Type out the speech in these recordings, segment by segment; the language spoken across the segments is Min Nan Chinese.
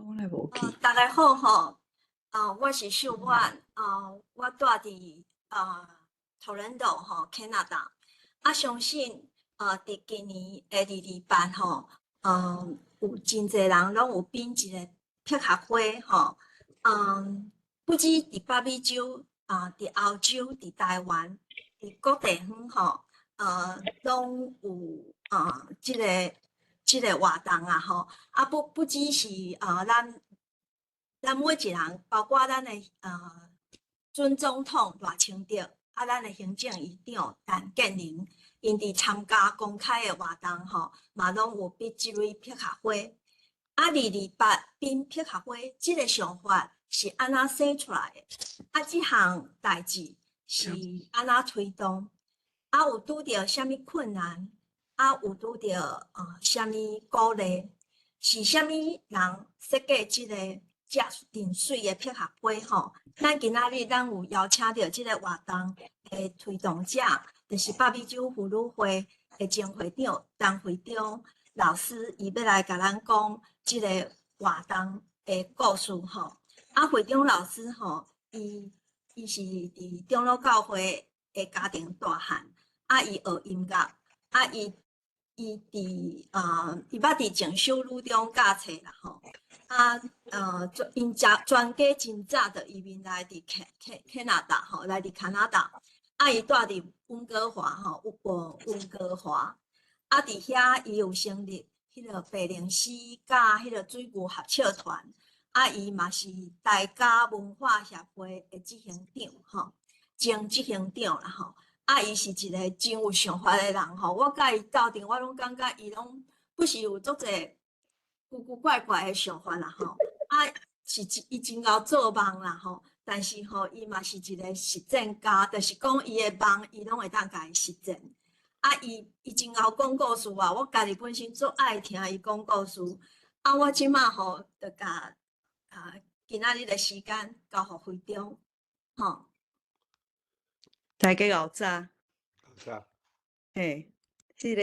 我來無去。大家好吼，啊，我是秀婉，啊，我住佇多倫多吼，加拿大。啊，相信佇今年的二二八吼，有真濟人攏有抿一个百合花吼，不止佇北美洲，啊，佇歐洲，佇台灣，佇各地方吼，攏有啊，這個活動啊吼，啊不只是啊，咱每一人，包括咱的準總統賴清德，啊，咱的行政院長陳建仁，𪜶佇參加公開的活動吼，嘛攏有抿這蕊百合花。啊，二二八抿百合花，這個想法是按怎生出來的？啊，這項代誌是按怎推動？啊，有拄著啥物困難？啊，有拄著啥物鼓勵？是啥物人設計這個遮真媠的百合花吼？咱今仔日咱有邀請著這個活動的推動者，就是北美洲婦女會的前會長陳會長老師，伊欲來共咱講這個活動的故事吼。啊，會長老師吼，伊是佇長老教會的家庭大漢，啊，伊學音樂，啊，伊捌佇靜修女中教冊啦吼。啊，𪜶全家真早就移民來佇加拿大吼，來佇加拿大。啊，伊住佇溫哥華吼，有溫哥華。啊，佇遐伊有成立彼個白靈詩佮彼個水牛合唱團。啊，伊嘛是大家文化協會的執行長吼，前執行長啦吼。啊，伊是一個真有想法的人吼。我佮伊鬥陣，我攏感覺伊攏不時有足濟古古怪怪的想法啦吼。啊，是伊真𠢕做夢啦吼，但是吼，伊嘛是一個實踐家，就是講伊的夢，伊攏會當共伊實踐。啊，伊真𠢕講故事啊，我家己本身足愛聽伊講故事。啊，我這馬吼，就共今仔日的時間交予會長，吼。大家好早。早。嘿，彼個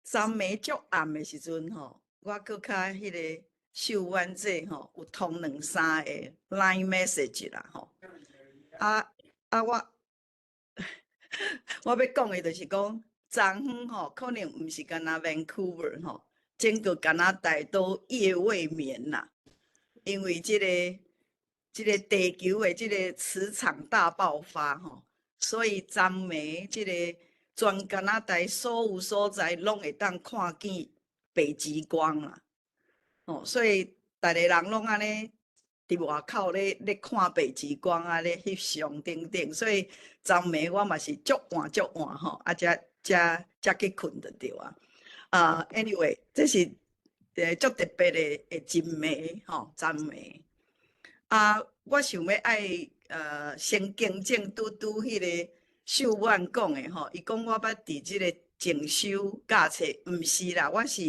昨暝足暗的時陣吼，我閣較彼個秀婉姐吼有通兩三個 line message 啦吼。啊啊，我欲講的就是講，昨昏吼可能毋是干焦 Vancouver 吼，整個加拿大都夜未眠啦，因為這個地球的這個磁場大爆發吼，所以昨暝這個全加拿大所有所在攏會當看見北極光啦，哦，所以逐個人攏按呢佇外口咧看北極光啊，咧翕相等等，所以昨暝我嘛是足晚足晚吼，啊，才才才去睏就對啊。啊，anyway，這是足特別的一暝吼，昨暝。啊，我想欲愛先更正拄拄彼個秀婉講的吼，伊講我捌佇這個靜修教冊，毋是啦，我是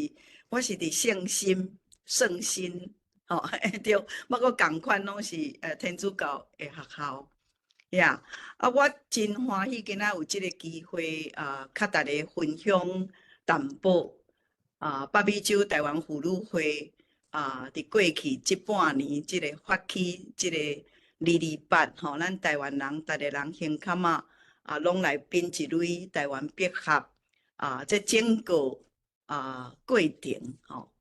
佇聖心聖心吼，對，我閣仝款攏是天主教的學校，呀，啊，我真歡喜今仔有這個機會啊，佮大家分享淡薄啊，北美洲台灣婦女會啊，佇過去這半年這個發起這個二二八吼，咱台灣人逐個人胸坎仔啊，攏來抿一蕊台灣百合啊，這整個啊過程吼。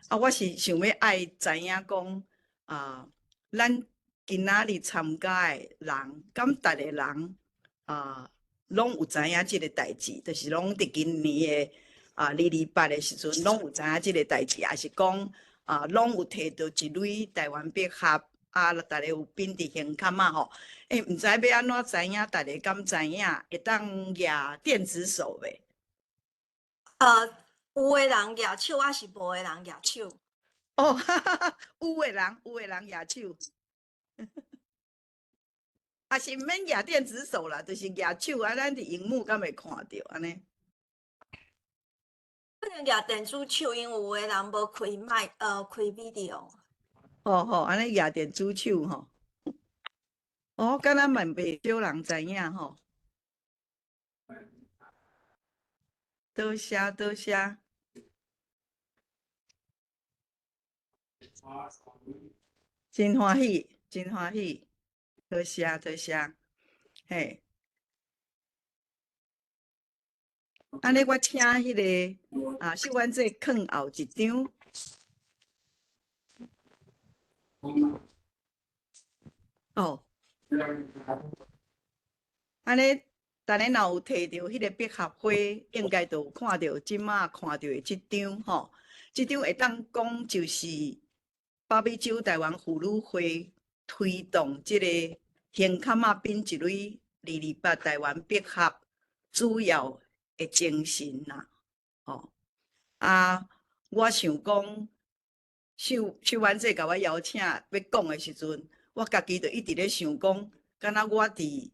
啊，我是想欲愛知影講啊，咱今仔日參加的人，敢逐個人啊，攏有知影這個代誌，就是攏佇今年的啊二二八的時陣，攏有知影這個代誌，抑是講啊，攏有提著一蕊台灣百合啊，逐個有抿佇胸坎仔吼。欸，毋知欲按怎知影，逐個敢知影？會當舉電子手袂？有的人舉手，抑是無的人舉手？哦，哈哈哈，有的人舉手，抑是毋免舉電子手啦，就是舉手啊，咱佇螢幕敢會看著按呢？可能舉電子手，因為有的人無開麥，開 video。好好，按呢舉電子手吼。哦，敢若嘛袂少人知影吼。多謝多謝。真歡喜，真歡喜，多謝多謝，嘿。按呢，我請彼個啊，秀婉姐囥後一張。哦，按呢，逐家若有提著彼個百合花，應該就有看著這馬看著的這張吼，這張會當講就是北美洲台灣婦女會推動這個胸坎仔變一蕊228台灣百合主要的精神啦，吼啊！我想講，秀秀婉姐共我邀請欲講的時陣，我家己就一直咧想講，敢若我佇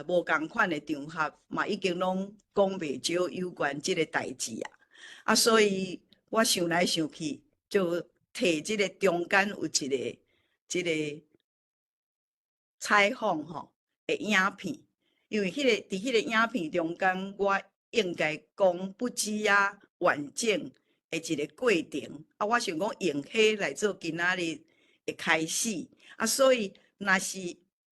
無仝款的場合嘛，已經攏講袂少有關這个代誌啊。啊，所以我想來想去，就提這个中間有一个這个採訪吼的影片，因為彼个佇彼个影片中間，我應該講不止啊完整的一个過程。啊，我想講用彼來做今仔日的開始。啊，所以若是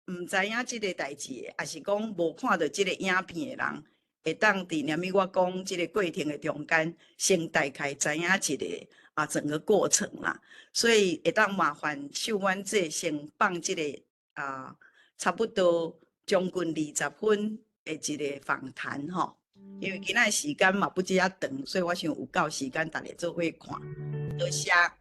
毋知影這个代誌的，抑是講無看著這个影片的人，會當佇連物我講這个過程的中間，先大概知影一个啊整個過程啦。所以會當麻煩秀婉姐先放這个啊，差不多將近20分的一个訪談吼。因為今仔時間嘛不止遐長，所以我想有夠時間逐家做伙看。多謝。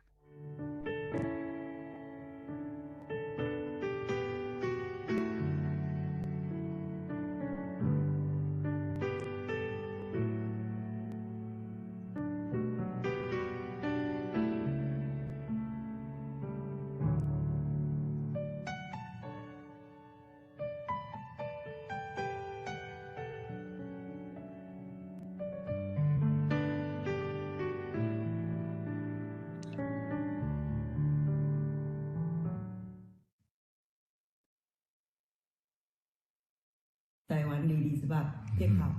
台灣228百合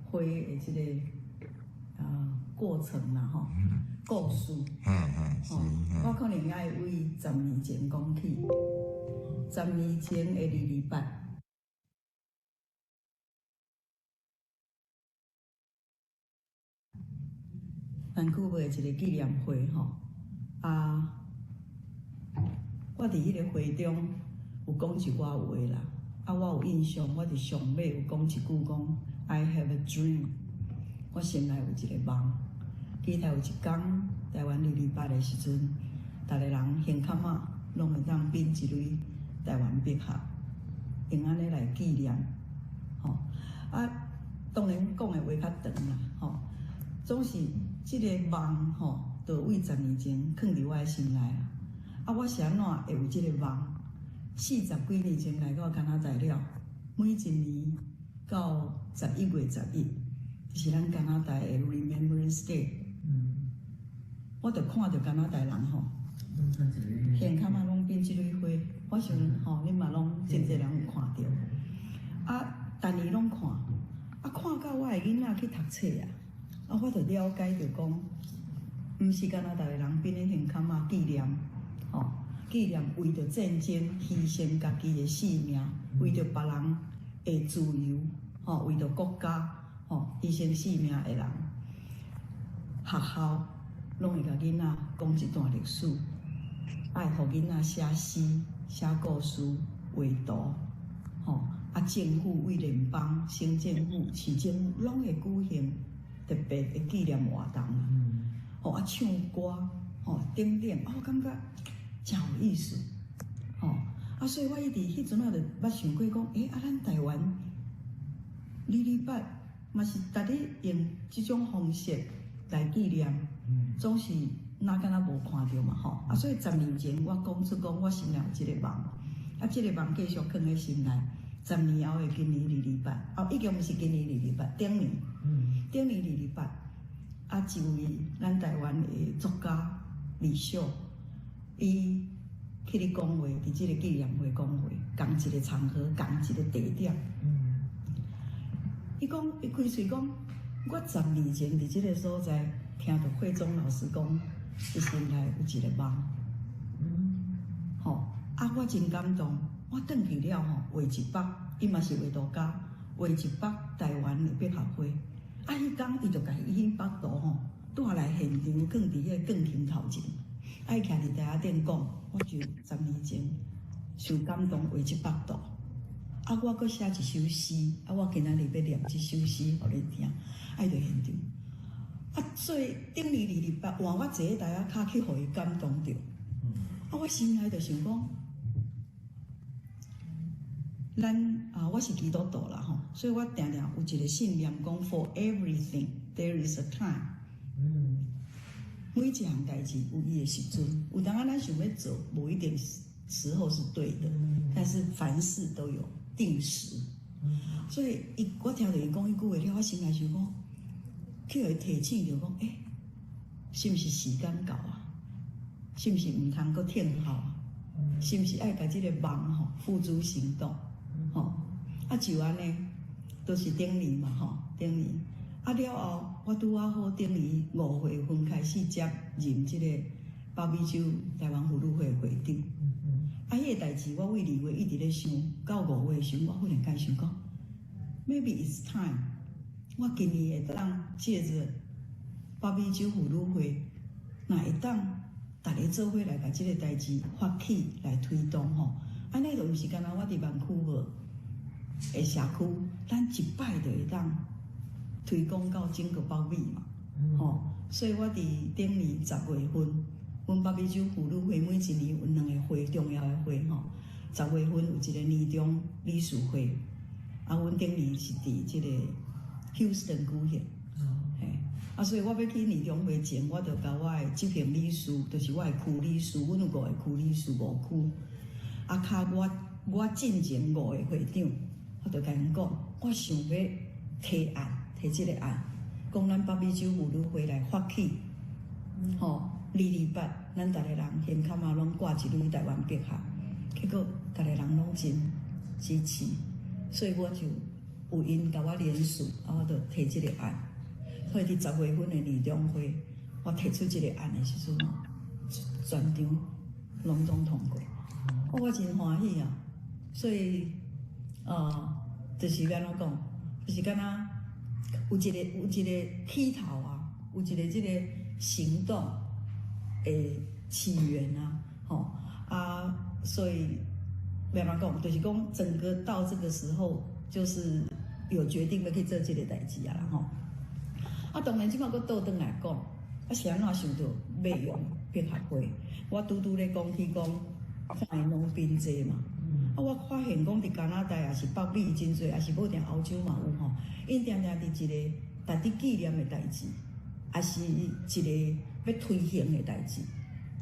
花的這個過程啦，吼，故事，吼，我可能愛為10年前講起，10年前的228，南區的一個紀念會，吼，啊，我佇彼个會中有講一寡話啦。啊，我有印象，我佇上尾有講一句講，I have a dream，我心內有一个夢，期待有一天台灣228的時陣，逐个人胸坎仔攏會當變一蕊台灣百合，用按呢來紀念，吼。啊，當然講的話較長啦，吼。總是這个夢吼，就為10年前囥佇我的心內啊。啊，我是按怎會有這个夢？40幾年前來到加拿大了，每一年到11月11，就是咱加拿大的 Remembrance Day。我就看著加拿大人吼，胸坎仔攏變這蕊花，我想吼，恁嘛攏真濟人有看著。啊，逐年攏看，啊，看到我的囡仔去讀冊啊，啊，我就了解著講，毋是加拿大的人變咧胸坎仔紀念，吼。紀念為著戰爭犧牲家己的性命，為著別人的自由，吼，為著國家，吼，犧牲性命的人，學校攏會共囡仔講這段歷史，愛予囡仔寫詩、寫故事、畫圖，吼，啊，政府為聯邦、省政府、市政府攏會舉行特別的紀念活動，吼，啊，唱歌，吼，等等，啊，我感覺誠有意思，吼，啊，所以我一直彼陣仔就捌想過講，欸，啊，咱台灣228嘛是逐日用這種方式來紀念，總是哪敢若無看著嘛，吼，啊，所以10年前我講出講我心內有這個夢，啊，這個夢繼續囥佇心內，10年後的今年二二八，哦，已經毋是今年二二八，頂年，頂年228，啊，一位咱台灣的作家李秀。伊去咧講話，佇這個紀念會講話，仝一個場合，仝一個地點。伊講，伊開喙講，我10年前佇這個所在聽著惠中老師講，伊心內有一個夢。吼，啊，我真感動，我轉去了吼，畫一幅，伊嘛是畫圖家，畫一幅台灣的百合花。啊，彼工伊就共伊彼幅圖吼帶來現場，囥佇彼個鋼琴頭前。啊，伊徛佇台仔頂講，我就10年前受感動畫這幅圖。啊，我閣寫一首詩，啊，我今仔日欲念這首詩予你聽，啊，伊就現場。啊，所以頂年228，換我坐佇台仔跤去予伊感動著。啊，我心內就想講，咱啊，我是基督徒啦吼，所以我定定有一個信念講，For everything there is a time。每一項代誌有伊的時陣，有當仔咱想欲做，無一定時候是對的，但是凡事都有定時。所以伊我聽著伊講彼句話了，我心內想講，去予伊提醒著講，欸，是毋是時間到啊？是毋是毋通閣聽候啊？是毋是愛共這個夢吼付諸行動？吼，啊就按呢，都是頂年嘛吼，頂年。啊了後，我拄仔好頂年5月份開始接任這個北美洲台灣婦女會的會長。啊，彼個代誌我為2月一直咧想，到5月時，我忽然間想講，maybe it's time。我今年會當藉著北美洲婦女會，若會當逐家做伙來共這個代誌發起來推動吼，按呢就毋是干焦我佇萬區無的社區，咱一擺就會當推廣到整個北美嘛，吼，所以我佇頂年10月份，阮北美洲婦女會每一年有兩個會重要的會吼，十月份有一個年終理事會，啊，阮頂年是佇這個 Houston 舉行，嘿，啊，所以我欲去年終會前，我就共我的執行理事，就是我的區理事，阮有五個區理事五區，啊，較我進前五個會長，我就共𪜶講，我想欲提案，提這個案，講咱北美洲婦女會來發起，吼，228，咱逐個人胸坎仔攏掛一蕊台灣百合，結果逐個人攏真支持，所以我就有𪜶共我聯署，啊，我就提這個案。所以佇10月份的年終會，我提出這個案的時陣，全場攏總通過，我真歡喜啊！所以，就是按怎講，就是敢若有一個起頭啊，有一個這個行動的起源啊，吼啊，所以欲按怎講，就是講整個到這個時候，就是有決定欲去做這個代誌啊啦吼。啊，當然這擺閣倒轉來講，啊是按怎想著欲用百合花？我拄拄咧講起講，看𪜶攏賓濟嘛。啊，我發現講佇加拿大也是北美真濟，也是無定歐洲嘛有吼。𪜶定定佇一個值得紀念的代誌，也是一個欲推行的代誌，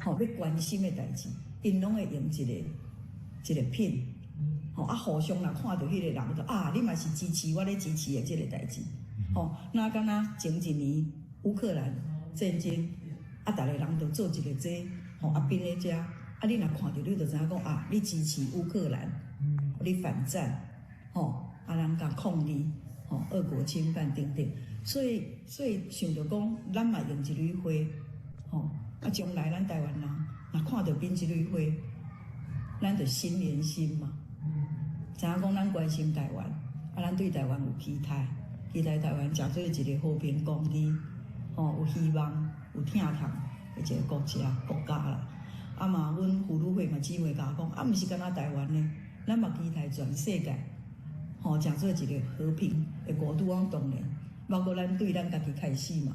吼，欲關心的代誌，𪜶攏會用一個一個品，吼啊，互相若看著彼個人，就啊，你嘛是支持我咧支持的這個代誌，吼，那敢若前一年烏克蘭戰爭，啊，逐个人就做一個這，吼，啊，變咧遮。啊！你若看著，你就知影講啊，你支持烏克蘭，你反戰，吼，啊，人共抗議，吼，俄國侵犯等等。所以，所以想著講，咱嘛用一蕊花，吼，啊，將來咱台灣人若看著變這蕊花，咱就心連心嘛。知影講咱關心台灣，啊，咱對台灣有期待，期待台灣成做一個和平公義，吼，有希望、有疼痛的一個國家國家啦。啊嘛，阮婦女會嘛姊妹共我講，啊，毋是干焦台灣呢，咱嘛期待全世界，吼，成做一個和平的國度。我當然，包括咱對咱家己開始嘛，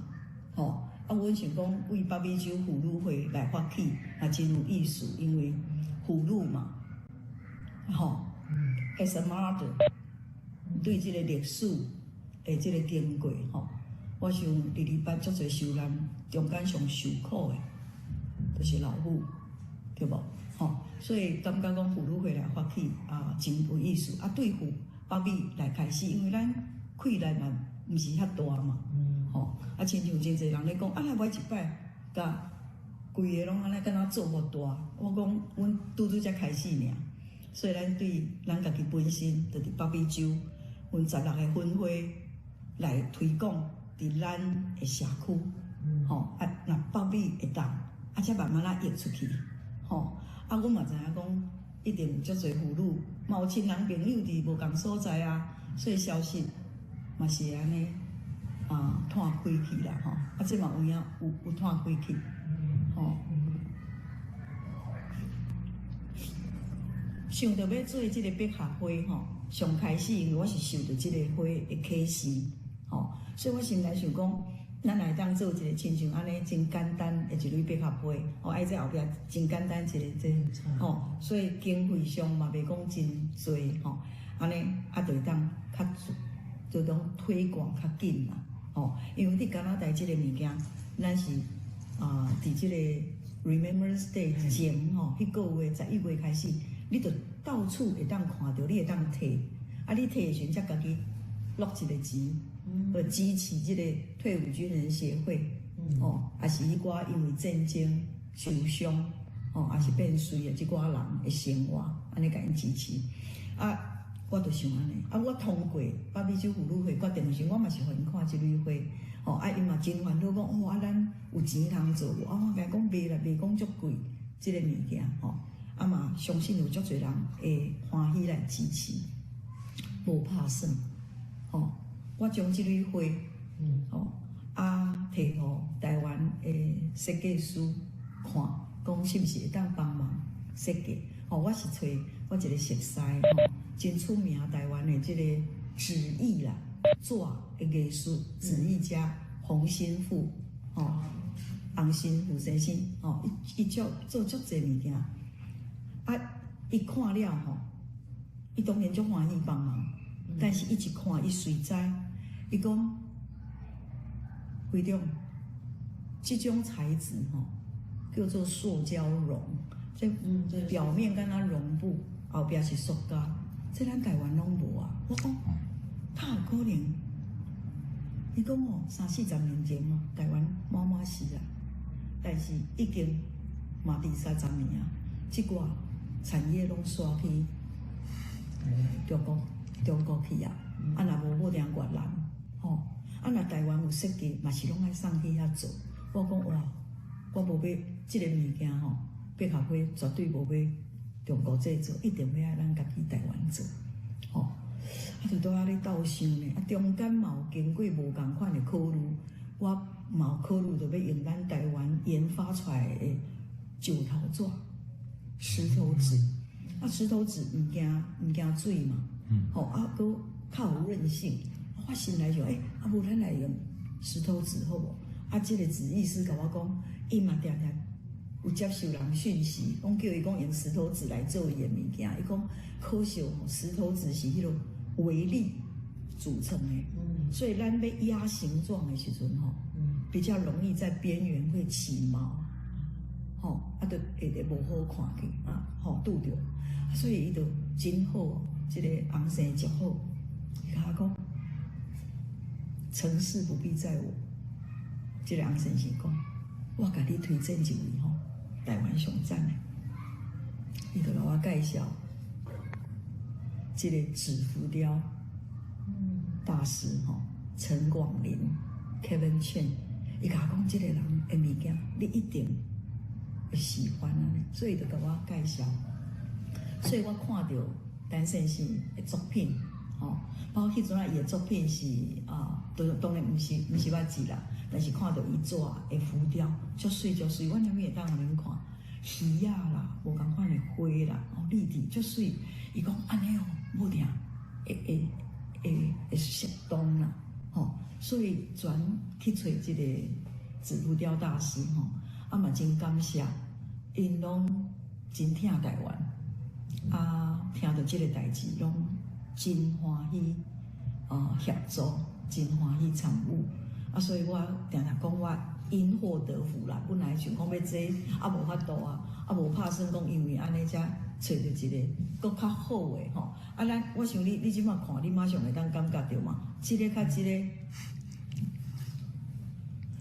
吼。啊，阮想講為北美洲婦女會來發起，也真有意思，因為婦女嘛，吼，as a mother，對這個歷史的這個經過，吼，我想228足濟受難中間上受苦的，就是老母。對無？吼，所以感覺講婦女會來發起啊，真有意思。啊，對婦北美來開始，因為咱氣力嘛毋是遐大嘛，吼。啊，親像真濟人咧講，啊，若買一擺，共規个攏按呢敢若做無大。我講，阮拄拄才開始爾，所以咱對咱家己本身，就佇北美洲，阮16個分會來推廣佇咱的社區，吼，啊，若北美會當，啊，才慢慢仔溢出去。吼，啊，阮嘛知影講，一定有足濟婦女，嘛有親人朋友佇無仝所在啊，所以消息嘛是按呢啊，湠開去啦，吼，啊，這嘛有影有湠開去，吼。想著欲做這个百合花吼，上開始因為我是受著這個花的啟示，吼，所以我心內想講，咱來當做一個親像按呢真簡單的一蕊百合花，吼，愛這後壁真簡單一個這，吼，所以經費上嘛袂講真濟，吼，按呢啊就會當較就當推廣較緊啦，吼，因為佇加拿大這個物件，咱是啊，佇這個 Remembrance Day 前吼，彼個月11月開始，你就到處會當看著，你會當提，啊，你提的時陣才家己落一个錢，去支持這個退伍軍人協會，吼，抑是彼寡因為戰爭受傷，吼，抑是變隨的這寡人的生活，按呢共𪜶支持。啊，我就想按呢，啊，我通過北美洲婦女會決定的時陣，我嘛是予𪜶看這蕊花，吼，啊，𪜶嘛真煩惱講，哦，啊，咱有錢通做無？啊，我共伊講袂啦，袂講足貴，這个物件，吼。啊嘛，相信有足濟人會歡喜來支持，無拍算，吼！我將這蕊花，吼啊，提予台灣的設計師看，講是毋是會當幫忙設計？吼，我是揣我一個熟似吼，真出名台灣的這個紙藝啦，紙的藝術紙藝家洪新富，吼，洪新富先生，吼，伊做做足濟物件。啊！伊看了吼，伊當然足歡喜幫忙，但是伊一看，伊隨知，伊講會長，這種材質吼叫做塑膠絨，這表面敢若絨布，後壁是塑膠，這咱台灣攏無啊。我講，哪有可能？伊講哦，三四十年前哦，台灣滿滿是啊，但是已經嘛二三十年啊，這寡產業攏徙去中國，中國去啊！啊，若無無定越南，吼！啊，若台灣有設計，嘛是攏愛送去遐做。我講哇，我無欲這个物件吼，百合花絕對無欲中國製造，一定欲愛咱家己台灣做，吼！啊，就拄仔咧鬥想呢，啊，中間嘛有經過無仝款的考慮，我嘛有考慮著欲用咱台灣研發出來的石頭紙。石頭紙，啊，石頭紙毋驚水嘛，吼，啊，閣較有韌性。我心內想，欸，啊，無咱來用石頭紙好無？啊，這个紙藝師共我講，伊嘛定定有接受人訊息，講叫伊講用石頭紙來做伊的物件。伊講可惜吼，石頭紙是彼个微粒組成的，所以咱欲壓形狀的時陣吼，比較容易在邊緣會起毛。吼，啊，就會會無好看去啊，吼，拄著，所以伊就真好，這个紅生真好，伊共我講，成事不必在我，這个紅先生講，我共你推薦一位吼，台灣上讚的，伊就共我介紹這个紙浮雕大師吼，陳廣林 Kevin Chen，伊共我講這个人的物件，你一定會喜歡按呢，所以就共我介紹，所以我看著陳先生的作品，吼，包括彼陣仔伊的作品是啊，當當然毋是捌字啦，但是看著伊紙的浮雕，足媠足媠，我啥物會當予恁看魚仔啦，無仝款的花啦，哦，立體足媠。伊講按呢哦，無定會會會會適當啦，吼，所以轉去揣這个紙浮雕大師吼，啊嘛真感謝。𪜶攏真疼台灣，啊，聽著這个代誌，攏真歡喜，啊，協助，真歡喜參與，啊，所以我定定講我因禍得福啦。本來想講欲這，啊，無法度啊，啊，無拍算講因為按呢才揣著一个閣較好的吼。啊，咱我想你，你這馬看，你馬上會當感覺著嘛，這个較這个，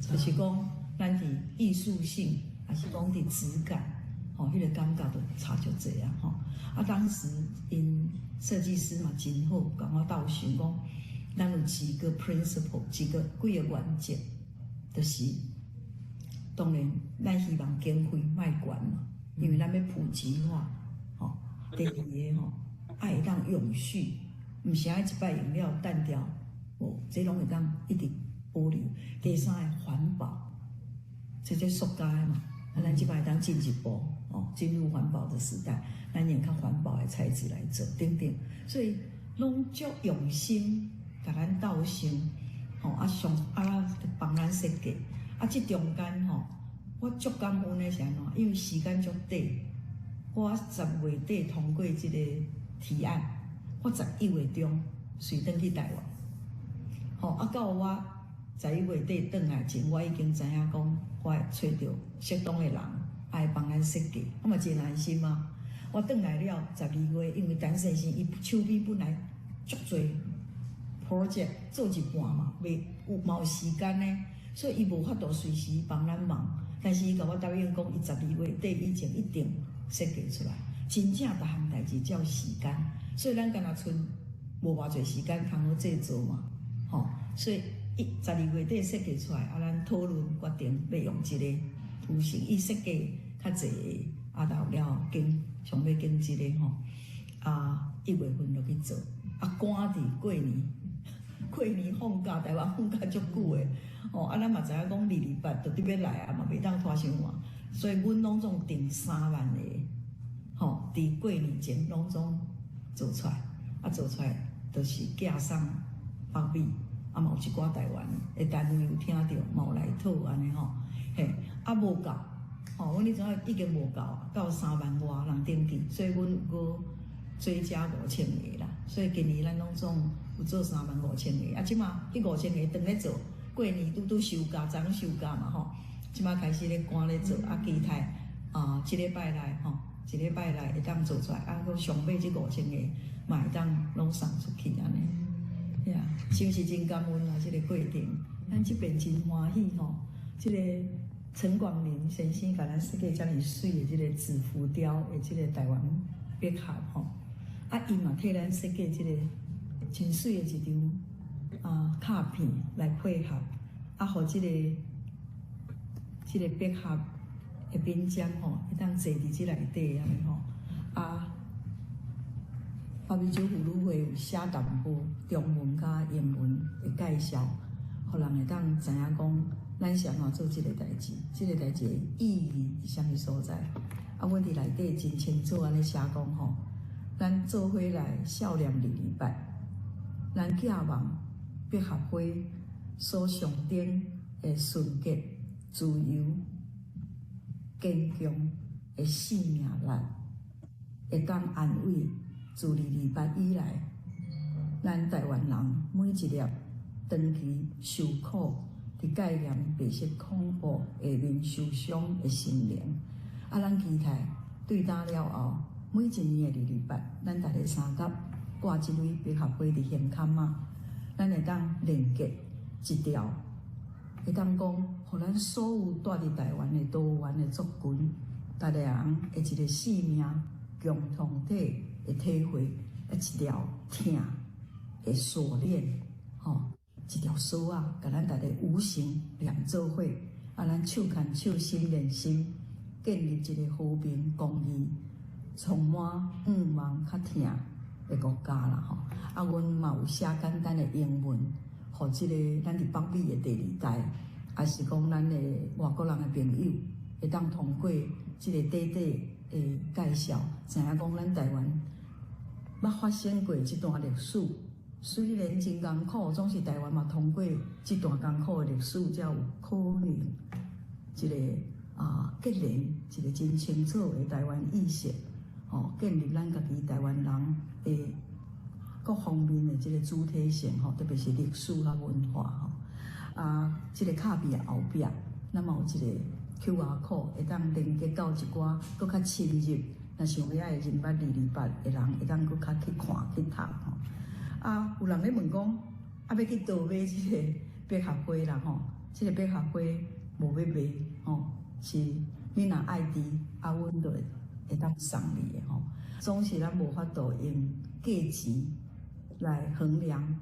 就是講咱佇藝術性，抑是講佇質感，吼，彼个感覺就差足濟啊，吼。啊，當時𪜶設計師嘛真好，共我鬥想講，咱有幾個 principle，幾個原則，就是當然咱希望經費莫懸嘛，因為咱欲普及化，吼。第二个吼，愛會當永續，毋是愛一擺用了擲掉，無，這攏會當一直保留。第三个環保，這塑膠的嘛，啊，咱這擺會當進一步哦，進入環保的時代，咱用較環保的材質來做，等等，所以攏足用心，共咱鬥想，吼啊上啊幫咱設計，啊這中間吼，我足感恩的是按怎？因為時間足短，我10月底通過這个提案，我11月中隨轉去台灣，吼啊到我11月底轉來前，我已經知影講，我會揣著適當的人來幫咱設計，我嘛真安心啊。我轉來了12月，因為陳先生伊手邊本來足濟 project 做一半嘛，袂有嘛有時間呢，所以伊無法度隨時幫咱忙。但是伊共我答應講，伊十二月底以前一定設計出來。真正逐項代誌照時間，所以咱敢若賰無偌濟時間通好製作嘛，吼。所以伊十二月底設計出來，啊，咱討論決定欲用這個圖形，伊設計較濟，啊，到了經上尾經這个吼，啊，1月份就去做，啊，趕佇過年，過年放假，台灣放假足久的，吼，啊，咱嘛知影講228就得欲來啊，嘛袂當拖傷晚，所以阮攏總訂3萬個，吼，佇過年前攏總做出來，啊，做出來就是寄送北美，啊，嘛有一寡台灣的單位有聽著，嘛有來討按呢吼，嘿，啊無夠，吼，阮彼陣已經無夠，到3萬外人登記，所以阮有閣追加5000個啦，所以今年咱攏總有做3萬5千個，啊，這馬彼5000個當咧做，過年拄拄收假，昨昏收假嘛吼，這馬開始咧趕咧做，啊，期待啊，這禮拜內吼，一禮拜內會當做出來，啊，閣上尾這五千個嘛會當攏送出去按呢。呀，是毋是真感恩啊？這个過程，咱這邊真歡喜吼。這个陳廣林先生共咱設計遮爾媠的這个紙浮雕的這个台灣百合吼，啊，伊嘛替咱設計這个真媠的一張啊卡片來配合，啊，予這个百合的品鑑吼，會當坐佇這內底按呢吼，啊。北美洲婦女會有寫淡薄中文佮英文的介紹，予人會當知影講，咱是按怎做這个代誌，這个代誌的意義佇啥物所在。啊，阮佇內底真清楚按呢寫講吼，咱做伙來數念228，咱寄望百合花所象徵的純潔、自由、堅強的生命力，會當安慰自228以來，咱台灣人每一粒長期受苦、佇戒嚴白色恐怖下面受傷的心靈。啊，咱期待對今了後，每一年的二二八，咱逐个相佮掛這蕊百合花佇胸坎仔，咱會當連結一條，會當講，予咱所有蹛佇台灣的多元的族群，逐个人的一個生命共同體的體會，一條疼的鎖鏈，吼，一條鎖仔，共咱逐个無形連做伙，啊，咱手牽手，心連心，建立一個和平、公義、充滿願望較疼的國家啦，吼。啊，阮嘛有寫簡單的英文，予這個咱佇北美的第二代，抑是講咱的外國人的朋友，會當通過這個短短的介紹，知影講咱台灣捌發生過這段歷史。雖然真艱苦，總是台灣嘛通過這段艱苦的歷史，才有可能一个啊建立一個真清楚的台灣意識，吼，建立咱家己台灣人的各方面的這个主體性，吼，特別是歷史佮文化，吼。啊，這个卡片後壁，咱嘛有一个 QR code，會當連結到一寡閣較深入，若想欲愛認捌228的人，會當閣較去看去讀吼。啊，有人咧問講，啊，欲去佗買這个百合花啦吼？這个百合花無欲賣吼，是你若愛佇，啊，阮就會當送你的吼。總是咱無法度用價錢來衡量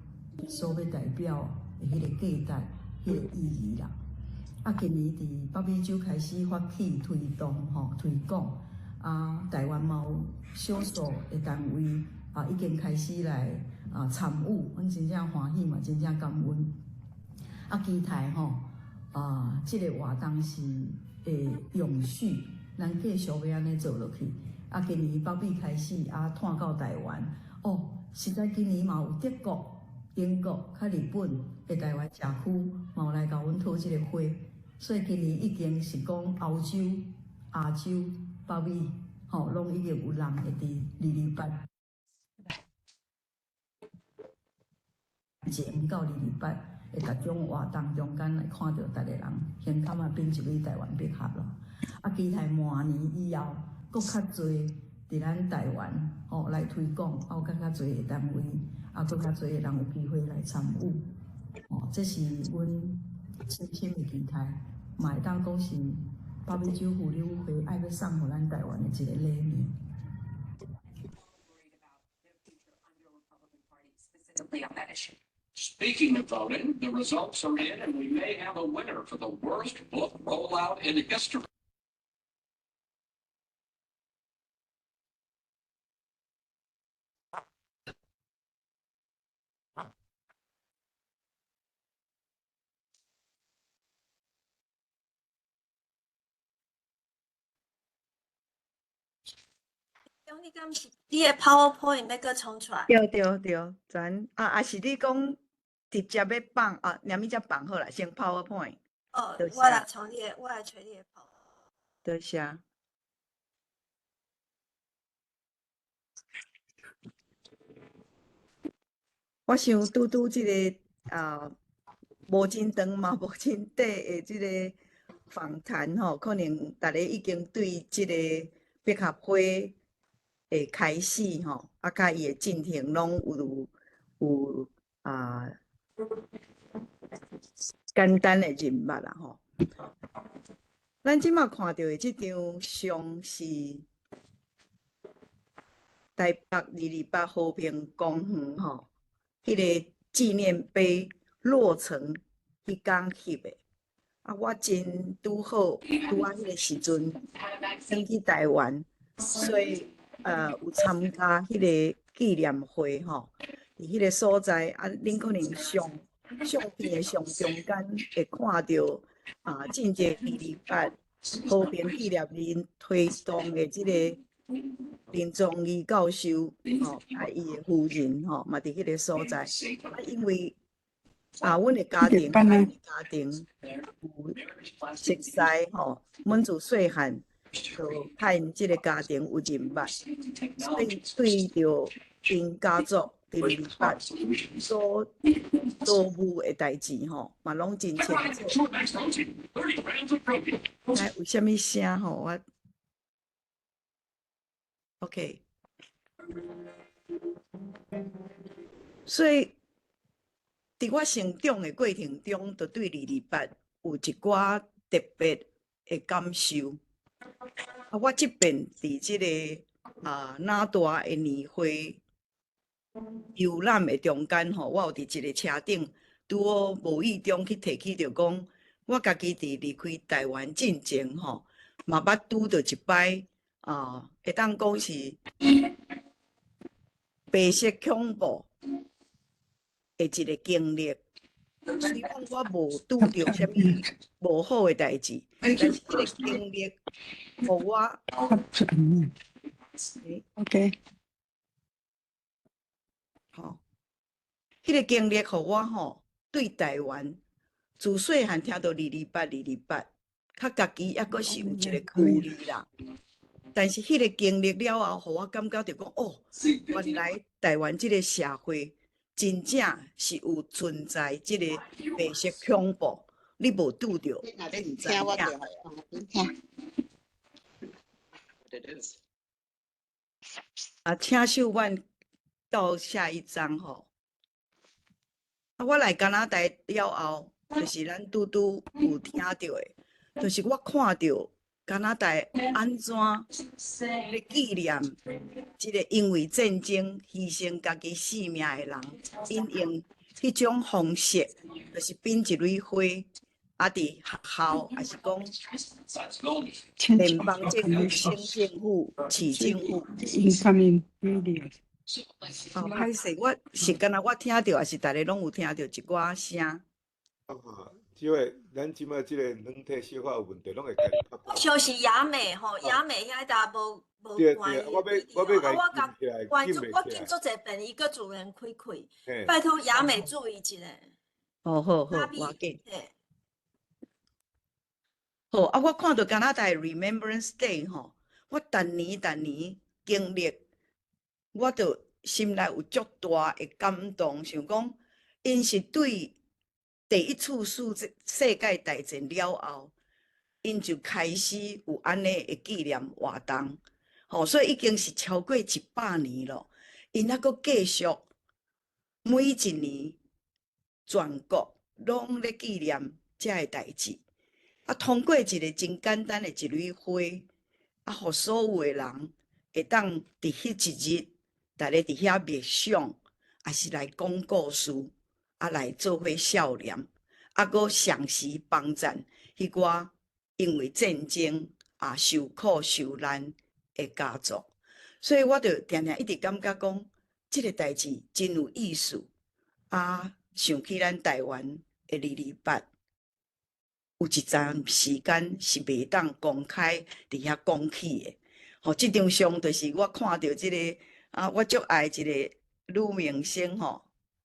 所欲代表的彼個價值、彼個意義啦。啊，今年佇北美洲開始發起推動吼、推廣，啊，台灣嘛有少數的單位啊，已經開始來啊參與，阮真正歡喜嘛，真正感恩。啊，期待吼啊，這個活動是會永續，咱繼續欲按呢做落去。啊，今年北美開始啊，湠到台灣。哦，實在今年嘛有德國、英國、佮日本的台灣社區嘛有來共阮討這個花，所以今年已經是講歐洲、亞洲、北美，吼，攏已經有人會佇228前到228的各種活動中間來看著逐個人，胸坎仔變一位台灣百合啦。啊，期待明年以後，閣較濟佇咱台灣吼來推廣，啊，有閣較濟的單位，啊，閣較濟的人有機會來參與。哦，這是阮深深的期待，嘛會當講是北美洲婦女會愛欲送予咱台灣的一個禮物。 Speaking of voting, the results are in and we may have a winner for the worst book rollout in history. 你敢是你的 PowerPoint 欲閣創出來？對對對，咱啊啊是你講直接欲放啊，連物才放好啦，先 PowerPoint。哦，我來創你的，我來揣你的 PowerPoint。多謝。我想拄拄這個啊，無真長嘛，無真短的這個訪談吼，可能逐家已經對這個百合花的開始吼，啊，佮伊的進程攏有有啊簡單的認捌啦吼。咱這馬看著的這張相是台北228和平公園吼，彼個紀念碑落成彼工翕的。啊，我真拄好拄仔彼個時陣，轉去台灣，所以有參加彼個紀念會吼，佇彼個所在啊，恁可能相相片的相中間會看著啊，進前228和平紀念日推動的這個林宗義教授吼，啊，伊的夫人吼，嘛佇彼個所在。啊，因為啊，阮的家庭，阮的家庭有熟似吼，阮自細漢就佮𪜶這個家庭有認捌，所以對著𪜶家族佇228所遭遇的代誌吼，嘛攏真清楚。來，有啥物聲吼？我 OK。所以，佇我成長的過程中，就對228有一寡特別的感受。啊，我這遍佇這個啊那大的年會遊覽的中間吼，我有佇一個車頂拄好無意中去提起著講，我家己佇離開台灣進前吼，嘛捌拄著一擺啊，會當講是白色恐怖的一個經歷。雖講我無拄著啥物無好的代誌，但是這個經歷予我。 OK。吼，彼個經歷予我吼對台灣自細漢聽著228 228，較家己猶閣是有一個距離啦。但是彼個經歷了後，予我感覺著講，哦，原來台灣這個社會真正是有存在這個白色恐怖，你無拄著，你毋知影。啊，請秀婉到下一張吼。啊，我來加拿大了後，就是咱拄拄有聽著的，就是我看著加拿大按怎咧紀念這個因為戰爭犧牲家己性命的人，𪜶用彼種方式，就是變一蕊花，啊，佇學校，抑是講聯邦政府、省政府、市政府。 Incoming video. 哦，歹勢，我是敢若我聽著，抑是逐家攏有聽著一寡聲？啊，這個咱這擺這個軟體小可有問題，攏會家己拍我相信雅美吼，雅美遐搭無無對關對，我欲啊，我共共起來，關注，我撳撳足濟遍，伊閣自然開開。嘿。拜託雅美注意一下。好好好，雅美我緊。嘿。好啊，我看著加拿大 Remembrance Day 吼，我逐年逐年經歷，我就心內有足大的感動，想講，𪜶是對第一次世界大戰了後，𪜶就開始有按呢的紀念活動，吼，所以已經是超過100年咯。𪜶猶閣繼續每一年全國攏咧紀念這个代誌。啊，通過一個真簡單的一蕊花，啊，予所有的人會當佇彼一日，逐家佇遐默想，抑是來講故事，啊，來做伙笑臉，啊，閣同時幫贊彼寡因為戰爭啊受苦受難的家族。所以我就定定一直感覺講，這个代誌真有意思。啊，想起咱台灣的228。有一陣時間是袂當公開佇遐講起的，吼，這張相就是我看著這個啊，我足愛一個女明星吼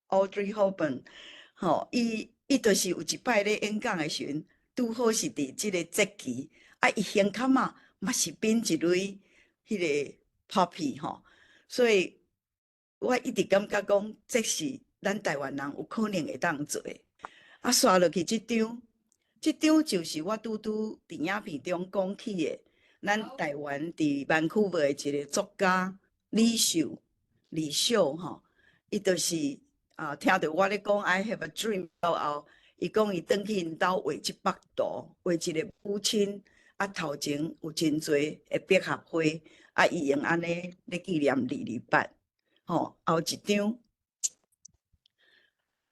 ，Audrey Hepburn，吼，伊就是有一擺咧演講的時陣，拄好是佇這個節期，啊，伊胸坎仔嘛是變一蕊彼個 poppy 吼，所以我一直感覺講，這是咱台灣人有可能會當做的。啊，紲落去這張。這張就是我拄拄佇影片中講起的，咱台灣佇萬庫沃的一個作家李秀李秀吼，伊就是啊，聽著我咧講 I have a dream 了後，伊講伊轉去𪜶兜畫這幅圖，畫一個母親啊，頭前有真濟的百合花，啊，伊用按呢咧紀念228，吼，後一張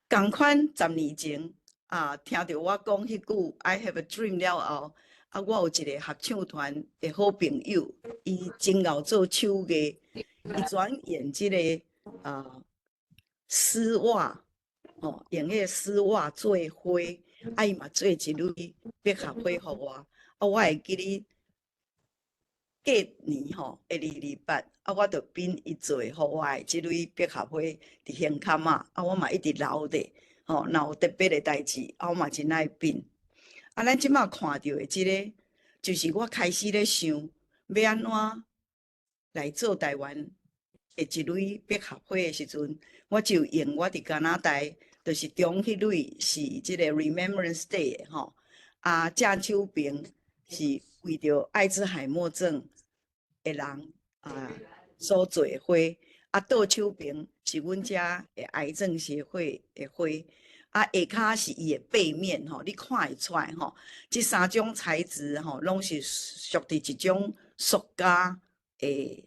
仝款10年前。啊！聽著我講彼句 I have a dream 了後，啊，我有一個合唱團的好朋友，伊真𠢕做手藝，伊專用這个啊絲襪，吼，用彼个絲襪做花，啊，伊嘛做一蕊百合花予我，啊，我會記得過年吼，228，啊，我就變伊做予我的這蕊百合花佇胸坎仔，啊，我嘛一直留著。吼，若有特別的代誌，啊，我嘛真愛變。啊，咱這馬看著的這个，就是我開始咧想，欲按怎來做台灣的一蕊百合花的時陣，我就用我佇加拿大，就是中彼蕊是這個 Remembrance Day 的吼，啊，正手邊是為著愛茲海默症的人啊所做的花。啊，倒手邊是阮遮的癌症協會的花，啊，下跤是伊的背面吼，你看會出來吼，這三種材質吼，攏是屬佇一種塑膠的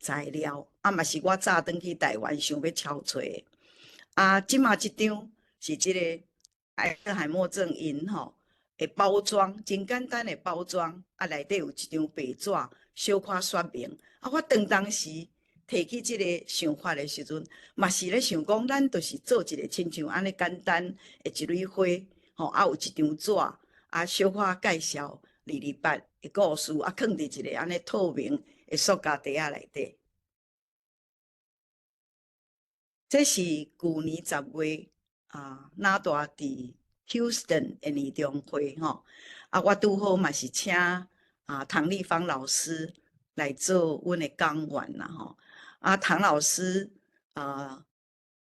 材料，啊嘛是我早轉去台灣想欲抄揣的。啊，這馬這張是這個愛茲海默症𪜶吼的包裝，真簡單的包裝，啊，內底有一張白紙，小可說明。啊，我當時提起這個想法的時陣，嘛是咧想講，咱就是做一個親像按呢簡單的一蕊花，吼，啊有一張紙，啊小可介紹228的故事，啊囥佇一個按呢透明的塑膠袋仔內底。這是舊年10月啊，那大佇 Houston 的年終會吼，啊我拄好嘛是請啊唐麗芳老師來做阮的講員啦吼。啊，唐老師啊，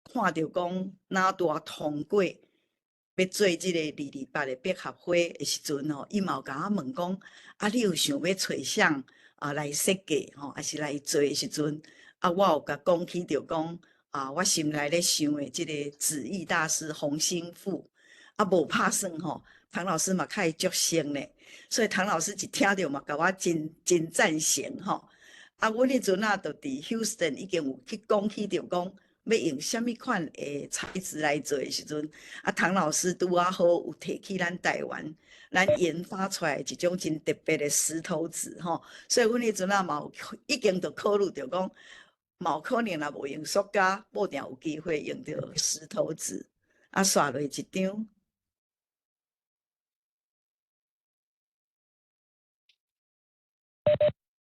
看著講那大通過欲做這个228的百合花的時陣吼，伊嘛有共我問講，啊，你有想欲揣誰啊來設計吼，抑是來做的時陣，啊，我有共講起著講，啊，我心內咧想的這個紙藝大師洪興富，啊，無拍算吼，唐老師嘛較會足熟呢，所以唐老師一聽著嘛，共我真真贊成吼。啊，阮彼陣啊，就佇 Houston 已經有去講起著講，欲用啥物款的材質來做的時陣，啊，唐老師拄仔好有提起咱台灣，咱研發出來一種真特別的石頭紙吼，所以阮彼陣仔嘛有已經就考慮著講，嘛有可能若無用塑膠，無定有機會用著石頭紙。啊，煞落一張。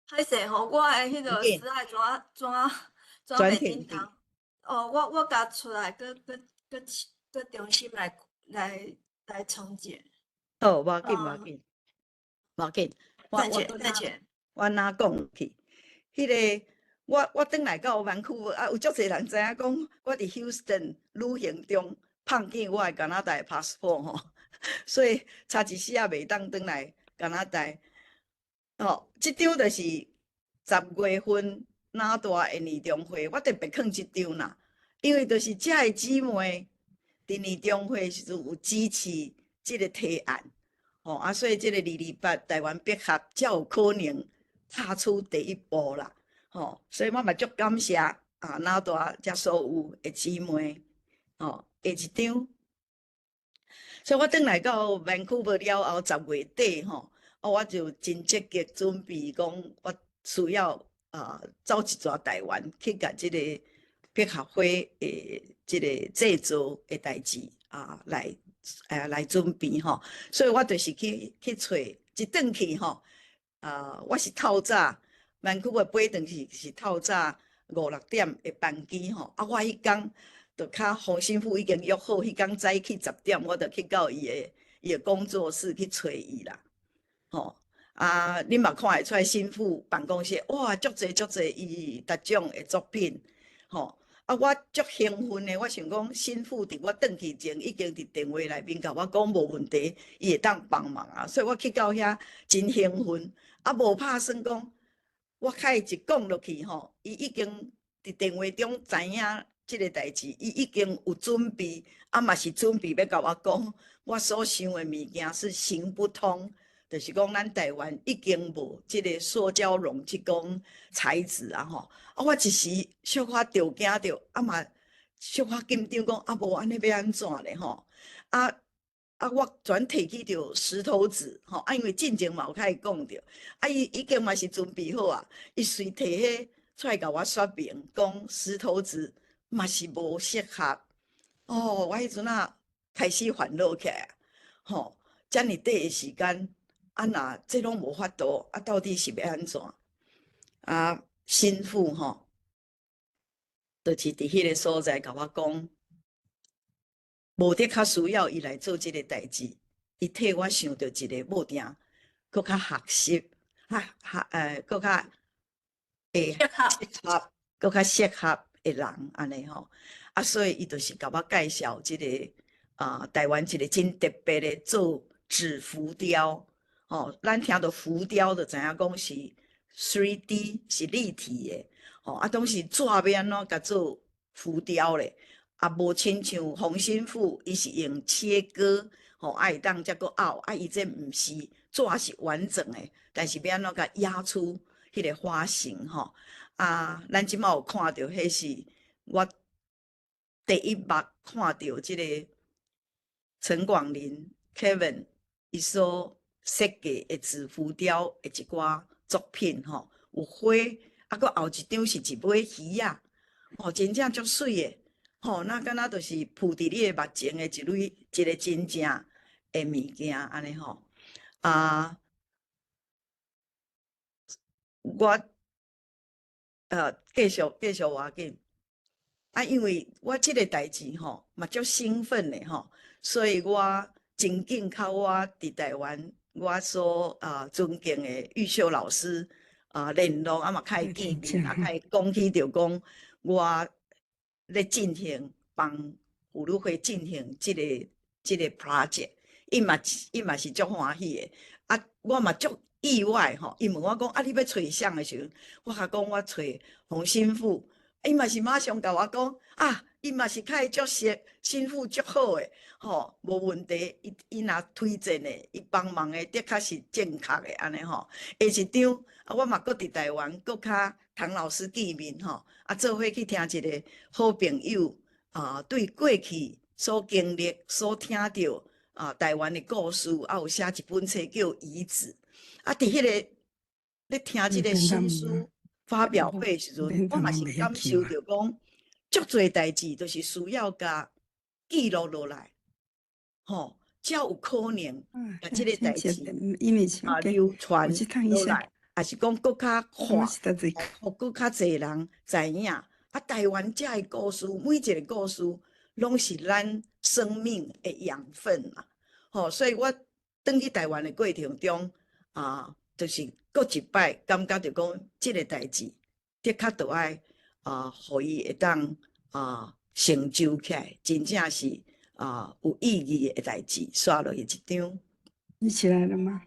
歹勢吼，我的彼個紙仔怎怎怎袂叮當？哦，我共出來，閣閣閣閣重新來重建。好，無要緊，無要緊，無要緊。等下，等下，我哪講去？彼個我轉來到灣區，啊，有足濟人知影講，我佇 Houston 旅行中碰見我的加拿大 passport 吼，所以差一絲仔袂當轉來加拿大。吼，這張就是10月份哪大的年終會，我特別囥這張啦，因為就是遮的姊妹佇年終會時陣有支持這個提案，吼啊，所以這個228台灣筆盒才有可能踏出第一步啦，吼，所以我嘛足感謝啊，哪大遮所有的姊妹，吼，下一張，所以我轉來到 Vancouver 了後，10月底吼。啊，我就真積極準備，講我需要啊，走一逝台灣去共這個百合花的這個製作的代誌啊，來準備吼。所以我就是去揣一轉去吼，啊，我是透早，灣區的飛轉去是透早五六點的班機吼。啊，我彼工就較洪神父已經約好，彼工早起10點，我就去到伊的工作室去揣伊啦。吼啊！恁嘛看會出來，神父辦公室哇，足濟足濟伊得獎的作品，吼啊！我足興奮的，我想講神父佇我轉去前已經佇電話內面共我講無問題，伊會當幫忙啊，所以我去到遐真興奮，啊無拍算講，我共伊一講落去吼，伊已經佇電話中知影這個代誌，伊已經有準備，啊嘛是準備欲共我講，我所想的物件是行不通。就是講，咱台灣已經無這個塑膠容這種材質啊吼！啊，我一時小可著驚著，啊嘛小可緊張，講啊無按呢欲按怎咧吼？啊啊，我轉提起著石頭紙吼，啊，因為進前嘛有共伊講著，啊，伊已經嘛是準備好啊，伊隨提彼出來共我說明，講石頭紙嘛是無適合。哦，我彼陣仔開始煩惱起來，吼，遮爾短的時間。啊，若這攏無法度，啊，到底是欲按怎？啊，神父吼，就是佇彼個所在共我講，無得較需要伊來做這個代誌，伊替我想著一個無定，閣較合適，較較閣較會適合，閣較適合的人按呢吼。啊，所以伊就是共我介紹這個啊，台灣一個真特別的做紙浮雕。吼，咱聽著浮雕就知影講是 3D 是立體的，吼啊，當時紙欲按怎共做浮雕咧，啊，無親像洪神父，伊是用切割，吼，啊會當才閣拗，啊，伊這毋是紙是完整的，但是欲按怎共壓出彼個花形，吼，啊，咱這擺有看著，彼是我第一目看著這個陳廣林 Kevin 伊所設計的紙浮雕的一寡作品吼，有花，啊，閣後一張是一尾魚仔，吼，真正足媠的，吼，那敢若就是浮佇你的目前的一蕊一個真正的物件按呢吼，啊，我繼續繼續話緊，啊，因為我這個代誌吼嘛足興奮的吼，所以我真緊敲我佇台灣。我所啊尊敬的玉秀老師啊聯絡啊嘛，共伊見面啊，共伊講起著講我咧進行幫婦女會進行這個 project，伊嘛是足歡喜的。啊，我嘛足意外吼，伊問我講啊，你欲揣誰的時陣，我共講我揣洪神父，伊嘛是馬上共我講啊，伊嘛是共伊足熟，神父足好的，吼，無問題。伊若推薦的，伊幫忙的，的確是正確的，按呢吼。下一張，啊，我嘛閣佇台灣閣較唐老師見面吼，啊，做伙去聽一個好朋友啊，對過去所經歷、所聽著啊，台灣的故事，啊，有寫一本冊叫《遺址》。啊，佇彼個咧聽這個新書發表會的時陣，我嘛是感受著講，足濟代誌都是需要共記錄落來，吼，才有可能共這個代誌啊流傳落來，抑是講閣較快，予閣較濟人知影。啊，台灣遮的故事，每一個故事攏是咱生命的養分嘛，吼，所以我轉去台灣的過程中，啊，就是閣一擺感覺著講，這個代誌的確著愛啊，予伊會當啊成就起來，真正是啊有意義的代誌。刷落去一張。你起來了嗎？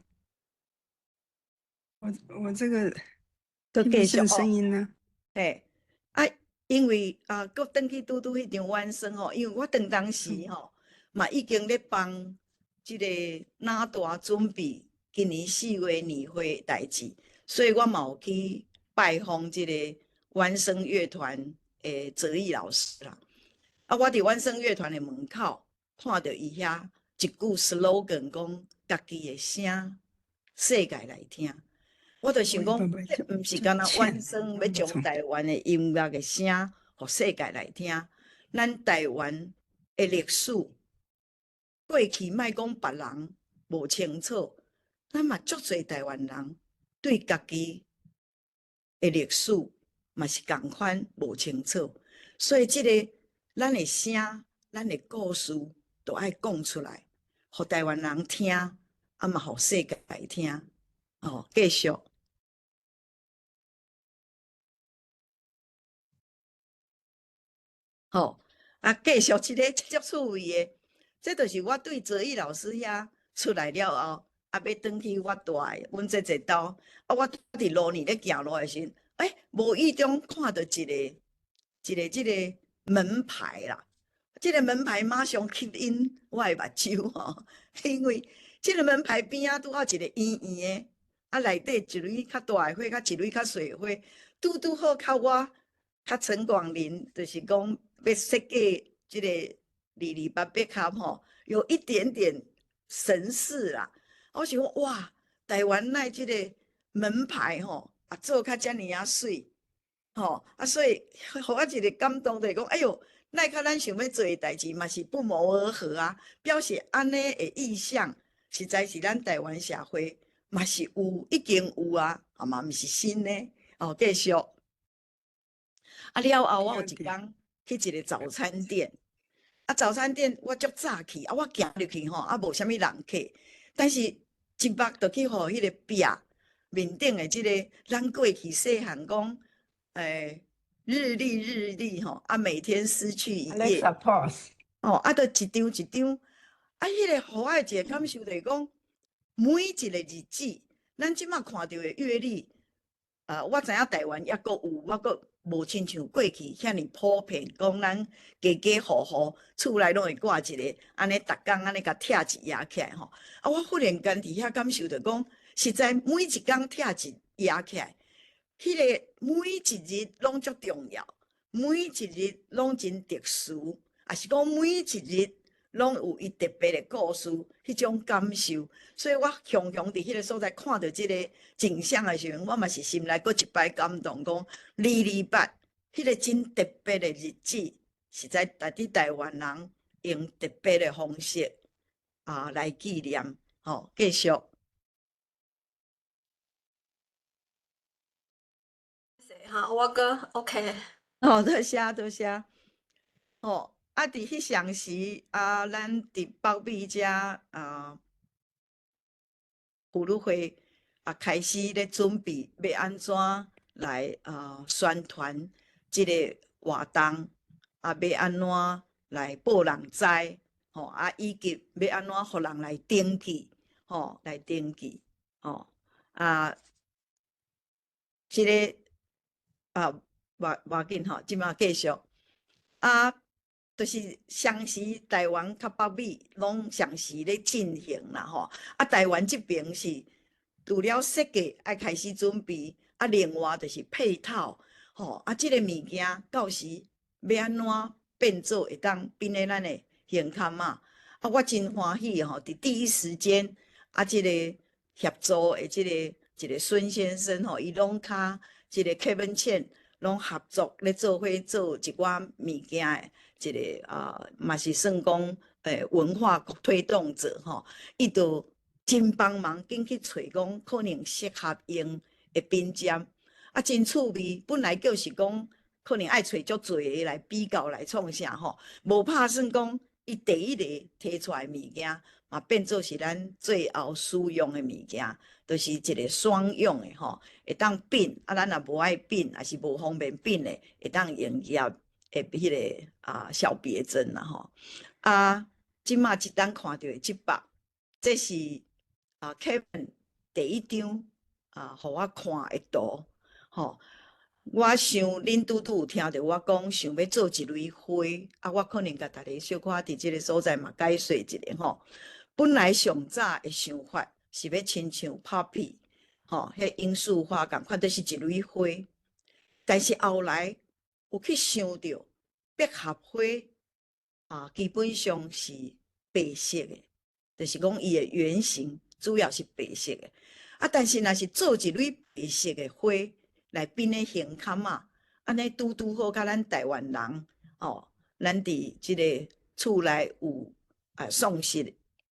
我這個閣繼續聲音呢？嘿，啊，因為啊，閣轉去拄拄彼場晚生吼，因為我當當時吼嘛已經咧幫這個哪大準備今年4月年會的代誌，所以我嘛有去拜訪這個晚生樂團的哲毅老師啦。啊，我佇晚生樂團的門口看著伊遐一句 slogan 講家己的聲，世界來聽。我就想講，這毋是干焦晚生欲將台灣的音樂的聲，予世界來聽。咱台灣的歷史過去，莫講別人無清楚，咱嘛足濟台灣人對家己的歷史嘛是仝款無清楚。所以，這個咱的聲、咱的故事，都愛講出來，予台灣人聽，啊嘛予世界來聽。哦，繼續。吼，啊，繼續這個足趣味的，這就是我對哲毅老師遐出來了後，啊，欲轉去我蹛的，阮這一兜，啊，我佇路呢咧行路的時陣，欸，無意中看著一個一個這個門牌啦，這個門牌馬上吸引我的目睭吼，因為這個門牌邊仔拄好一個圓圓的。啊，內底一蕊較大的花，佮一蕊較細的花，拄拄好較我較陳廣林，就是講欲設計這個228筆盒吼，有一點點神似啦。我想講哇，台灣內這個門牌吼，啊做較遮爾仔媠，吼啊，所以予我一個感動，就是講，哎喲，奈較咱想欲做的代誌嘛是不謀而合啊，表示按呢的意向，實在是咱台灣社會。嘛是有，已經有啊，啊嘛毋是新的哦。繼續啊，了後我有一工去一個早餐店，啊，早餐店我足早去，啊，我行入去吼，啊，無啥物人客，但是一目就去予彼個壁面頂的這個，咱過去細漢講，欸，日曆日曆吼，啊，每天失去一頁，哦，啊，就一張一張，啊，彼個予我的一個感受就是講。每一個日子，咱這馬看著的月曆，啊，我知影台灣猶閣有，我閣無親像過去遐爾普遍，講咱家家戶戶厝內攏會掛一個，按呢逐工按呢共拆一頁起來吼。啊，我忽然間佇遐感受著講，實在每一工拆一頁起來，彼個每一日攏足重要，每一日攏真特殊，抑是講每一日。攏有伊特別的故事，彼種感受，所以我常常佇彼個所在看著這個景象的時陣，我嘛是心內閣一擺感動，講228彼個真特別的日子，實在佇台灣人用特別的方式啊來紀念，吼，繼續。好，我閣 OK。好，多謝多謝。吼。啊！佇彼雙時，啊，咱佇北美遮啊，婦女會啊開始咧準備欲按怎來啊宣傳這個活動，啊，欲按怎來報人知，吼啊，以及欲按怎予人來登記，吼，來登記，吼啊，這個啊，無無要緊吼，這馬繼續啊。就是雙時台灣佮北美攏雙時咧進行啦吼，啊，台灣這邊是除了設計愛開始準備，啊，另外就是配套，吼，啊，這個物件到時欲按怎變做會當變咧咱的胸坎仔？啊，我真歡喜吼，佇第一時間，啊，這個協助的這個一個孫先生吼，伊攏佮這個 Kevin Chen 攏合作咧做伙做一寡物件的一個啊，嘛是算講文化推動者吼，伊就真幫忙，緊去揣講可能適合用的品針，啊，真趣味。本來就是講可能愛揣足濟个來比較來創啥吼，無拍算講伊第一個提出來物件，嘛變做是咱最後使用的物件，就是一個雙用的吼，會當擯，啊，咱若無愛擯，抑是無方便擯的，會當用夾的彼個啊小別針啦吼。啊，這馬這當看著的這幅，這是啊，Kevin 第一張啊，予我看的圖，吼。我想恁拄拄有聽著我講，想欲做一蕊花，啊，我可能共大家小可佇這个所在嘛解說一下吼。本來上早的想法是欲親像 poppy，吼，彼罌粟花仝款，就是一蕊花。但是後來有去想著百合花啊，基本上是白色的，就是講伊的原型主要是白色的。啊，但是若是做一蕊白色的花來變咧胸坎仔，按呢拄拄好，佮咱台灣人哦，咱佇這个厝內有啊喪事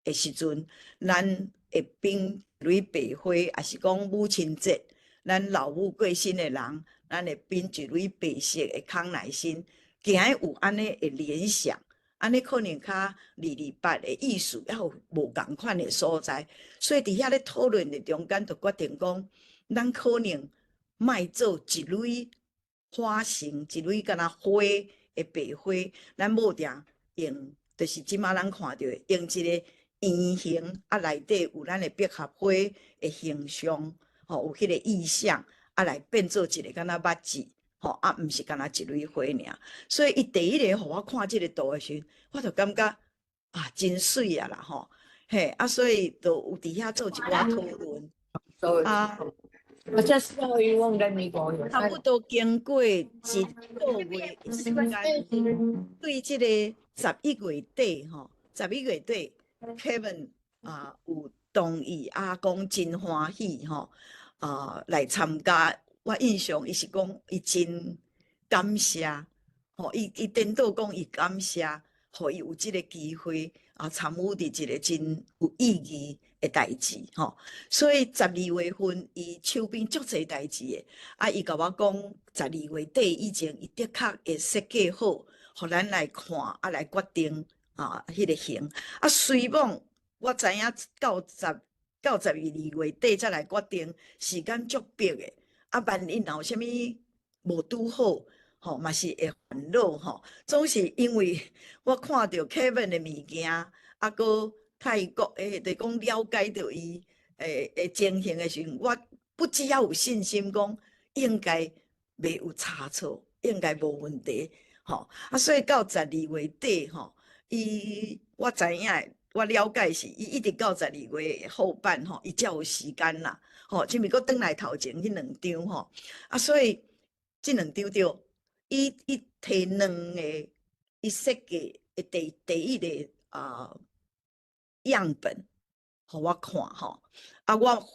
的時陣，咱會變蕊白花，抑是講母親節，咱老母過身的人，咱會變一蕊白色的康乃馨，驚有按呢的聯想，按呢可能較228的意思，猶有無仝款的所在，所以佇遐咧討論的中間，就決定講，咱可能莫做一蕊花型，一蕊敢若花的白花，咱無定用，就是這馬咱看著的，用一个圓形，啊內底有咱的百合花的形象，吼，有彼个意象，啊來變做一个敢若捌子，吼，啊毋是干焦一蕊花爾。所以伊第一个予我看這个圖的時陣，我就感覺啊，真媠啊啦吼，嘿，啊所以就有佇遐做一寡討論啊。我這時候用的美國差不多經過一個月的時間，對這個11月底吼，十一月底，Kevin 啊有同意啊，講真歡喜吼，啊來參加。我印象伊是講伊真感謝，吼，伊伊顛倒講伊感謝，予伊有這个機會啊參與佇一个真有意義的代誌吼。所以十二月份伊手邊足濟代誌的，啊，伊共我講十二月底以前，伊的確會設計好，予咱來看，啊來決定啊彼个型。啊，雖罔我知影到12月底才來決定，時間足迫的。啊，萬一若有啥物無拄好，吼嘛是會煩惱吼。總是因為我看著 Kevin 的物件，啊，閣佮伊講，就是講了解著伊的情形的時陣，我不只要有信心講應該袂有差錯，應該無問題，吼。啊，所以到十二月底吼，伊我知影，我了解是，伊一直到十二月後半吼，伊才有時間啦。吼，這物閣轉來頭前彼兩張吼，啊，所以這兩張對，伊伊提兩个，伊設計的第一个啊樣本，予我看吼，啊，我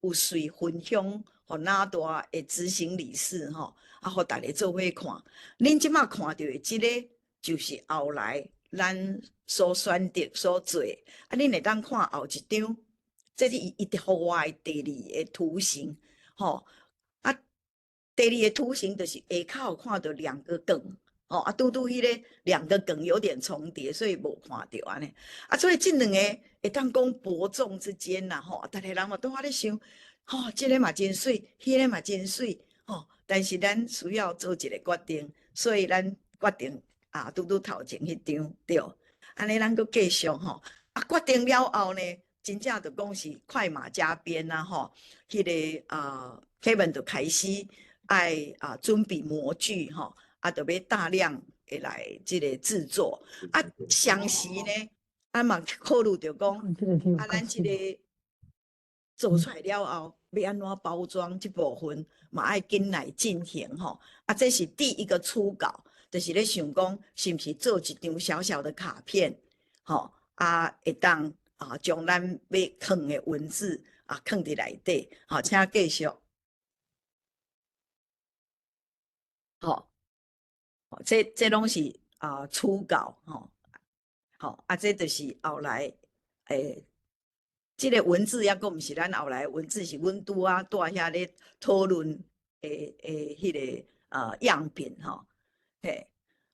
有隨分享予哪大的執行理事吼，啊，予大家做伙看。恁這馬看著的這个，就是後來咱所選擇所做的。啊，恁會當看後一張。這是伊伊予我的第二个圖形，吼啊，第二個圖形就是下跤有看著兩個梗，吼啊，拄拄彼个兩個梗有點重疊，所以無看著按呢。啊，所以這兩個會當講伯仲之間啦，吼，逐个人嘛都咧想，吼，這个嘛真媠，彼个嘛真媠，吼，但是咱需要做一个決定，所以咱決定啊，拄拄頭前彼張對，按呢咱閣繼續吼，啊，決定了後呢？真正就講是快馬加鞭啦吼，彼个啊，Kevin 就開始愛啊準備模具吼，啊，就欲大量的來這個製作。啊，同時呢，啊嘛考慮著講，啊，咱這个做出來了後，欲按怎包裝這部分嘛愛緊來進行吼。啊，這是第一個初稿，就是咧想講，是毋是做一張小小的卡片，吼啊，會當啊將咱欲囥的文字啊囥佇內底，好，請繼續。吼，這攏是啊初稿，吼，好啊，這就是後來欸。這個文字抑閣毋是咱後來文字，是阮拄仔蹛遐咧討論的彼個啊樣品吼，嘿，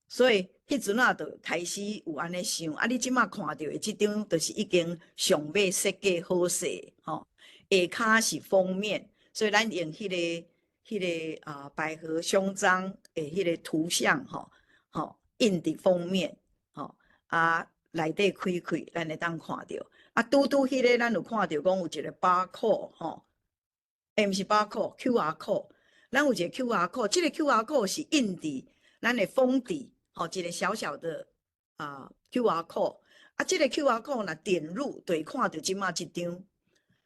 所以彼陣仔就開始有按呢想，啊，你這馬看著的這張，就是已經上尾設計好勢吼，下跤是封面，所以咱用彼個啊百合胸章的彼個圖像吼，吼印佇封面，吼啊內底開開，咱會當看著。啊，拄拄彼个咱有看著講有一個 barcode 吼，欸，毋是 barcode，QR code，咱有一個 QR code，這個 QR code 是印佇咱的封底，吼，一個小小的啊 QR code，啊，這個 QR code 若點入，就會看著這馬這張，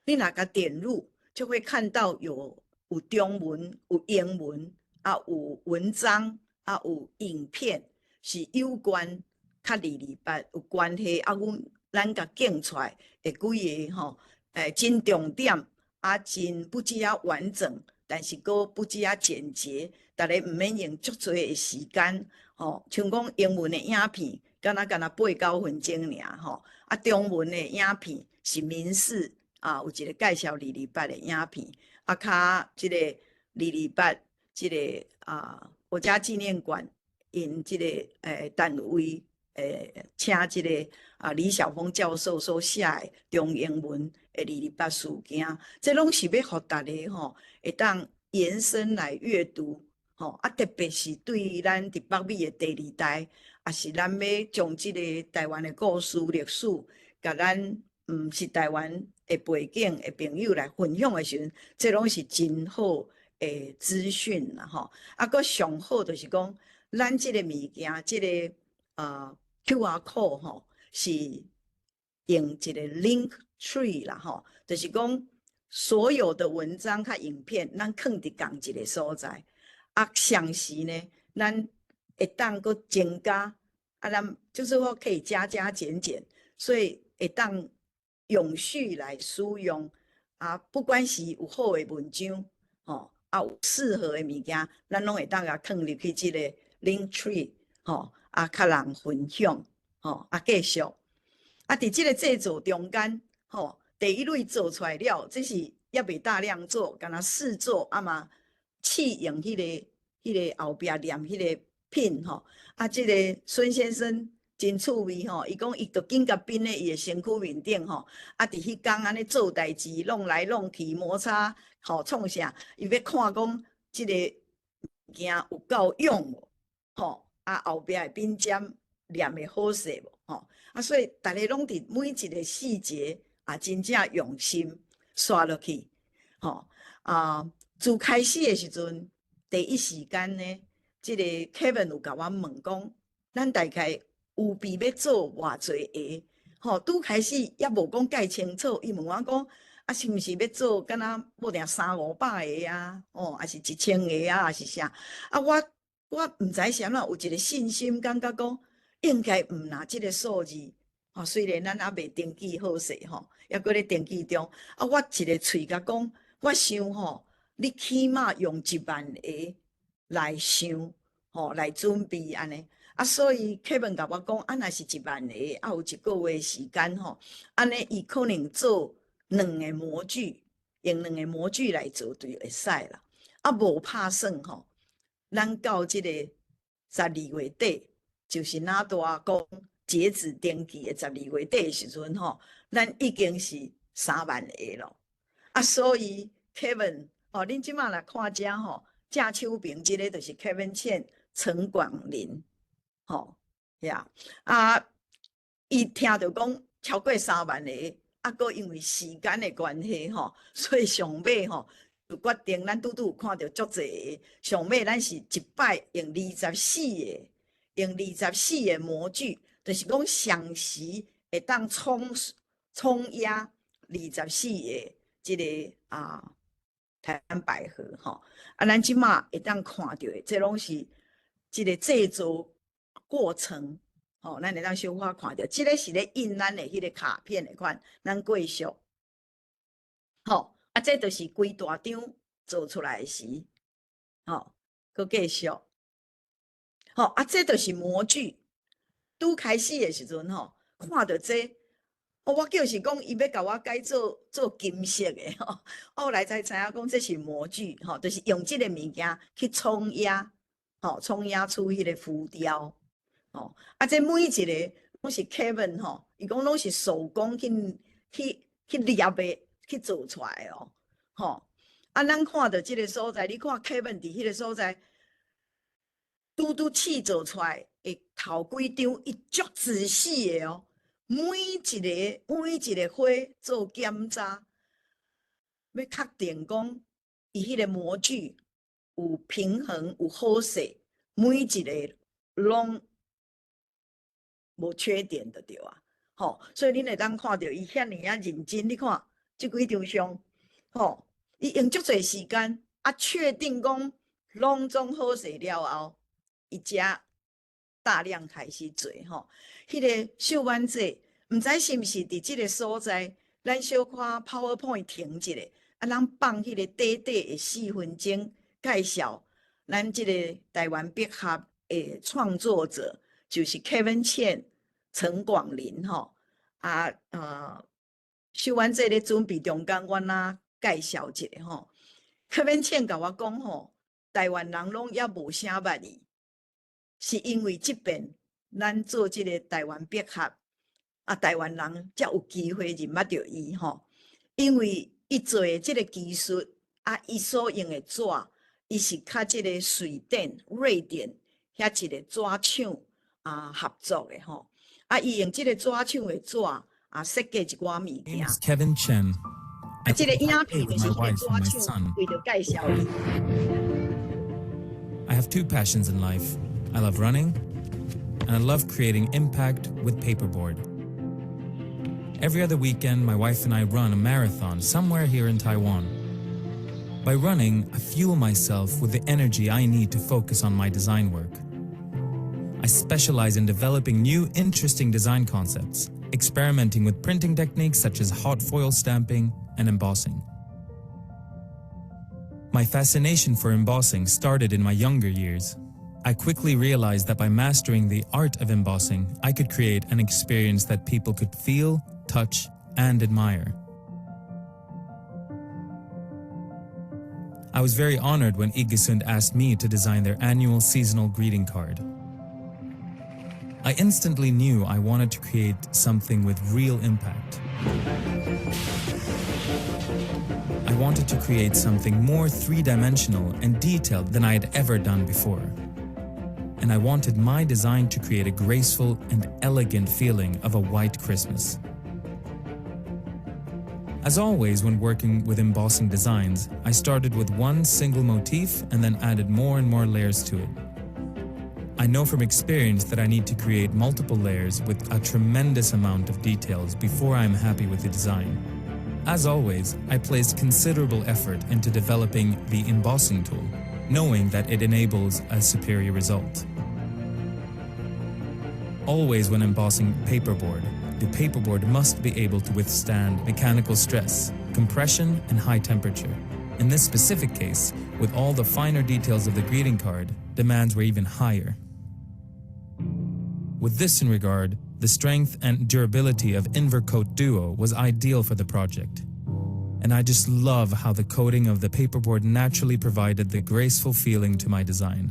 你若共點入，就會看到有中文、有英文，啊，有文章，啊，有影片，是有關佮二二八有關係，啊，阮。咱共建出來的幾个吼，欸，真重點，啊，真不止仔完整，但是閣不止仔簡潔，逐家毋免用足濟的時間，吼，像講英文的影片，敢若干焦8、9分鐘爾吼，啊，中文的影片是民視啊，有一個介紹二二八的影片，啊，較這個二二八這個啊國家紀念館𪜶這個單位。請這個啊李曉峰教授所寫的中英文的二二八事件，這攏是欲予逐家吼會當延伸來閱讀吼，啊特別是對咱佇北美的第二代，抑是咱欲將這個台灣的故事歷史，共咱毋是台灣的背景的朋友來分享的時陣，這攏是真好的資訊啦吼。啊，閣上好就是講，咱這個物件，這個啊 QR code 吼，是用一個 link tree 啦吼，就是講所有的文章佮影片，咱囥佇仝一個所在，啊，同時呢，咱會當閣增加，啊，咱就是說可以加加減減，所以會當永續來使用，啊，不管是有好的文章，吼，啊，有適合的物件，咱攏會當共囥入去這個 link tree，吼，啊，佮人分享，吼，啊，繼續，啊，佇這個製作中間，吼，第一類做出來了，這是猶未大量做，干焦試做，啊嘛試用彼個後壁黏彼個品吼，啊，這個孫先生真趣味吼，伊講伊就緊共擯咧伊的身軀面頂吼，啊，佇彼工按呢做代誌，弄來弄去摩擦，吼創啥？伊欲看講這個物件有夠用無？吼，啊後壁的品針黏會好勢無？吼，啊，所以逐家攏佇每一個細節啊，真正用心刷落去，吼啊，自開始的時陣，第一時間呢，這個 Kevin 有共我問講，咱大概預備欲做偌濟个？吼，拄開始猶無講蓋清楚，伊問我講，啊，是毋是欲做敢若無定三五百个啊？哦，抑是1000個啊？抑是啥？啊，我毋知啥物有一個信心，感覺講應該毋若這個數字。吼，雖然咱猶未登記好勢吼，猶閣咧登記中。啊，我一个喙共講，我想吼，你起碼用1萬個來想，吼，來準備按呢。啊，所以 Kevin 共我講，啊，若是一萬個，啊，有一個月時間吼，按呢伊可能做兩个模具，用兩個模具來做就會使啦。啊，無拍算吼，咱到這個12月底，就是若大講截止登記的12月底的時陣吼，咱已經是3萬個咯。啊，所以 Kevin 哦，恁這馬來看遮吼，正手邊這个就是 Kevin 倩陳廣林，吼呀，啊，伊聽著講超過三萬個，啊，閣因為時間的關係吼，所以上尾吼就決定，咱拄拄有看著足濟个，上尾咱是一擺用二十四個，用二十四個模具，就是講同時會當衝壓二十四個。這个啊台灣百合吼。啊，咱這馬會當看著的，這攏是這个製作過程，吼，咱會當小可看著，這个是咧印咱的彼个卡片的款，咱繼續，吼，啊，這就是規大張做出來時，吼，閣繼續，吼，啊，這就是模具。拄開始的時陣吼，看著這，哦，我就是講伊欲共我改做做金色的吼，後來才知影講這是模具，吼，就是用這个物件去沖壓，吼，沖壓出彼个浮雕，吼，啊，這每一个攏是 Kevin 吼，伊講攏是手工去去去捏的，去做出來的哦，吼，啊，咱看著這个所在，你看 Kevin 佇彼个所在，拄拄試做出來的頭幾張，伊足仔細的哦，每一个每一个花做檢查，欲確定講伊彼个模具有平衡、有好勢，每一个攏無缺點就對啊，吼，所以恁會當看著伊遐爾仔認真，你看這幾張相，吼，伊用足濟時間啊，確定講攏總好勢了後，伊才大量開始做吼。彼个秀婉姐，毋知是毋是佇這个所在，咱小可 PowerPoint 停一下，啊，咱放彼个短短的4分鐘介紹咱這個台灣百合的創作者，就是 Kevin 倩、陳廣林吼。啊，秀婉姐咧準備中間，阮仔介紹一下吼。Kevin 倩共我講吼，台灣人攏猶無啥捌伊，是因為這遍咱做這个台灣百合，啊，台灣人才有機會認捌著伊吼。因為伊做的這个技術，啊，伊所用的紙，伊是佮這个瑞典、瑞典遐一个紙廠啊合作的吼。啊，伊用這个紙廠的紙啊設計一寡物件。 Kevin Chen. 啊，這个影片就是彼个紙廠為著介紹伊。 I have two passions in life. I love running, and I love creating impact with paperboard. Every other weekend, my wife and I run a marathon somewhere here in Taiwan. By running, I fuel myself with the energy I need to focus on my design work. I specialize in developing new, interesting design concepts, experimenting with printing techniques such as hot foil stamping and embossing. My fascination for embossing started in my younger years. I quickly realized that by mastering the art of embossing, I could create an experience that people could feel, touch, and admire. I was very honored when Iggesund asked me to design their annual seasonal greeting card. I instantly knew I wanted to create something with real impact. I wanted to create something more three-dimensional and detailed than I had ever done before. And I wanted my design to create a graceful and elegant feeling of a white Christmas. As always, when working with embossing designs, I started with one single motif and then added more and more layers to it. I know from experience that I need to create multiple layers with a tremendous amount of details before I am happy with the design. As always, I placed considerable effort into developing the embossing tool, knowing that it enables a superior result. Always when embossing paperboard, the paperboard must be able to withstand mechanical stress, compression, and high temperature. In this specific case, with all the finer details of the greeting card, demands were even higher. With this in regard, the strength and durability of Invercote Duo was ideal for the project. And I just love how the coating of the paperboard naturally provided the graceful feeling to my design.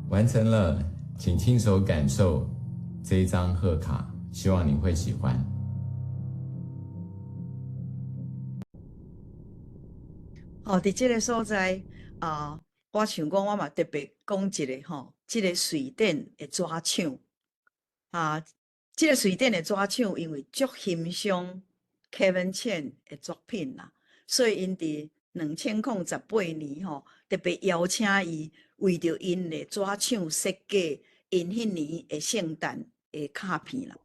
完成了，請親手感受這一張賀卡，希望你會喜歡。哦，佇這个所在啊，我想講，我嘛特別講一个吼，這个瑞典的紙廠啊，這个瑞典的紙廠因為足欣賞 Kevin Chen 的作品啦，所以𪜶佇2018年吼，特別邀請伊為著𪜶的紙廠設計𪜶彼年的聖誕的卡片啦。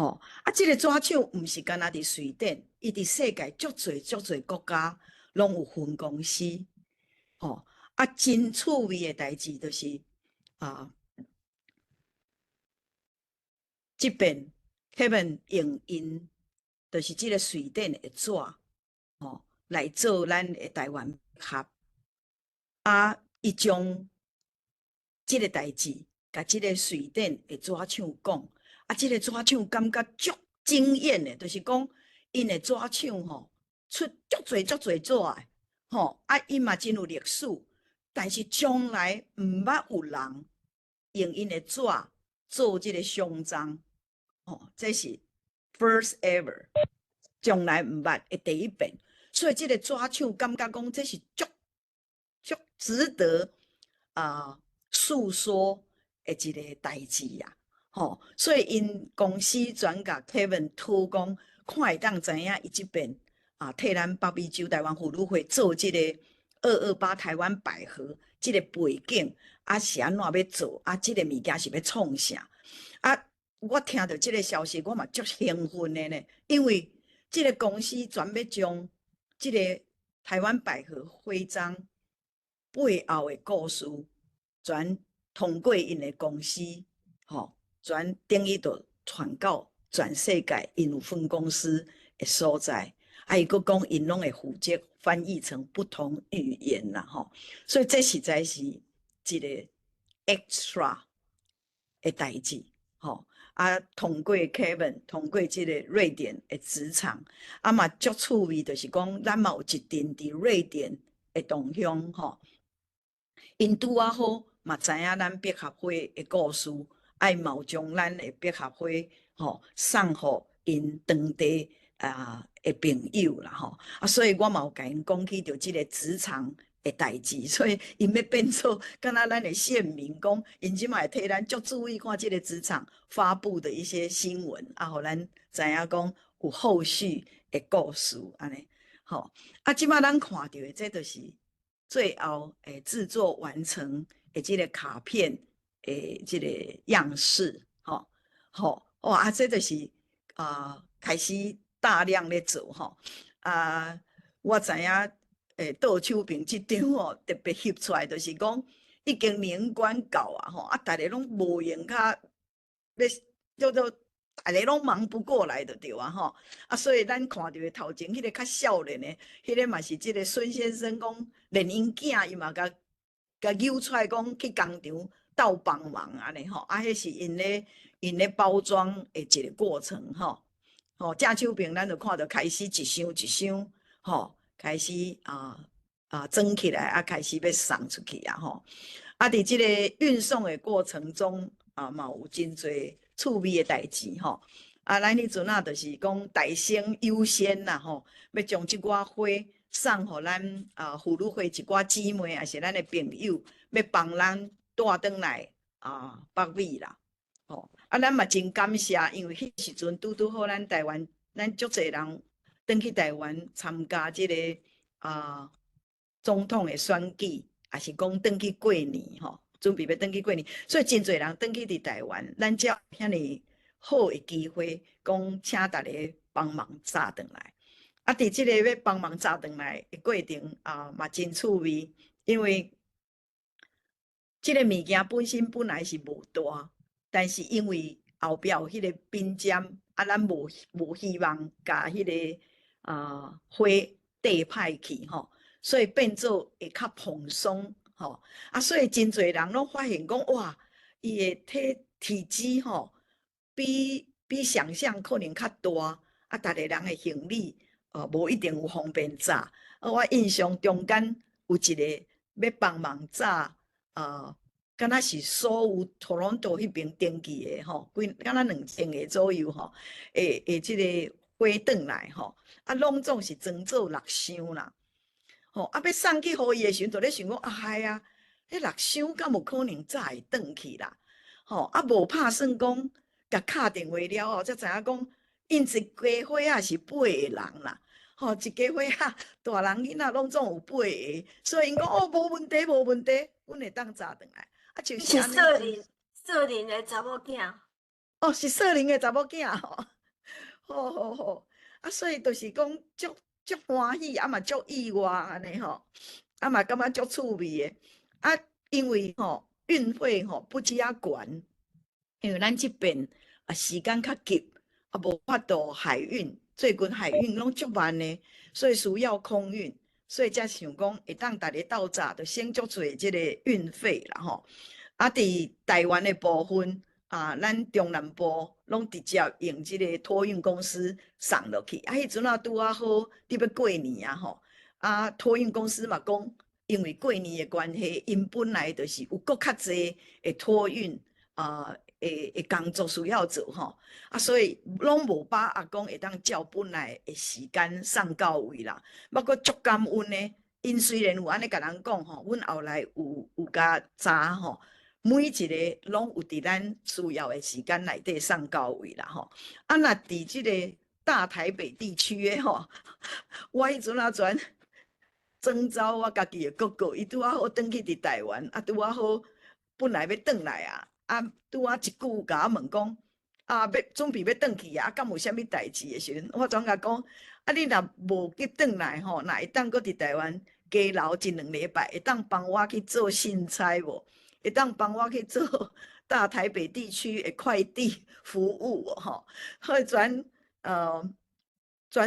吼，啊，這個紙廠毋是干焦佇瑞典，伊佇世界足濟足濟國家攏有分公司，吼，啊，真趣味的代誌就是啊，這邊 Kevin 用𪜶，就是這個瑞典的紙，吼，來做咱的台灣盒，啊，伊將這個代誌，共這個瑞典的紙廠講。啊，這個紙廠感覺足驚豔的，就是講𪜶的紙廠吼出足濟足濟紙的，吼啊，伊嘛真有歷史，但是從來毋捌有人用𪜶的紙做這個胸章，吼，這是 first ever，從來毋捌的第一遍，所以這個紙廠感覺講這是足足值得啊訴說的一個代誌啊。吼，所以𪜶公司轉共 Kevin 討講，看會當知影伊這邊啊，替咱北美洲台灣婦女會做這個228台灣百合這個背景，啊是按怎欲做，啊這個物件是欲創啥？啊，我聽著這個消息，我嘛足興奮的呢，因為這個公司專欲將這個台灣百合徽章背後的故事，全通過𪜶的公司，吼。全等於就傳到全世界，𪜶有分公司的所在，啊，伊閣講𪜶攏會負責翻譯成不同語言啦，吼，所以這實在是一個 extra 的代誌，吼，啊，通過 Kevin，通過這個瑞典的紙廠，啊嘛足趣味，就是講咱嘛有一陣佇瑞典的同鄉，吼，𪜶拄仔好嘛知影咱百合花的故事。愛嘛有將咱的百合花吼送予𪜶當地啊的朋友啦吼，啊，所以我嘛有共𪜶講起著這個紙廠的代誌，所以𪜶欲變做敢若咱的線民講，𪜶這馬會替咱足注意看這個紙廠發布的一些新聞，啊，予咱知影講有後續的故事按呢，吼，啊，這馬咱看著的這就是最後會製作完成的這個卡片的這個樣式，吼，吼，哇，啊，這就是啊，開始大量咧做吼，啊，我知影，倒手邊這張吼特別翕出來，就是講已經年關到啊，吼，啊，逐家攏無閒較欲叫做逐家攏忙不過來就對啊，吼，啊，所以咱看著的頭前彼個較少年的，彼個嘛是這個孫先生講，連𪜶囝伊嘛共共揪出來講去工廠鬥幫忙按呢吼，啊，彼是𪜶咧包裝的一個過程吼，吼，正手邊咱就看著開始一箱一箱，吼，開始啊啊裝起來，啊開始欲送出去啊吼，啊，佇這個運送的過程中啊，嘛有真濟趣味的代誌吼，啊，咱彼陣啊，就是講大生優先啦吼，欲將這寡花送予咱啊婦女會一寡姊妹，抑是咱的朋友，欲幫咱帶轉來啊北美啦，吼，啊，咱嘛真感謝，因為彼時陣拄拄好咱台灣，咱足濟人轉去台灣參加這個啊總統的選舉，抑是講轉去過年吼，準備欲轉去過年，所以真濟人轉去佇台灣，咱才有遐爾好的機會，講請逐家幫忙紮轉來。啊，佇這個欲幫忙紮轉來的過程啊，嘛真趣味，因為這個物件本身本來是無大，但是因為後壁有彼個冰針，啊，咱無希望共彼個啊花綴歹去吼，所以變做會較蓬鬆吼，啊，所以真濟人攏發現講哇，伊的體積吼，比想象可能較大，啊，逐個人的行李無一定有方便紮。啊，我印象中間有一個欲幫忙紮，敢若是所有多倫多彼邊登記的吼，幾敢若2000個左右吼，會這個花轉來吼，啊，攏總是裝做六箱啦，吼，啊，欲送去予伊的時陣，就咧想講啊，係啊，彼六箱敢有可能紮會轉去啦？吼，啊，無拍算講，共敲電話了後，才知影講，𪜶一家伙仔是八個人啦，吼，一家伙仔大人囡仔攏總有八個，所以𪜶講哦，無問題，無問題，阮會當紮轉來。啊，就是是少年少年的查某囝。哦，是少年的查某囝吼，好好好，啊，所以就是講足足歡喜，啊嘛足意外按呢吼，啊嘛感覺足趣味的，啊，因為吼運費吼不止遐懸，因為咱這邊啊時間較急，啊無法度海運，最近海運攏足慢的，所以需要空運，所以才想講會當逐家鬥早，就省足濟這個運費啦吼。啊，佇台灣的部分啊，咱中南部攏直接用這個托運公司送落去。啊，彼陣啊拄仔好佇欲過年啊吼，啊，托運公司嘛講，因為過年的關係，𪜶本來就是有閣較濟的托運啊的工作需要做吼，啊，所以攏無把握講會當照本來的時間送到位啦。不過足感恩的，𪜶雖然有按呢共人講吼，阮後來有共查吼。每一個攏有佇咱需要的時間內底送到位啦吼。啊，若佇這個大台北地區的吼，我彼陣啊轉徵召我家己的哥哥，伊拄仔好轉去佇台灣，啊拄仔好本來欲轉來啊，啊拄仔一句共我問講，啊欲準備欲轉去啊，敢有啥物代誌的時陣，我轉共講，啊你若無急轉來吼，若會當閣佇台灣加留一兩禮拜，會當幫我去做信差無？會當幫我去做大台北地區的快遞服務吼，所以轉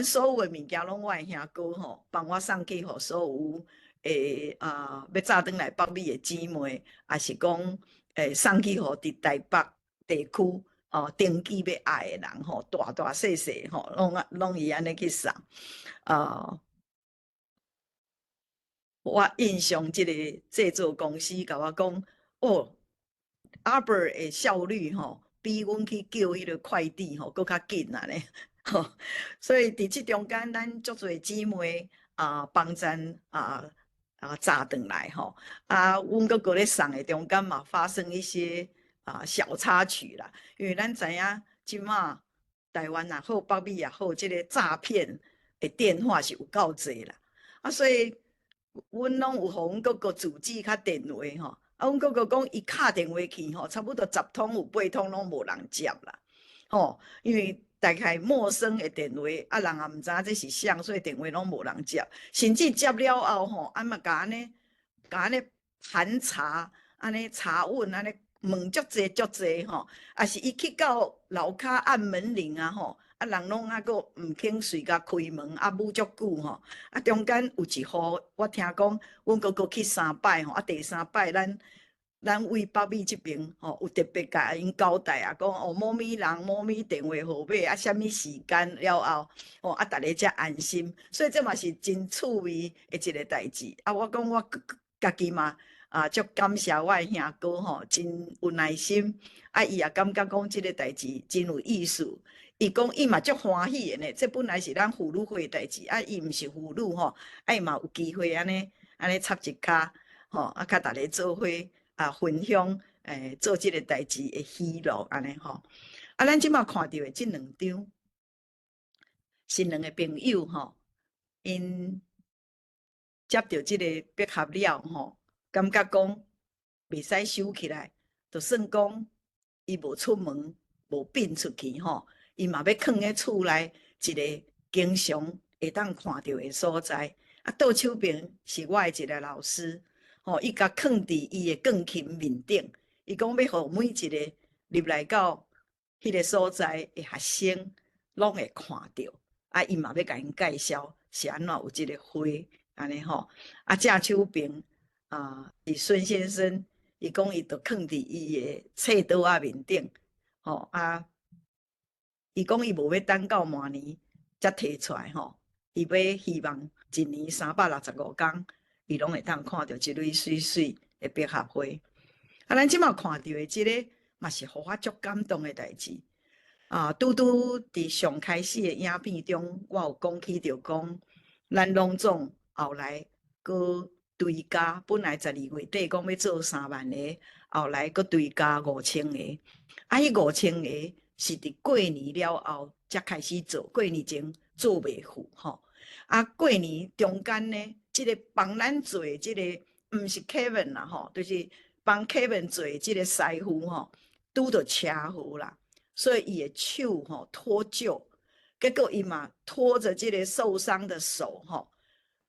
所有的物件攏我的兄哥吼，幫我送去予所有的啊欲早轉來北美的姊妹，抑是講送去予佇台北地區哦登記欲愛的人吼，大大細細吼，攏伊按呢去送啊。我印象這個製作公司共我講，哦，Albert 的效率吼，比阮去叫彼個快遞吼，閣較緊啊咧，吼，所以佇這中間，咱足濟姊妹啊，幫贊啊啊早轉來吼，啊，阮閣閣咧送的中間嘛，發生一些啊小插曲啦，因為咱知影這馬台灣也好，北美也好，這個詐騙的電話是有夠濟啦，啊，所以阮攏有予阮哥哥住址佮電話吼，啊，阮哥哥講伊敲電話去吼，差不多10通有8通攏無人接啦，吼，因為大概陌生的電話，啊，人也毋知影這是啥，所以電話攏無人接，甚至接了後吼，啊嘛共按呢，共按呢盤查，按呢查問，按呢問足濟足濟吼，抑是伊去到樓跤按門鈴啊吼。啊，人攏猶閣毋肯隨共開門，啊，舞足久吼。啊，中間有一戶，我聽講，阮哥哥去三擺吼，啊，第三擺咱為北美這邊吼，有特別共𪜶交代啊，講哦，某物人某物電話號碼啊，啥物時間了後，吼啊，逐家才安心。所以這嘛是真趣味的一個代誌。啊，我講我家己嘛啊，足感謝我的兄哥吼，真有耐心。啊，伊也感覺講這個代誌真有意思。伊講伊嘛足歡喜的呢，這本來是咱婦女會的代誌，啊，伊毋是婦女吼，啊，伊嘛有機會按呢按呢插一跤，吼，啊，佮逐家做伙啊分享，做這個代誌的喜樂按呢吼。啊，咱這馬看著的這兩張是兩個朋友吼，𪜶接著這個百合了吼，感覺講袂使收起來，就算講伊無出門，無變出去吼。伊嘛欲囥佇厝內一個經常會當看著的所在。啊，倒手邊是我的一個老師，吼，伊共囥佇伊的鋼琴面頂。伊講欲予每一個入來到彼個所在的學生，攏會看著。啊，伊嘛欲共𪜶介紹是按怎有這個花，按呢吼。啊，正手邊啊是孫先生，伊講伊就囥佇伊的冊桌仔面頂，吼啊。伊講伊無欲等到明年才提出來吼，伊欲希望一年365工，伊攏會當看著這蕊媠媠的百合花。啊，咱這馬看著的這個嘛是予我足感動的代誌。啊，拄拄佇上開始的影片中，我有講起著講，咱攏總後來閣追加，本來12月底講欲做3萬個，後來閣追加5000個。啊，彼5000個是佇過年了後才開始做，過年前做袂赴吼。啊，過年中間呢，這個幫咱做的這個毋是 Kevin 啦吼，就是幫 Kevin 做的這個師傅吼，拄著車禍啦。所以伊的手吼脫臼，結果伊嘛拖著這个受傷的手吼，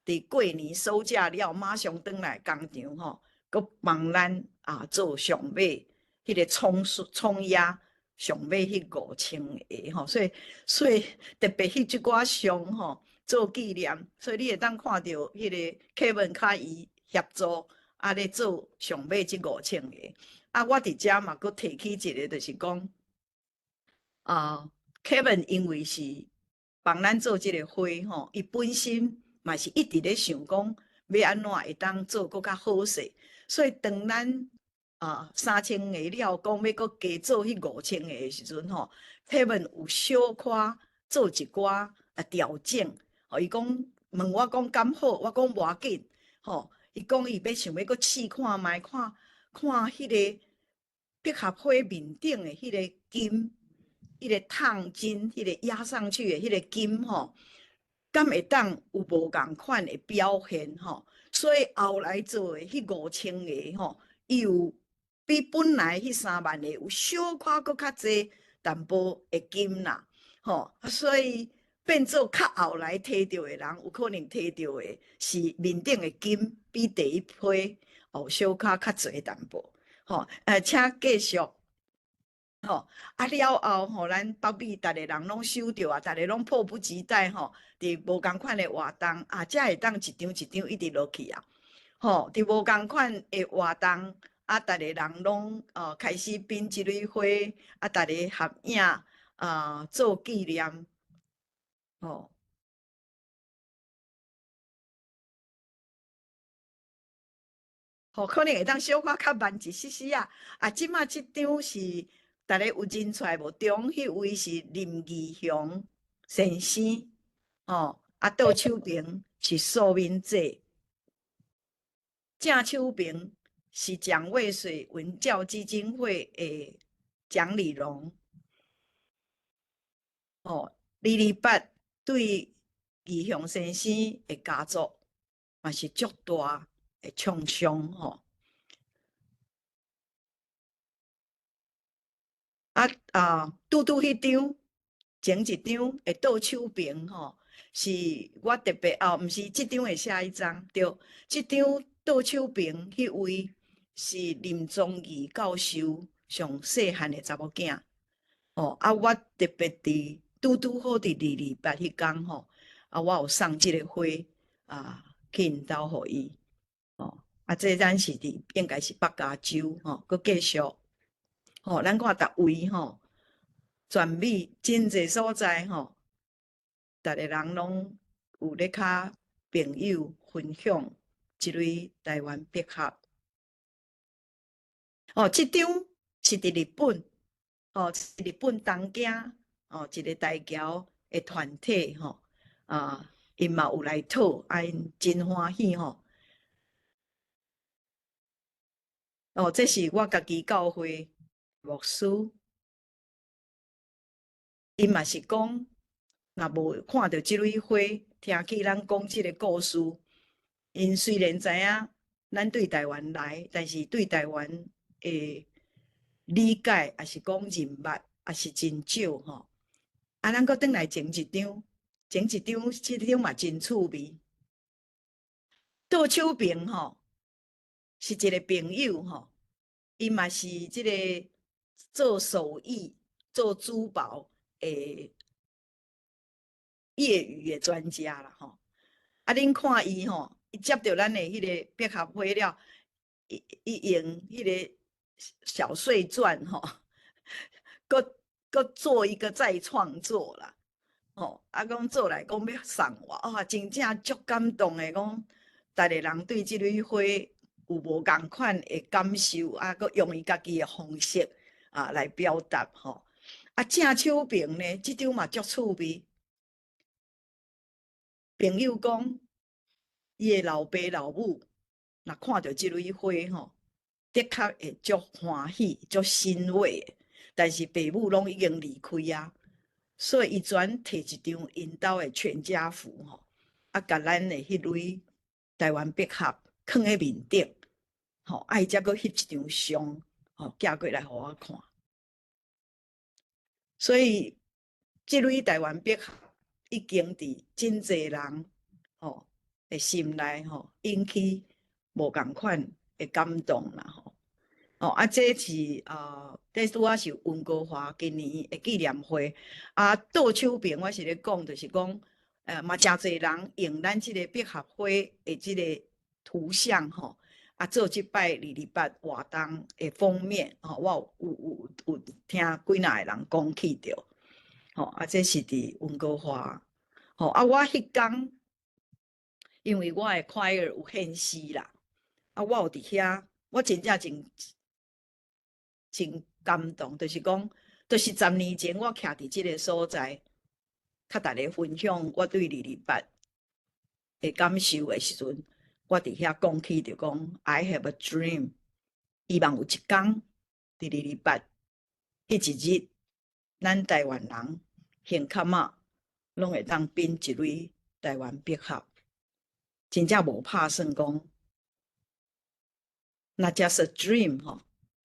佇過年收假了，馬上轉來工廠吼，閣幫咱啊做上尾彼个衝衝壓上尾彼5000个吼，所以特別翕這寡相吼做紀念，所以你會當看著彼个 Kevin 佮伊協助啊咧做上尾這5000个。啊，我佇遮嘛閣提起一个，就是講啊，Kevin 因為是幫咱做這个花吼，伊本身嘛是一直咧想講欲按怎會當做閣較好勢，所以當咱啊3000个了，講欲閣加做彼5000个的時陣吼，Kevin 有小可做一寡啊調整，吼，伊講問我講敢好，我講無要緊，吼，伊講伊欲想欲閣試看覓，看看彼个百合花面頂的彼个金，彼个燙金，彼个壓上去的彼个金吼，敢會當有無仝款的表現吼？所以後來做的彼5000个吼，伊有比本來彼3萬个有小可閣較濟淡薄的金啦，吼，所以變做較後來提著的人，有可能提著的是面頂的金比第一批哦小可較濟淡薄，吼，請繼續。吼，啊了後吼，咱北美逐个人攏收著啊，逐个攏迫不及待吼，佇無仝款的活動啊，才會當一張一張一直落去啊。吼，佇無仝款的活動啊，逐個人攏開始賓這蕊花，啊，逐个合影啊，做紀念，吼。吼，可能會當小可較慢一絲絲啊。啊，這馬這張是。逐个有認出來無？中彼位是林義雄先生，吼，啊，倒手邊是蘇敏哲，正手邊是蔣渭水文教基金會的蔣禮榮，吼，228對義雄先生的家族嘛是足大的創傷，吼。啊啊，拄拄彼張前一張的倒手邊吼，是我特別哦，毋是這張的下一張，對，這張倒手邊彼位是林宗義教授上細漢的查某囝，吼啊，我特別佇拄拄好佇228彼工吼，啊，我有送這个花啊去𪜶兜予伊，吼啊，這咱是佇應該是北加州吼，閣繼續。吼，咱看逐位吼，全美真濟所在吼，逐个人攏有咧佮朋友分享這蕊台灣百合。哦，這張是佇日本，哦，日本東京，哦，一个台僑的團體吼，啊，𪜶嘛有來討，啊，𪜶真歡喜吼。哦，這是我家己教會。牧師，伊嘛是講，若無看著這蕊花，聽起咱講這个故事，𪜶雖然知影咱對台灣來，但是對台灣的理解，抑是講認捌，也是真少吼。啊，咱閣轉來前一張，前一張，這張嘛真趣味。倒手邊吼，是一个朋友吼，伊嘛是這个。做手藝、做珠寶的業餘的專家啦，吼！啊，恁看伊吼，伊接著咱的彼个百合花了，伊伊用彼个小碎鑽吼，閣閣做一個再創作啦，吼！啊，講做來講欲送我，哇，真正足感動的，講逐個人對這蕊花有無仝款的感受，啊，閣用伊家己的方式。啊，來表達吼。啊，正手邊呢，這張嘛足趣味。朋友講，伊的老爸老母若看著這蕊花吼，的確會足歡喜、足欣慰的。但是爸母攏已經離開啊，所以伊專提一張𪜶兜的全家福吼，啊，共咱的彼蕊台灣百合囥佇面頂，吼，啊，伊才閣翕一張相。吼，寄過來予我看。所以這蕊台灣百合已經佇真濟人吼的心內吼引起無仝款的感動啦吼。哦，啊，這是啊，這拄仔是溫哥華今年的紀念會。啊，倒手邊我是咧講，就是講，嘛誠濟人用咱這个百合花的這个圖像吼，啊，做這擺228活動的封面吼，我有聽幾若个人講起著，吼，啊，這是佇溫哥華，吼，啊，我彼工因為我的 choir 有獻詩啦，啊，我有佇遐，我真正真真感動，就是講，就是10年前我徛佇這个所在，佮大家分享我對二二八的感受的時陣，我佇遐講起就講，I have a dream，希望有一工佇二二八彼一日，咱台灣人胸坎仔攏會當變一蕊台灣百合，真正無拍算講，not just a dream 吼，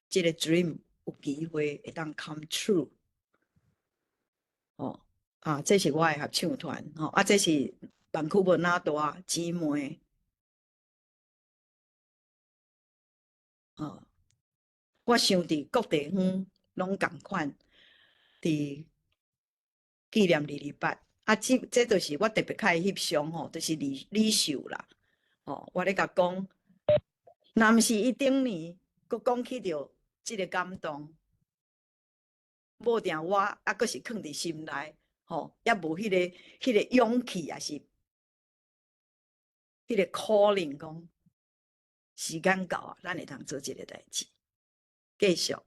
這个 dream 有機會會當 come true，吼啊，這是我的合唱團吼，啊，這是萬區無那大姊妹，吼，我想佇各地方攏仝款，佇紀念二二八，啊，這就是我特別較會翕相吼，就是李李秀啦，吼，我咧共講，若毋是伊頂年閣講起著這个感動，無定我猶閣是囥佇心內，吼，猶無彼个勇氣，抑是彼个 calling 講，時間到啊，咱會當做這个代誌，繼續。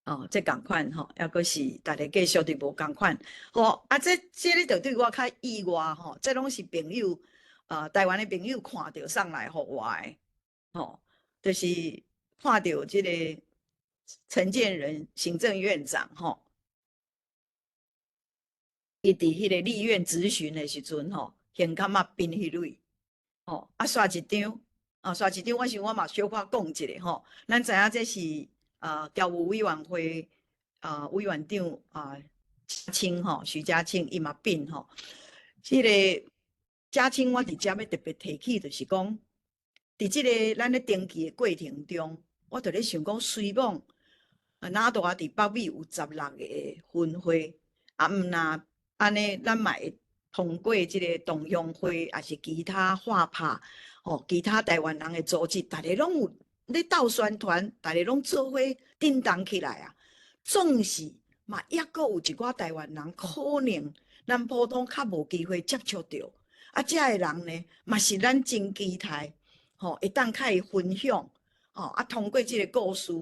哦，這仝款吼，猶閣是大家繼續佇無仝款，吼啊！這个就對我較意外吼，這攏是朋友，台灣的朋友看著送來予我的，吼，就是看著這个陳建仁行政院長吼，伊佇彼个立院質詢的時陣吼，胸坎仔變彼蕊，吼啊，煞一張，啊，煞一張，我想我嘛小可講一下吼，咱知影這是。啊，僑務委員會啊，委員長啊，嘉清吼，徐嘉清伊嘛變吼，這个嘉清我佇遮欲特別提起，就是講，佇這个咱咧登記的過程中，我就咧想講，雖罔啊，哪大佇北美有16個分會，啊，毋若按呢，咱嘛會通過這个同鄉會，抑是其他畫拍吼，其他台灣人的組織，逐个攏有。咧鬥宣傳，逐个攏做伙振動起來啊！總是嘛，猶閣有一寡台灣人可能咱普通較無機會接觸著，啊，遮的人呢，嘛是咱真期待，吼，會當佮伊分享，吼，啊，通過這个故事，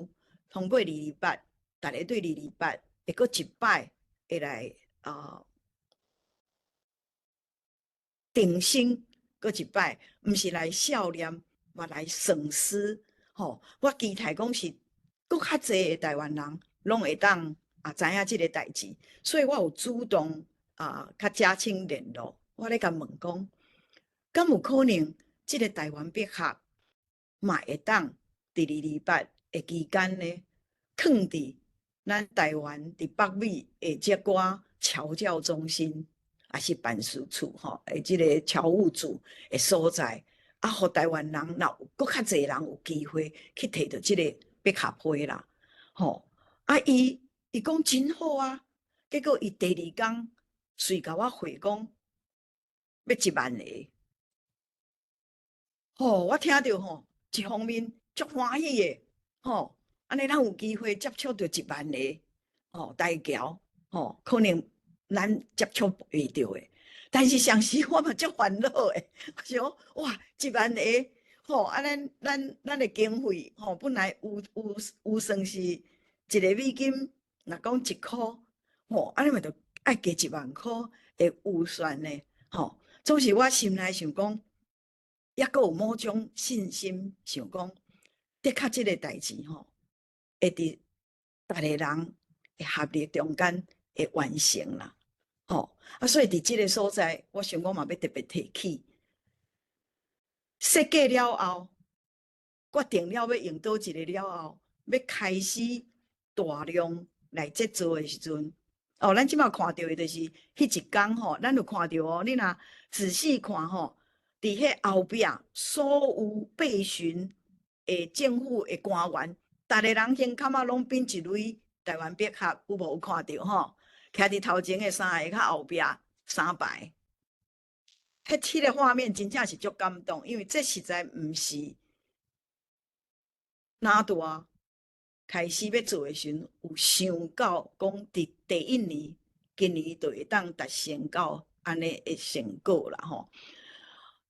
通過二二八，逐个對二二八會閣一擺會來啊，定心閣一擺，毋是來笑念，嘛來省思。吼，我期待講是閣較濟的台灣人攏會當啊知影這个代誌，所以我有主動啊佮嘉清聯絡，我咧共問講，敢有可能這个台灣百合嘛會當佇二二八的期間呢，囥佇咱台灣佇北美的這寡僑教中心，抑是辦事處吼的這个僑務組的所在。啊，予台灣人若有閣較濟人有機會去摕著這个百合花啦，吼！啊，伊伊講真好啊，結果伊第二工隨共我回講欲1萬個，吼！我聽著吼，一方面足歡喜的，吼！按呢咱有機會接觸著1萬個，吼，台僑，吼，可能咱接觸袂著的。但是同時我嘛足煩惱的，我想哇，1萬個，吼，啊，咱的經費，吼，本來有算是一个美金，若講一箍，吼，按呢嘛著愛加1萬箍的預算呢，吼。總是我心內想講，猶閣有某種信心，想講，的確這个代誌吼，會佇逐個人的合力中間會完成啦。吼啊，所以佇這个所在，我想講嘛欲特別提起，設計了後，決定了欲用佗一个了後，欲開始大量來製作的時陣，哦，咱這馬看著的就是彼一工吼，咱有看著哦，你若仔細看吼，佇彼後壁所有備詢的政府的官員，逐个人胸坎仔攏變一壘台灣百合，有無有看著吼？徛佇頭前的三个，較後壁三排，彼個畫面真正是足感動，因為這實在毋是哪大開始欲做的時陣，有想到講佇第一年，今年就會當達成到按呢的成果啦吼。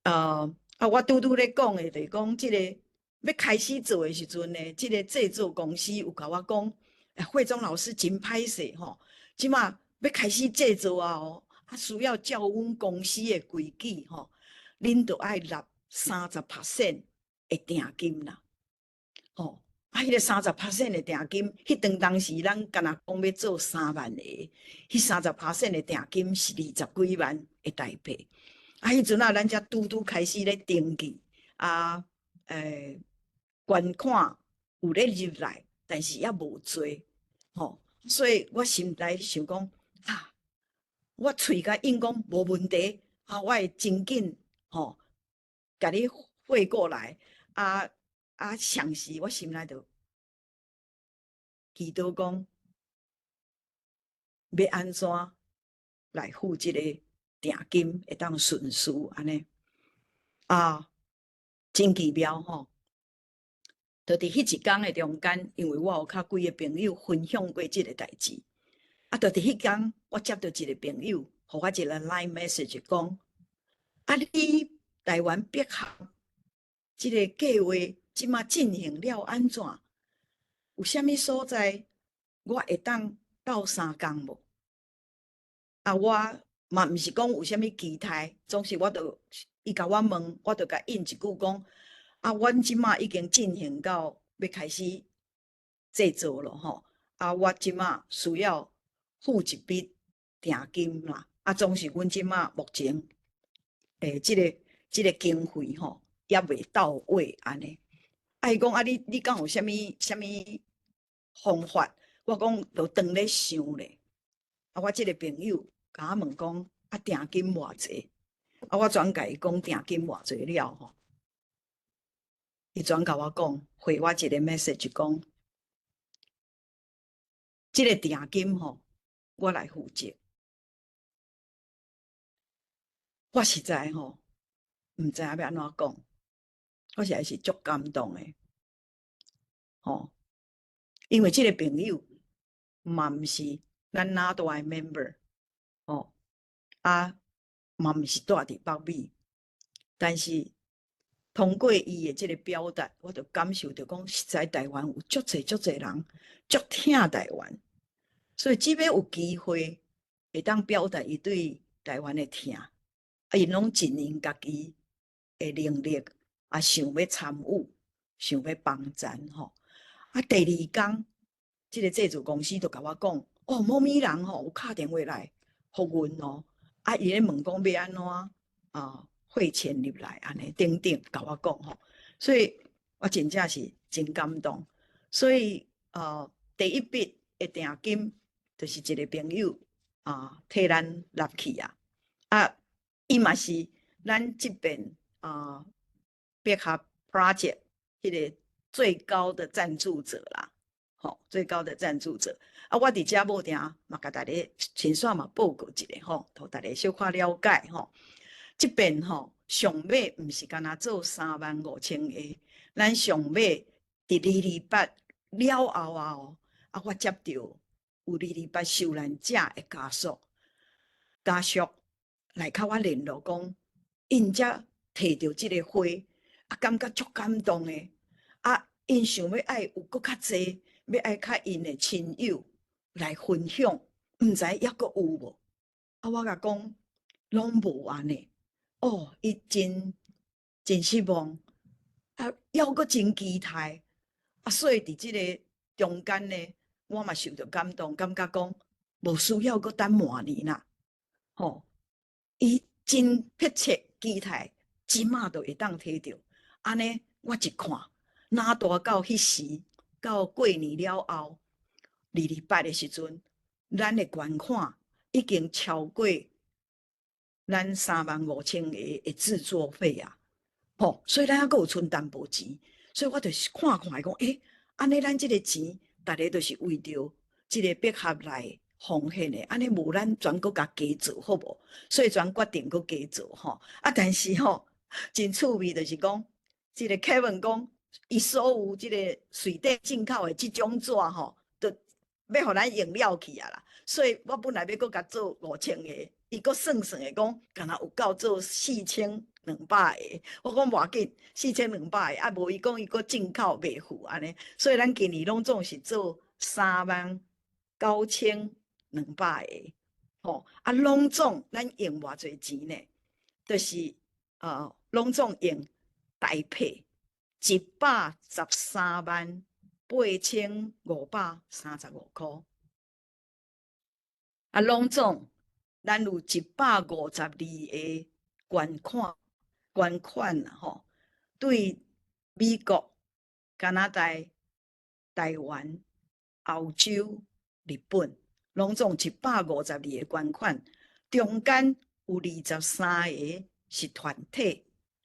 啊，我拄拄咧講的就是講，這個欲開始做的時陣呢，這個製作公司有共我講，欸，惠中老師真歹勢吼，這馬欲開始製作啊哦，啊需要照阮公司的規矩吼，恁著愛納30% 的訂金啦，吼，啊，彼個三十 percent 的訂金，彼當當時咱敢若講欲做3萬個，彼三十 percent 的訂金是20幾萬的台幣。啊，彼陣啊，咱才拄拄開始咧登記，啊，捐款有咧入來，但是猶無濟，吼，所以我心內想講，啊，我喙共應講無問題，啊，我會真緊，吼，共你匯過來，啊啊，同時我心內就祈禱講，欲按怎來付這個訂金會當順序按呢，啊，真奇妙吼！就佇彼一工的中間，因為我有較幾个朋友分享過這个代誌，啊，就佇彼工，我接著一个朋友，予我一个 LINE message 講，啊，你台灣百合這个計劃這馬進行了按怎？有啥物所在我會當鬥相共無？啊，我嘛毋是講有啥物期待，總是我就伊共我問，我就共應一句講，啊，阮這馬已經進行到欲開始製作了吼，啊，我這馬需要付一筆訂金啦，啊，總是阮這馬目前，這個經費吼，猶未到位按呢。啊，伊講啊，你敢有啥物啥物方法？我講就當咧想咧。啊，我這个朋友共我問講，啊，訂金偌濟？啊，我轉共伊講訂金偌濟了吼。伊轉共我講，回我一个 message 講，這個訂金吼，我來負責。我實在吼，毋知影欲按怎講，我實在是足感動的，吼，因為這个朋友嘛毋是咱哪大的 member，吼，啊，嘛毋是蹛佇北美，但是通過伊的這个表達，我就感受著講，實在台灣有足濟足濟人足疼台灣，所以只欲有機會會當表達伊對台灣的疼，啊，𪜶攏盡𪜶家己的能力，啊，想欲參與，想欲幫贊吼。啊，第二工，這个製作公司就共我講，哦，某某人吼有敲電話來予阮哦，啊，伊咧問講欲按怎啊匯錢入來，按呢等等，共我講吼，所以我真正是真感動。所以第一筆的訂金就是一个朋友啊替咱納去啊，啊，伊嘛是咱這邊啊百合 project 彼个最高的贊助者啦，吼，最高的贊助者。啊，我佇遮無定嘛，共大家先煞嘛報告一下吼，予大家小可了解吼。這邊吼上尾毋是干焦做35,000個，咱上尾佇228了後啊哦，啊，我接著有二二八受難者的家屬，家屬來共我聯絡講，𪜶才提著這个花，啊，感覺足感動的，啊，𪜶想欲愛有閣較濟，欲愛佮𪜶的親友來分享，毋知猶閣有無？啊，我共講攏無按呢。哦，伊真真失望，啊，猶閣真期待，啊，所以佇這个中間呢，我嘛受著感動，感覺講無需要閣等明年啦，吼，伊真迫切期待，這馬就會當提著，按呢，我一看，哪大到彼時，到過年了後，二二八的時陣，咱的捐款已經超過咱35,000個的製作費啊！吼，所以咱猶閣有賰淡薄錢，所以我就是看看講，欸，按呢咱這个錢，逐个都是為著這个百合來奉獻的，按呢無咱全閣共加做好無？所以全決定閣加做吼。啊，但是吼，真趣味就是講，這个 Kevin 講，伊所有這个瑞典進口的這種紙吼，都欲予咱用了去啊啦。所以我本來欲閣共做5000個，伊閣算算的講，敢若有夠做4200個。我講無要緊，四千兩百個，啊無伊講伊閣進口袂赴按呢，所以咱今年攏總是做39,200個，吼，啊攏總咱用偌濟錢呢？就是攏總用台幣1,138,535箍。啊，攏總咱有152個捐款，捐款啊吼，對美國、加拿大、台灣、歐洲、日本，攏總152個捐款，中間有23個是團體，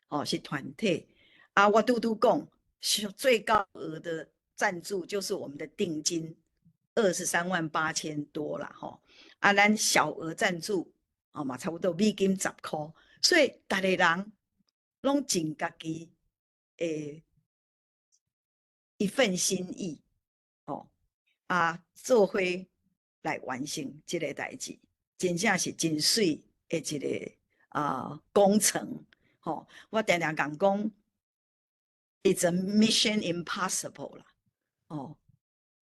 哦，是團體。啊，我拄拄講，是最高額的贊助就是我們的定金，238,000多啦，吼。啊，咱小額贊助，哦嘛，差不多美金10箍，所以逐个人攏盡家己的一份心意，哦，啊，做伙來完成這个代誌，真正是真媠的一个工程，吼。我定定共講，It's a mission impossible 啦，哦，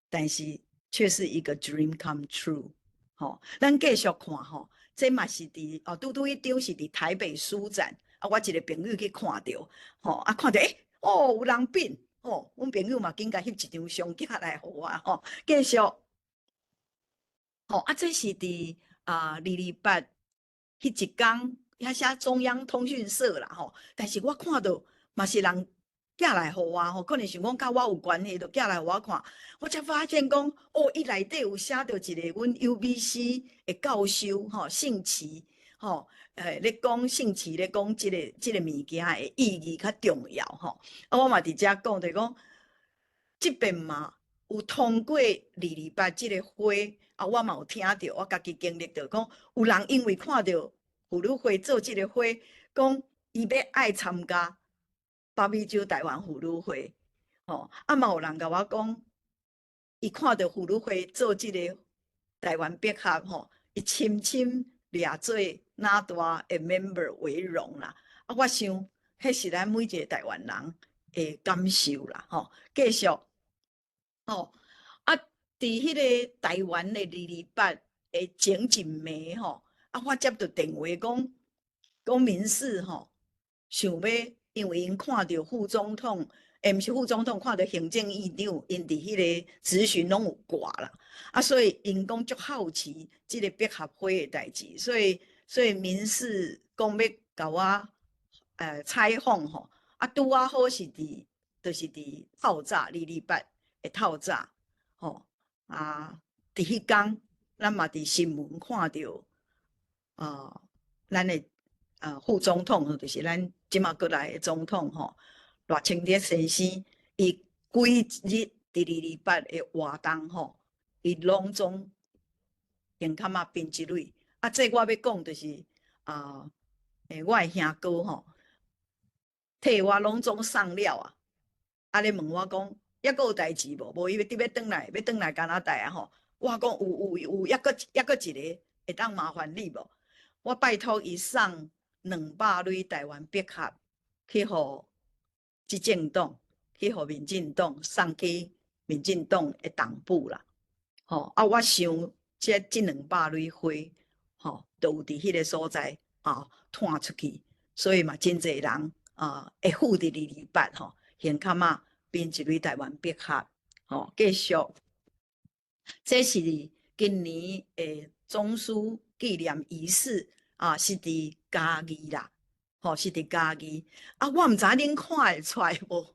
但是卻是一個 dream come true。吼，咱繼續看吼，這嘛是佇哦，拄拄彼張是佇台北書展，啊，我一个朋友去看著，吼，啊，看著，欸，哦，有人變，吼，阮朋友嘛緊共翕一張相寄來予我，吼，繼續，吼，啊，這是佇啊228彼一工，遐寫中央通訊社啦，吼，但是我看著嘛是人寄來予我，吼，可能想講佮我有關係，就寄來予我看，我才發現講，哦，伊內底有寫著一个阮 UBC 的教授，吼，姓齊，吼，咧講姓齊咧講這个物件的意義較重要，吼，啊，我嘛佇遮講，就講，這邊嘛有通過二二八這个會，啊，我嘛有聽著，我家己經歷著講，有人因為看著婦女會做這个會，講伊欲愛參加北美洲台灣婦女會，吼，啊嘛有人共我講，伊看著婦女會做這个台灣百合，吼，伊深深掠做 NADWA 的 member 為榮啦。啊，我想，彼是咱每一个台灣人的感受啦，吼。繼續，吼，啊，佇彼个台灣的二二八的前一暝吼，啊，我接著電話講，講民視吼，想欲，因為𪜶看著副總統，欸，毋是副總統，看著行政院長，𪜶佇彼個質詢攏有掛啦，啊，所以𪜶講足好奇這个百合花的代誌，所以民視講欲共我採訪吼，啊，拄仔好是佇，就是佇透早二二八的透早，吼，啊，佇彼工，咱嘛佇新聞看著，咱的副總統，就是咱這馬閣來的總統吼，賴清德先生，伊規日佇二二八的活動吼，伊攏總胸坎仔變一蕊。啊，這我欲講就是啊，我的兄哥吼，替我攏總送了啊，啊咧問我講，猶閣有代誌無？無伊欲欲轉來，欲轉來加拿大啊吼。我講有有有，猶閣一个會當麻煩你無？我拜託伊送200蕊台灣百合去予執政黨，去予民進黨送去民進黨的黨部啦。吼啊！我想這兩百蕊花，吼，都有佇彼个所在啊，傳出去，所以嘛，真濟人啊會赴佇二二八吼，胸坎仔變一蕊台灣百合，吼，繼續。這是今年的總書紀念儀式啊，是佇嘉義啦，吼，是佇嘉義。啊，我毋知恁看會出來無？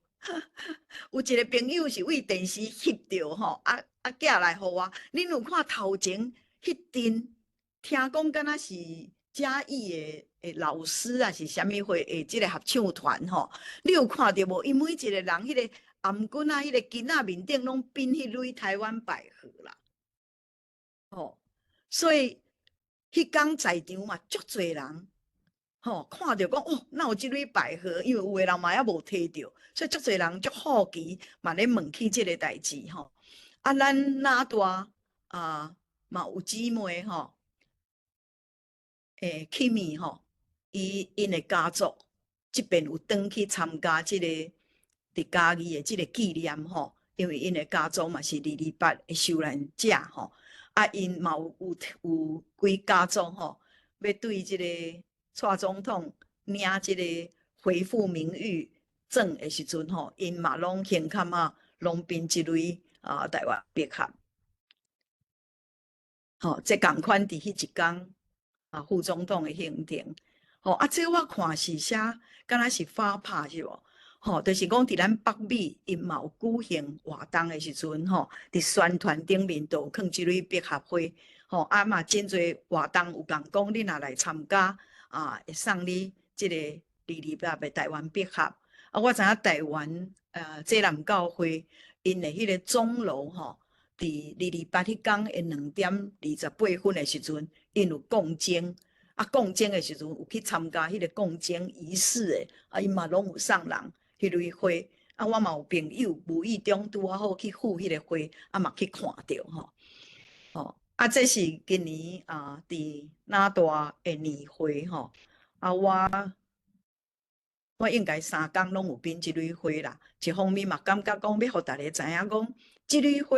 有一个朋友是為電視翕著吼，啊寄來予我。恁有看頭前彼陣，聽講敢若是嘉義的老師啊，是啥物會的這个合唱團吼？你有看著無？𪜶每一個人彼个頷頸仔，彼个巾仔面頂攏編彼蕊台灣百合啦。吼，所以彼工在場嘛，足濟人。吼，看著講哦，哪有這蕊百合？因為有的人嘛猶無提著，所以足濟人足好奇，嘛咧問起這个代誌吼。啊，咱哪大啊嘛有姊妹吼，Kimi 吼，伊𪜶的家族這邊有轉去參加這个佇嘉義的這个紀念吼，因為𪜶的家族嘛是二二八的受難者吼，啊，𪜶嘛有規家族吼，欲對這个蔡總統領這个恢復名譽證的時陣吼，𪜶嘛攏胸坎仔攏編一蕊啊台灣百合，吼，這仝款佇彼一工啊副總統的行程，吼啊，這我看是寫，敢若是發拍是無？吼，就是講佇咱北美𪜶嘛有舉行活動的時陣吼，佇宣傳頂面都有囥這蕊百合花，吼啊嘛真濟活動有共講，你若來參加。啊，會送你這个二二八的台灣百合。啊，我知影台灣濟南教會𪜶的彼个鐘樓吼，佇二二八彼工的2點28分的時陣，𪜶有講鐘。啊，講鐘的時陣有去參加彼个講鐘儀式的，啊，𪜶嘛攏有送人彼蕊花。啊，我嘛有朋友無意中拄仔好去赴彼个會，啊嘛去看著吼。吼，啊，這是今年啊，佇哪大的年會吼。啊，我應該三工攏有編這蕊花啦。一方面嘛，感覺講欲予大家知影講，這蕊花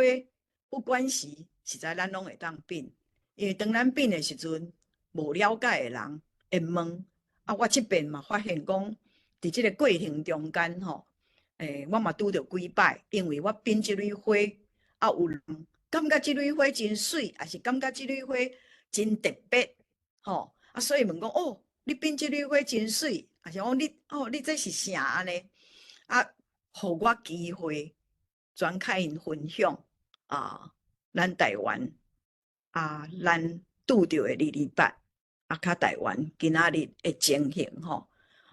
不管時，實在咱攏會當編。因為當咱編的時陣，無了解的人會問。啊，我這邊嘛發現講，佇這个過程中間吼，我嘛拄著幾擺，因為我編這蕊花，啊有人感覺這蕊花真媠，抑是感覺這蕊花真特別，吼啊，所以問講哦，你編這蕊花真媠，抑是講你哦，你這是啥按呢？啊，予我機會轉共𪜶分享啊，咱台灣啊，咱拄著的二二八啊，較台灣今仔日的情形吼。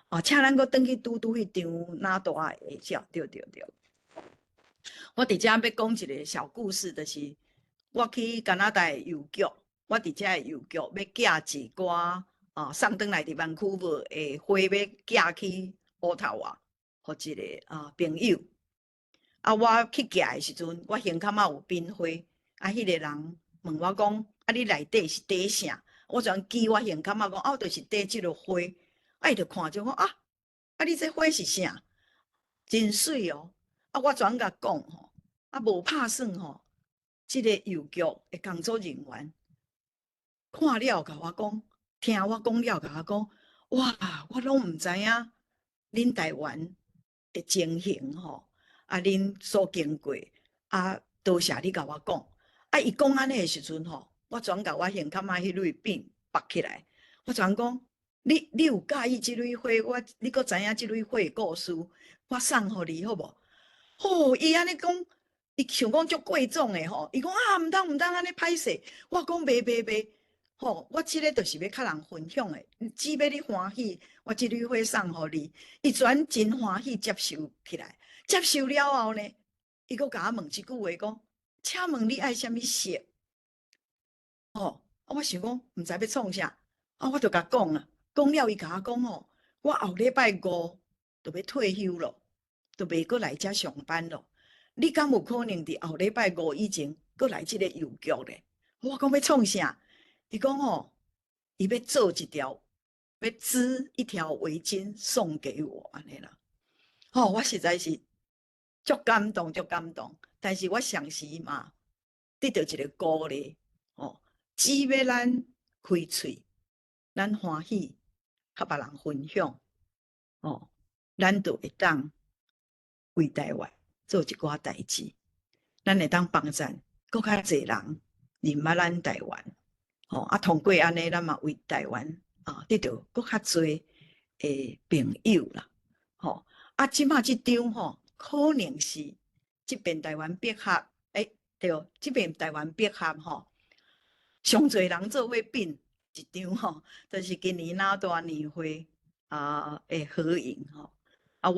啊，請咱閣轉去拄拄彼張哪大的照，對對對。我佇遮欲講一个小故事，就是我去加拿大郵局，我佇遮的郵局欲寄一寡啊送轉來佇 Vancouver 的花，欲寄去渥太華，予一个啊朋友。啊，我去寄的時陣，我胸坎仔有編花，啊，彼个人問我講：啊，你內底是底啥？我就指我胸坎仔講：啊，就是底這个花。啊，伊就看著講啊，啊，你這花是啥？真媠哦！啊，我轉共講吼，啊，無拍算吼，這个郵局的工作人員看了，共我講，聽我講了，共我講，哇，我攏毋知影恁台灣的情形吼，啊，恁所經過，啊，多謝你共我講。啊，伊講按呢的時陣吼，我轉共我胸坎仔彼蕊爿縛起來，我轉講。你有佮意這蕊花？你閣知影這蕊花的故事？我送予你好無？吼，伊按呢講，伊想講足貴重的吼。伊講啊，毋通毋通按呢歹勢。我講袂袂袂，吼，我這个就是欲佮人分享的，只欲你歡喜，我這蕊花送予你。伊轉真歡喜接受起來，接受了後呢，伊閣共我問一句話講：請問你愛啥物色？吼，啊，我想講毋知欲創啥，啊，我就共講啊。講了，伊共我講吼，我後禮拜五就欲退休咯，就袂閣來遮上班咯。你敢有可能佇後禮拜五以前閣來這个郵局咧？我講欲創啥？伊講吼，伊欲做一條，欲織一條圍巾送給我按呢啦。吼，我實在是足感動，足感動。但是我同時嘛得著一个鼓勵，吼，只欲咱開喙，咱歡喜。佮別人分享，哦，咱就會當為台灣做一寡代誌，咱會當幫贊閣較濟人認捌咱台灣，吼啊，通過按呢，咱嘛為台灣啊得著閣較濟的朋友啦，吼啊，這馬這張吼，可能是這遍台灣百合，對，這遍台灣百合吼，上濟人做伙變一張吼，就是今年哪大年會啊的合影吼。啊，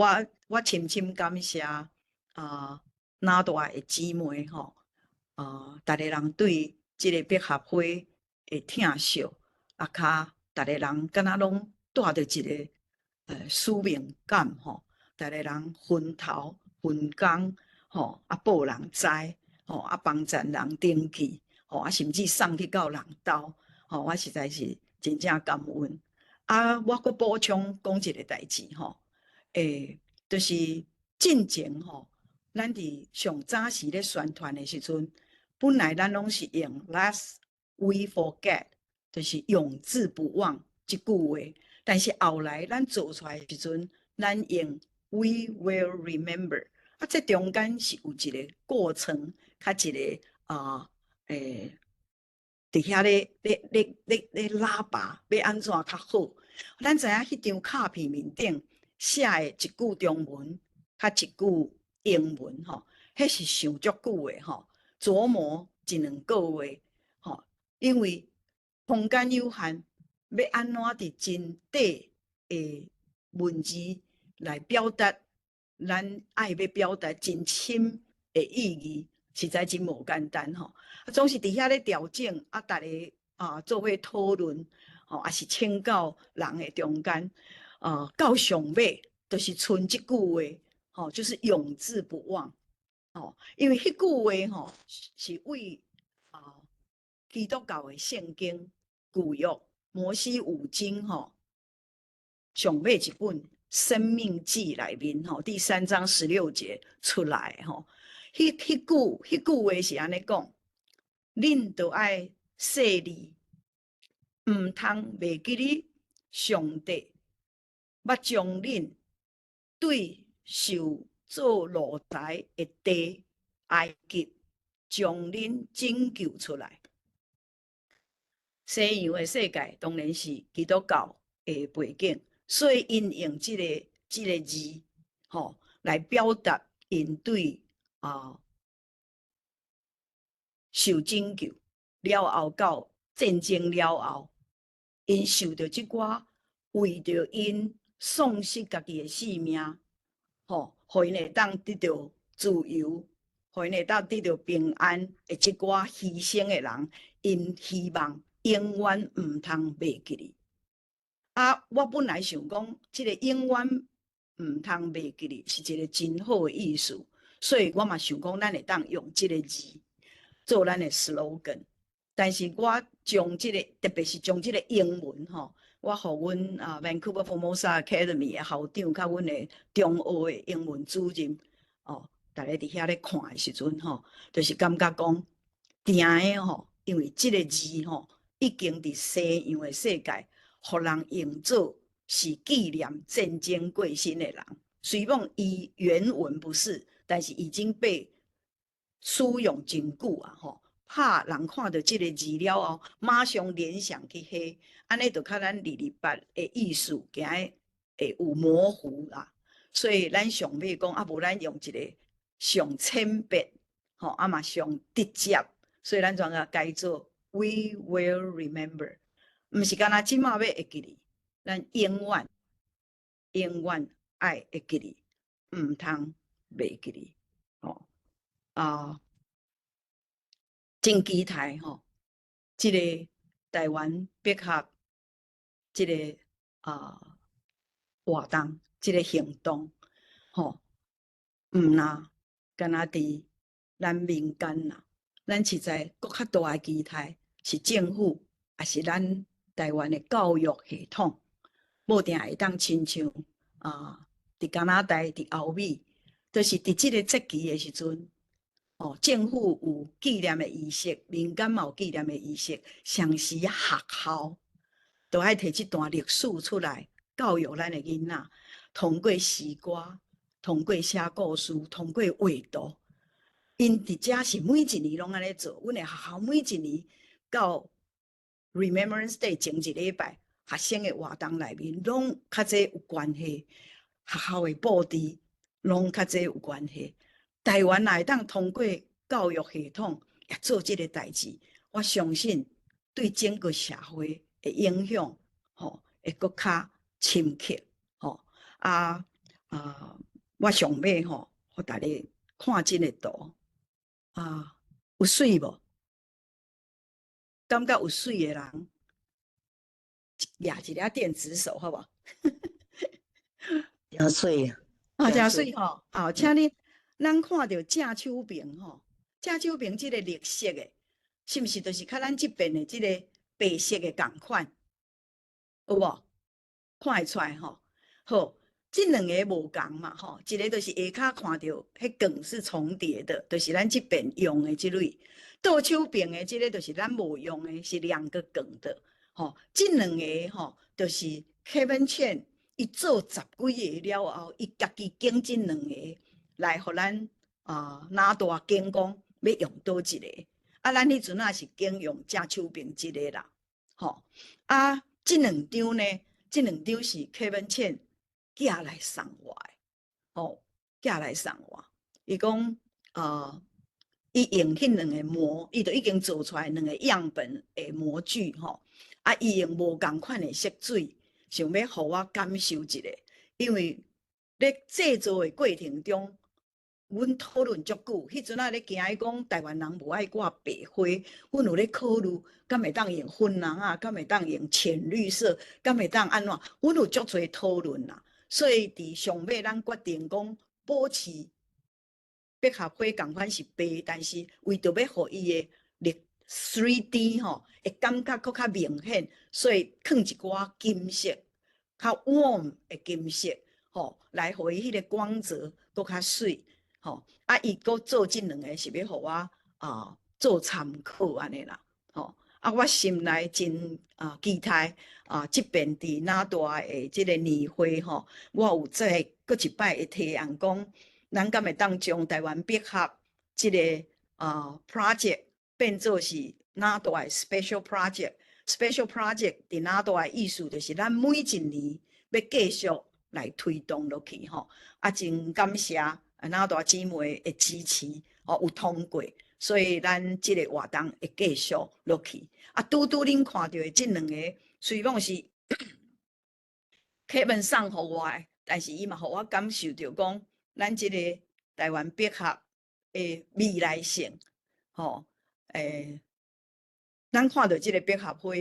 我深深感謝啊哪大的姊妹吼，啊，逐个人對這个百合花的疼惜，啊，較逐个人敢若攏帶著一个使命感吼，逐個人分頭分工吼，啊報人知吼，啊幫贊人登記吼，啊甚至送去到人兜吼，我實在是真正感恩。啊，我閣補充講一个代誌吼，就是進前吼，咱佇上早時咧宣傳的時陣，本來咱攏是用 “Lest we forget”，就是永誌不忘這句話。但是後來咱做出來的時陣，咱用 “We will remember”。啊，這中間是有一個過程，較一個啊，佇遐咧咧咧咧咧拉拔，欲按怎較好？咱知影彼張卡片面頂寫的一句中文，較一句英文吼，彼是想足久的吼，琢磨一兩個月吼，因為空間有限，欲按怎佇真短的文字來表達咱愛欲表達真深的意義，實在真無簡單吼。啊，總是佇遐咧調整，啊，逐个啊做伙討論，吼，也是請教人的中間，啊，到上尾就是賰這句話，吼，就是永誌不忘，吼，因為彼句話吼是為啊基督教的聖經舊約摩西五經吼上尾一本《申命記》內面吼第三章十六節出來吼，彼句話是按呢講，恁著愛細膩，毋通袂記得上帝欲將恁對受做奴才的地埃及將恁拯救出來。西洋的世界當然是基督教的背景，所以𪜶用這个字吼來表達𪜶對啊受拯救了後到戰爭了後，𪜶受著這寡為著𪜶喪失家己的性命，吼，予𪜶會當得著自由，予𪜶會當得著平安的這寡犧牲的人，𪜶希望永遠毋通袂記得。啊，我本來想講，這个永遠毋通袂記得是一个真好的意思，所以我嘛想講，咱會當用這个字做咱的 slogan。但是我將這个，特別是將這个英文吼，我予阮啊 Vancouver Formosa Academy 的校長，佮阮的中學的英文主任，哦，逐个佇遐咧看的時陣吼，就是感覺講，定的吼，因為這个字吼，已經佇西洋的世界，予人用做是紀念戰爭過身的人。雖罔伊原文不是，但是已經被使用真久啊吼。怕人看著這个字了後，馬上聯想去彼，按呢就較咱228的意思，驚會有模糊啦。所以咱上尾講，啊無咱用一個上淺白，吼，啊嘛上直接，所以咱將共改做 We will remember，毋是干焦這馬欲會記得，咱永遠永遠愛會記得，毋通袂記得，吼啊。真期待吼，這个台灣百合這个啊活動，這个行動，吼，毋若干焦佇咱民間啦，咱實在閣較大的期待是政府，抑是咱台灣的教育系統，無定會當親像啊，佇加拿大、佇歐美，就是佇這个節期的時陣。哦，政府有紀念的儀式，民間嘛有紀念的儀式，同時學校都愛提這段歷史出來教育咱的囡仔，通過詩歌，通過寫故事，通過畫圖，𪜶佇遮是每一年攏按呢做，阮的學校每一年到 Remembrance Day 前一禮拜，學生的活動內面攏佮這有關係，學校的布置。攏佮這有關係。台灣若會當通過教育系統也做這个代誌，我相信對整個社會的影響，吼，會閣較深刻，吼。啊啊，我上尾吼，予大家看這个圖，啊，有媠無？感覺有媠的人，舉一下電子手，好無？誠媠啊，誠媠吼！好，請你，咱看著正手爿吼，正手爿這个綠色的，是毋是就是較咱這邊的這个白色的仝款？有無？看會出來吼？好，這兩个無仝嘛吼，一个就是下跤看著彼梗是重疊的，就是咱這邊用的這類；倒手爿的這个就是咱無用的，是兩個梗的。吼，這兩个吼，就是 Kevin Chen 伊做十幾个了後，伊家己揀這兩个來予咱啊拿大揀講欲用佗一个。啊，咱彼陣仔是揀用正手爿這个啦，吼。啊，這兩張呢，這兩張是 Kevin Chen 寄來送我的，吼，寄來送我。伊講，伊用彼兩个模，伊就已經做出來兩个樣本的模具，吼。啊，伊用無仝款的色水，想欲予我感受一下，因為咧製作的過程中，阮討論足久。彼陣仔咧驚伊講台灣人無愛掛白花，阮有咧考慮，敢會當用粉紅啊，敢會當用淺綠色，敢會當按怎？阮有足濟討論啦。所以佇上尾，咱決定講保持百合花仝款是白，但是為著欲予伊的綠 3D 吼，會感覺閣較明顯，所以囥一寡金色，較 warm 的金色，吼，來予伊彼个光澤閣較媠，吼。啊，伊閣做這兩个是欲予我啊做參考按呢啦，吼。啊，我心內真啊期待啊，這邊佇哪大的這个年會吼，我有再閣一擺會提案講，咱敢會當將台灣百合這个啊 project 變做是哪大的 special project，special project 佇哪大的意思就是咱每一年欲繼續來推動落去吼。啊，真感謝哪大姊妹的支持，哦，有通過，所以咱這个活動會繼續落去。啊，拄拄恁看著的這兩个，雖講是 Kevin 送予我的，但是伊嘛予我感受著講，咱這个台灣百合的未來性，吼，咱看著這个百合花，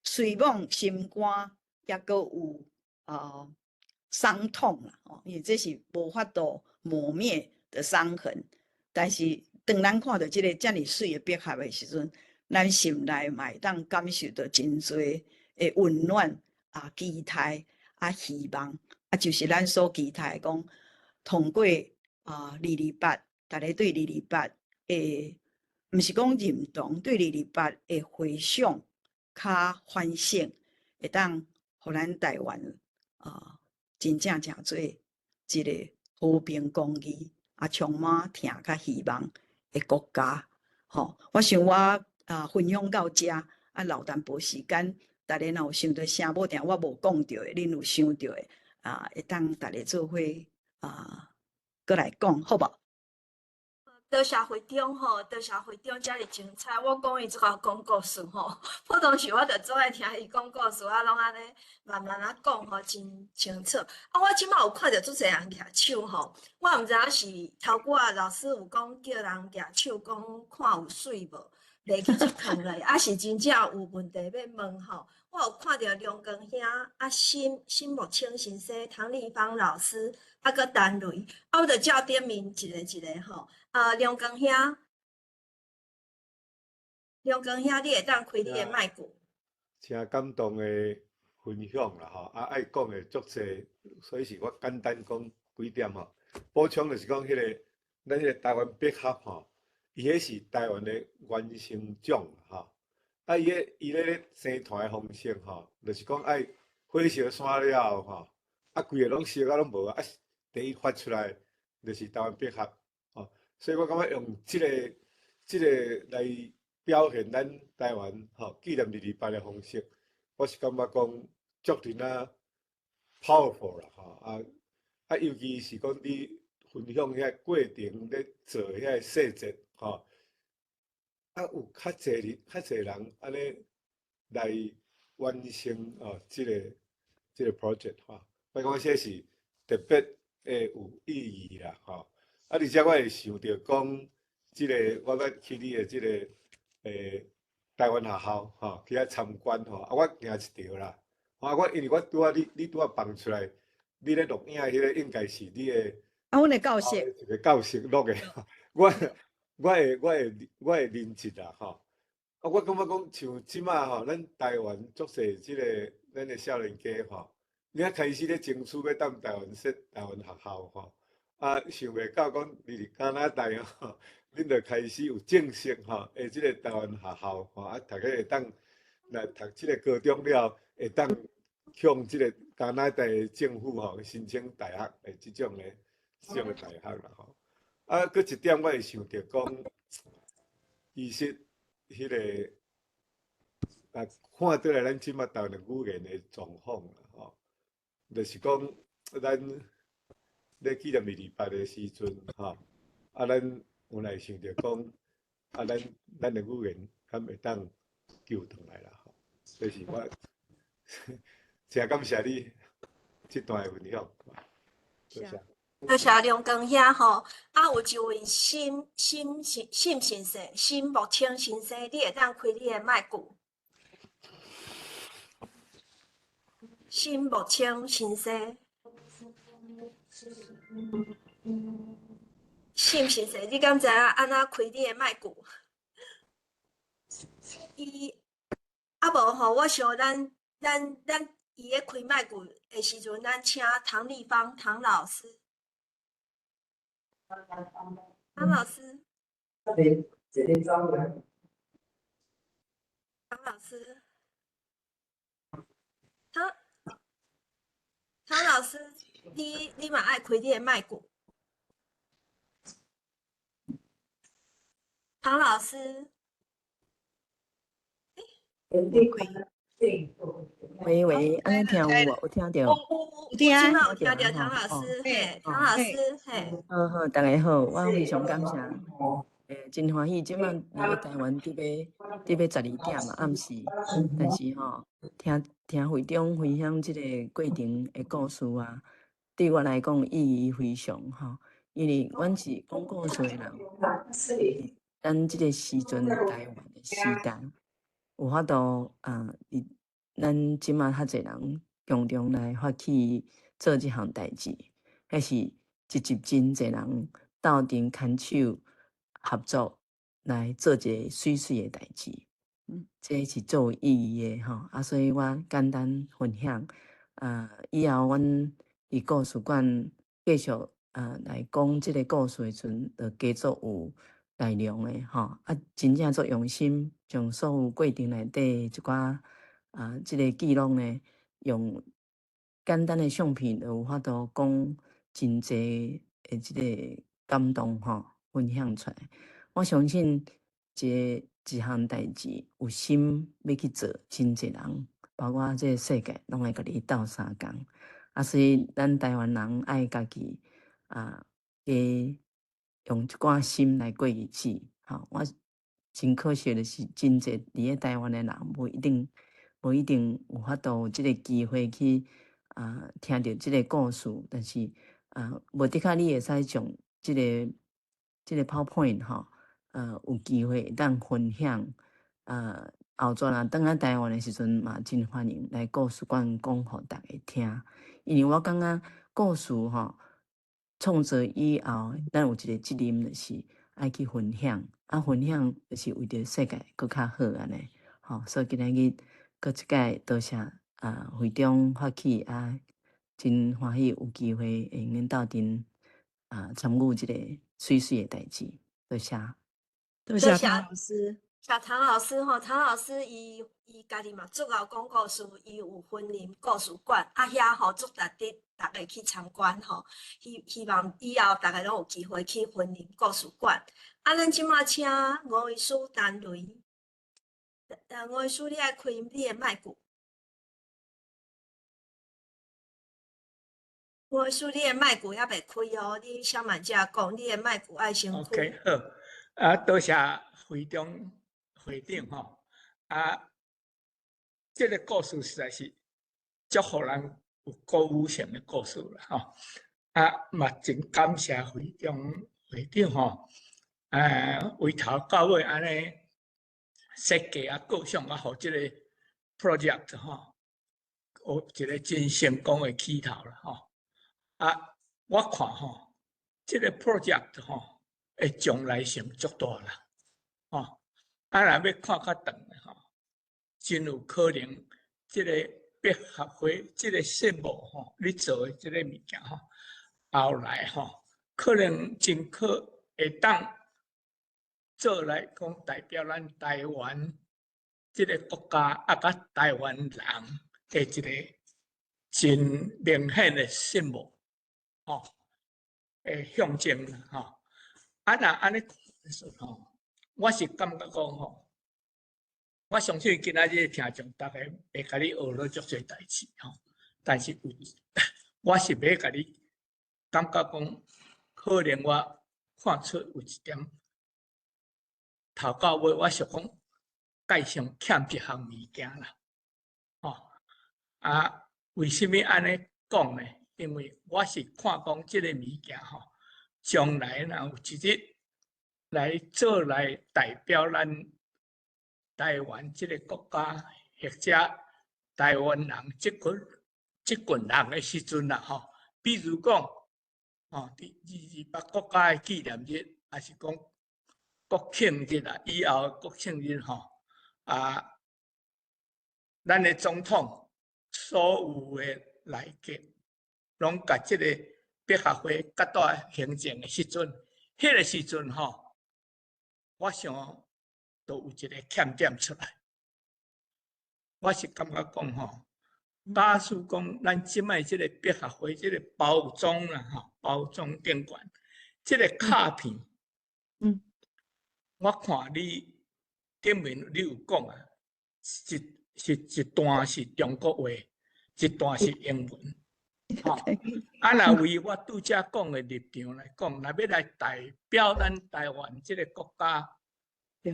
雖罔心肝猶閣有傷痛啦，吼，因為這是無法度磨滅的傷痕。但是當咱看著這个遮爾媠的百合的時陣，咱心內嘛會當感受著真濟的溫暖啊、期待啊、希望啊，就是咱所期待講，通過啊二二八，逐家對二二八的，毋是講認同，對二二八的回想較反省，會當予咱台灣啊真正成做一个和平公義啊，充滿疼佮希望的國家。吼，我想我啊分享到遮，啊留淡薄時間，逐家若有想著啥，無定我無講著的，恁有想著的啊，會當逐家做伙啊，閣來講，好無？多謝會長吼，多謝會長遮爾精彩。我講伊這個講故事吼，普通時我就總愛聽伊講故事，啊，攏按呢慢慢仔講吼，真清楚。啊，我這擺有看著足濟人舉手吼，我毋知影是頭拄仔老師有講叫人舉手，講看有媠無，袂去這坑咧，啊是真正有問題欲問吼。我有看著梁光兄、啊辛辛木清先生、唐麗芳老師，啊閣陳雷，啊我就照點名一个一个吼。啊，梁光兄，梁光兄，你會當開你的麥克。誠感動的分享啦吼，啊愛講的足濟，所以是我簡單講幾點吼。補充就是講彼个，咱彼个台灣百合吼，伊彼是台灣的原生種吼。啊，伊咧伊咧生團的方式吼，就是講愛火燒山了後吼，啊規个攏燒甲攏無啊，第一發出來就是台灣百合吼。所以我感覺用這個來表現咱台灣吼紀念二二八的方式，我是感覺講足陣仔 powerful 啦吼啊。啊，尤其是講你分享遐過程咧做遐个細節吼，啊，有較濟人較濟人按呢來完成哦，這個 project 吼，我感覺這是特別的有意義啦吼。啊，而且我會想著講，這個我捌去你的這個台灣學校吼，去遐參觀吼，啊，我驚一著啦。啊，我因為我拄仔你拄仔放出來，你咧錄影彼個應該是你的啊，阮的教室一個教室錄的，我會認得啦吼。啊，我感覺講像這馬吼，咱台灣足濟這个咱的少年家吼，你啊開始咧爭取欲踮台灣設台灣學校吼，啊，想袂到講佇加拿大吼，恁就開始有正式吼，的這个台灣學校吼，啊，逐家會當來讀這个高中了，會當向這个加拿大的政府吼申請大學的這種的大學啦吼。啊，閣一點我會想著講，其實彼个啊，看倒來咱這馬台灣的語言的狀況啦吼，就是講咱咧紀念228的時陣吼，啊，咱有來想著講，啊，咱的語言敢會當救轉來啦吼，這是我誠感謝你這段的分享，多謝。多謝梁光兄吼，啊，有一位沈沈沈沈先生，沈木清先生，你會當開你的麥克。沈木清先生，沈先生，你敢知影按怎開你的麥克？伊啊無吼，我想咱伊咧開麥克的時陣，咱請唐麗芳唐老師。唐老師，唐老師，唐老師，你嘛愛開你的麥克。唐老師，喂喂，按呢聽有無？有聽著？有有聽，有聽著唐老師，嘿，唐老師，嘿。好好，大家好，我非常感謝，真歡喜，這擺佇咧台灣佇欲12點嘛，暗時，但是吼，聽聽會長分享這個過程的故事啊，對我來講意義非常吼，因為阮是講故事的人，咱這個時陣台灣的時代，有法度啊，咱這馬較濟人共同來發起做這項代誌，彼是一集真濟人鬥陣牽手合作來做一个媠媠的代誌，這是足有意義的吼。啊，所以我簡單分享，啊，以後阮佇故事館繼續啊來講這个故事的時陣，就加做有內容的吼。啊，真正足用心，將所有過程內底一寡啊，這个記錄呢，用簡單的相片就有法度講真濟的這个感動吼，分享出來。我相信這一項代誌有心欲去做，真濟人，包括這个世界，攏會共你鬥相共。啊，所以咱台灣人愛家己啊，加用一寡心來過日子。吼，我真可惜的是，真濟佇咧台灣的人，無一定有法度有這个機會去啊聽著這个故事，但是啊，無的確你會使將這个 PowerPoint 吼，有機會會當分享，啊，後轉若轉來台灣的時陣嘛，真歡迎來故事館講予大家聽。因為我感覺故事吼創作以後，咱有一个責任，就是愛去分享，啊，分享就是為著世界閣較好按呢。吼，所以今仔日閣一擺多謝啊會長發起啊，真歡喜有機會會用鬥陣啊參與這个媠媠的代誌，多謝。多謝唐老師。謝唐老師吼，唐老師伊家己嘛足𠢕講故事，伊有雲林故事館，啊遐吼足值得逐家去參觀吼。希望以後逐家攏有機會去雲林故事館。啊，咱這馬請吳醫師陳雷，吳醫師你愛開你的麥克。吳醫師，你的麥克猶未開哦，你小慢才講，你的麥克愛先開。 OK，好，啊，多謝會長會長吼，啊，這个故事實在是足予人有鼓舞性的故事啦吼，啊，嘛真感謝會長會長吼，為頭到尾按呢設計啊、構想啊，予這个 project 吼，有一个真成功的起頭啦吼。啊，我看吼，這个 project 吼，會將來性足大啦，吼。啊，若欲看較長的吼，真有可能這个百合花這个節目吼，你做的這个物件吼，後來吼，可能真可會當做來講代表咱台灣這个國家啊，佮台灣人的一个真明顯的節目。吼，會象徵啦，吼。啊，若按呢說吼，我是感覺講吼，我相信今仔日聽眾逐家會共你學了足濟代誌吼，但是有，我是欲共你感覺講，可能我看出有一點頭到尾，我想講，蓋上欠一項物件啦，吼。啊，為啥物按呢講呢？因為我是看講這个物件吼，將來若有一日來做來代表咱台灣這个國家，或者台灣人這群人的時陣啦吼，比如講，吼，佇228國家的紀念日，抑是講國慶日啊，以後國慶日吼，啊，咱的總統所有的內閣，攏共這个百合花結帶行進的時陣，彼个時陣吼，我想都有一个欠點出來。我是感覺講吼，假使講咱這擺這个百合花這个包裝啦吼，包裝頂懸，這个卡片，我看你頂面你有講啊，是一段是中國話，一段是英文。吼，啊，若為我拄才講的立場來講，若欲來代表咱台灣這个國家，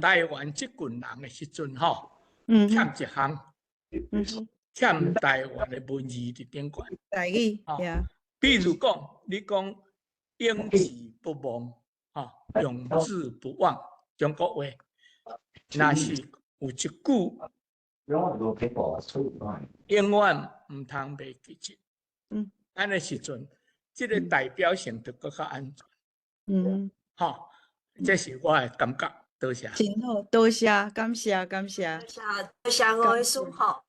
台灣這群人的時陣吼，欠一項，欠台灣的文字佇頂懸。台語，比如講，你講永誌不忘，吼，永誌不忘，中國話，若是有一句永遠毋通袂記得。按呢時陣，這个代表性就閣較安全。吼，這是我的感覺，多謝。真好，多謝，感謝，感謝。多謝，多謝吳醫師吼，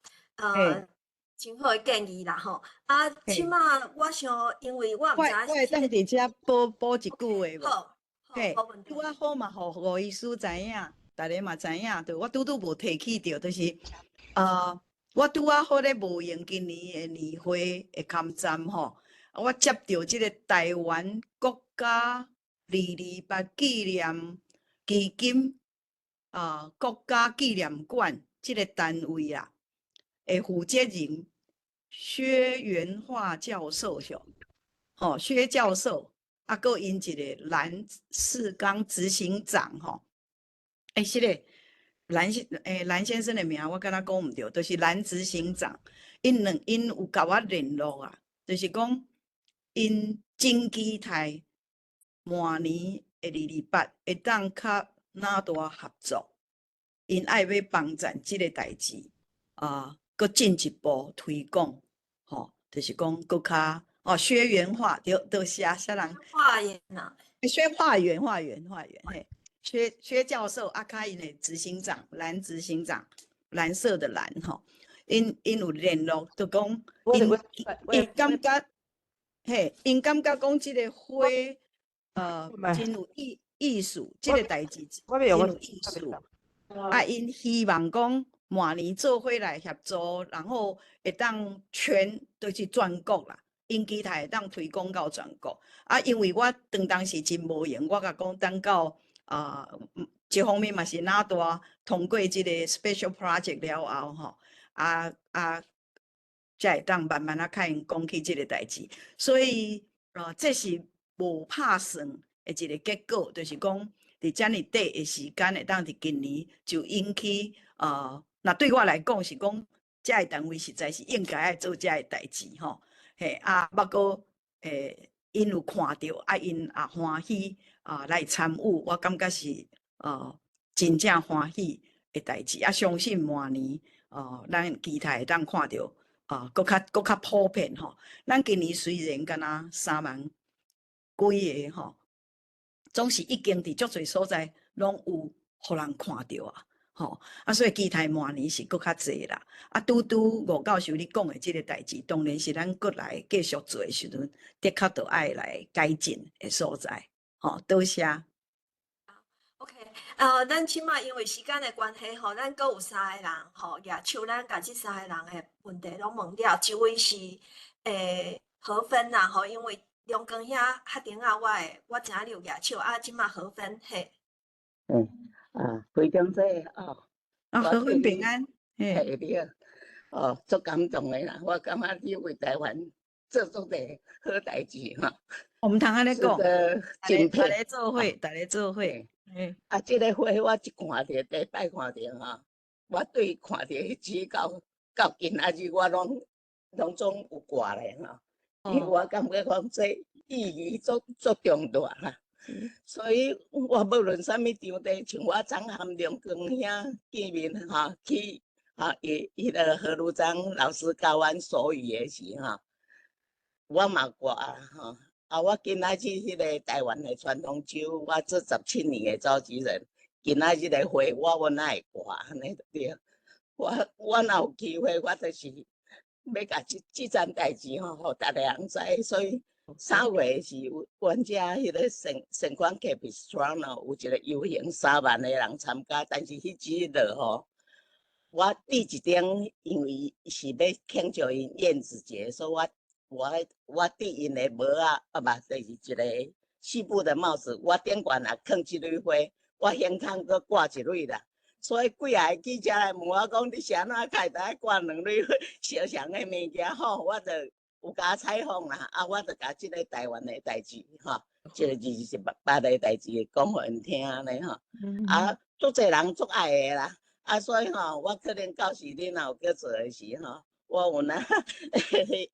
真好的建議啦吼。啊，這馬我想，因為我毋知我會當佇遮補一句話無？好，嘿，拄仔好嘛，予吳醫師知影，逐家嘛知影，就我拄拄無提起著，就是，我拄仔好咧無閒今年的年會的參展吼，我接著這个台灣國家228紀念基金啊，國家紀念館這个單位啊，的負責人薛元化教授，吼，薛教授，啊，閣𪜶一个藍世剛執行長吼，欸，是咧。藍先生的名我敢若講毋著，就是藍執行長，𪜶兩𪜶有共我聯絡啊，就是講𪜶真期待明年的228會當佮哪大合作，𪜶愛欲幫贊這个代誌啊，閣進一步推廣，吼，就是講閣較哦，薛元化對，多謝啥人？化緣啊，薛化元，化元，化元，嘿。薛教授啊，佮𪜶的執行長，藍執行長，藍色的藍吼，𪜶有聯絡，就講𪜶感覺，嘿，𪜶感覺講這个花，真有意思，這个代誌真有意思。啊，𪜶希望講明年做伙來協助，然後會當全，就是全國啦。𪜶期待會當推廣到全國。啊，因為我當時真無閒，我共講等到。啊，一方面嘛是哪大通過這个 special project 了後吼，啊啊，才會當慢慢仔共𪜶講起這个代誌。所以，這是無拍算的一个結果，就是講佇遮爾短的時間會當佇今年就引起，若對我來講是講，這个單位實在是應該愛做這个代誌吼。嘿，啊，不過，𪜶有看著，啊，𪜶也歡喜啊來參與，我感覺是真正歡喜的代誌。啊，相信明年，咱期待會當看著啊，閣較普遍吼。咱今年雖然敢若3萬幾个吼，總是已經佇足濟所在攏有予人看著啊，吼啊，所以期待明年是閣較濟啦。啊，拄拄吳教授你講的這个代誌，當然是咱閣來繼續做的時陣，的確著愛來改進的所在。吼，多謝。 OK，咱這馬因為時間的關係吼，咱閣有三个人吼舉手，咱共這三个人的問題攏問了。一位是何芬啦吼，因為龍光兄較頂仔，我知影你有舉手，啊，這馬何芬嘿。嗯，啊，會長姐哦，啊，何芬平安，嘿，你好，哦，足感動的啦，我感覺你為台灣做足濟好代誌吼。我毋通按呢講，大家做伙，大家做伙。啊，這个花我一看著，第一擺看著吼，我對看著彼支到今仔日我攏總有掛咧吼，因為我感覺講這意義足足重大啦。所以我無論啥物場地，像我昨和龍光兄見面吼，去吼，伊彼个何如璋老師教阮手語的時吼，我嘛掛吼。啊！我今仔日彼个台灣的傳統酒，我做17年的召集人，今仔日个會我哪會掛按呢對。我若有機會，我就是欲共這這件代誌吼，予逐个人知。所以3月是阮遮彼个聖聖款 Capistrano 有一个遊行，3萬个人參加，但是彼日落雨。我佇一頂，因為是欲慶祝𪜶燕子節，所以我佇𪜶的帽仔，啊無，就是一个西部的帽子，我頂懸也囥一蕊花，我胸膛閣掛一蕊啦。所以幾仔个記者來問我講，你是按怎開台掛兩蕊花，相像的物件吼，我就有共採訪啦。啊，我就共這个台灣的代誌吼，這个28个代誌講予𪜶聽按呢吼。啊，足濟人足愛的啦。啊，所以吼，我可能到時恁若有去做的時吼，我有哪會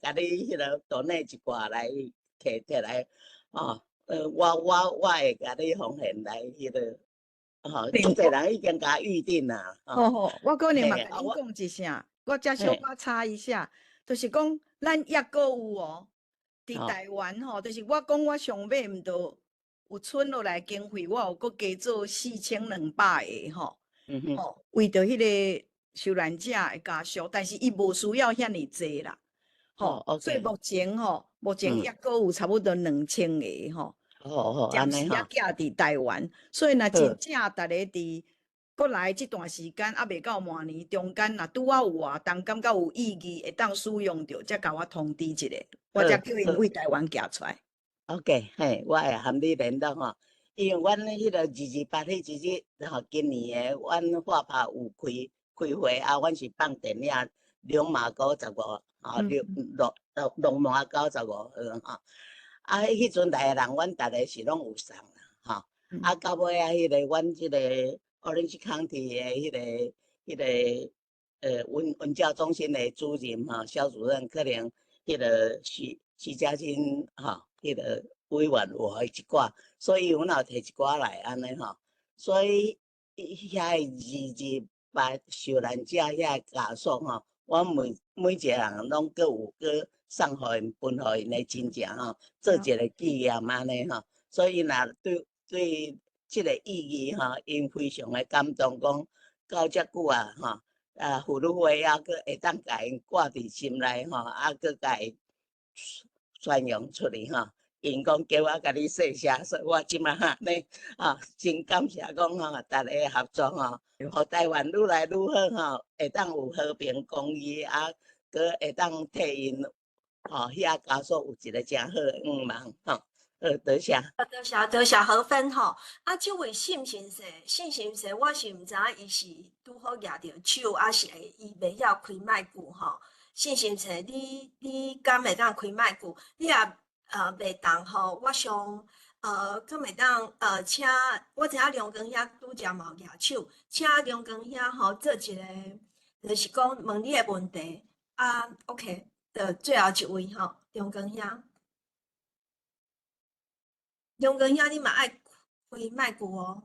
共你彼个 donate 一寡來摕來，吼，我會共你奉獻來彼个，吼，足濟人已經共預定啦。好好，我可能嘛共恁講一聲，我才小可插一下，就是講咱抑閣有哦，佇台灣吼，就是我講我上尾毋著有存落來經費，我有閣加做4200個吼，吼，為著彼个受難者的家屬，但是伊無需要遐爾濟啦，吼，所以目前吼，目前抑閣有差不多2000個吼，暫時猶寄佇台灣，所以若真正逐个佇閣來這段時間，猶未到明年中間，若拄仔有活動，感覺有意義，會當使用著，才共我通知一下，我才叫𪜶為台灣寄出來。 OK，嘿，我會和你聯絡吼，因為阮彼个228彼一日吼，今年的阮發拍有開會啊，阮是放電影《龍馬溝十五》吼，龍馬溝15號吼。啊，彼陣來的人，阮逐个是攏有送啦，吼。啊，到尾啊，彼个阮這個 Orange County 的彼個文教中心的主任吼，蕭主任可能彼個徐嘉欣吼，彼個委員有予伊一寡，所以阮也有提一寡來按呢吼。所以遐個228受難者遐个家屬吼，我每一個人攏閣有閣送予𪜶分予𪜶的親戚吼，做一個紀念按呢吼。所以若對這個意義吼，𪜶非常的感動，講到遮久啊吼，啊婦女會猶閣會當共𪜶掛佇心內吼，啊閣共伊傳揚出去吼。𪜶講叫我共你說聲，所以我這馬按呢啊，真感謝講吼，逐个合作吼，予台灣愈來愈好吼，會當有和平公義啊，閣會當替𪜶吼遐家屬有一個誠好的願望吼。好，多謝。多謝多謝何芬吼。啊，這位信先生，信先生，我是毋知影伊是拄好舉著手，抑是伊袂曉開麥克吼。信心冊，你敢會當開麥克？你若袂當吼，我想敢會當請我知影梁光兄拄才嘛有舉手，請梁光兄吼做一個，就是講問你的問題啊。OK，就最後一位吼，梁光兄，梁光兄你嘛愛開麥克哦。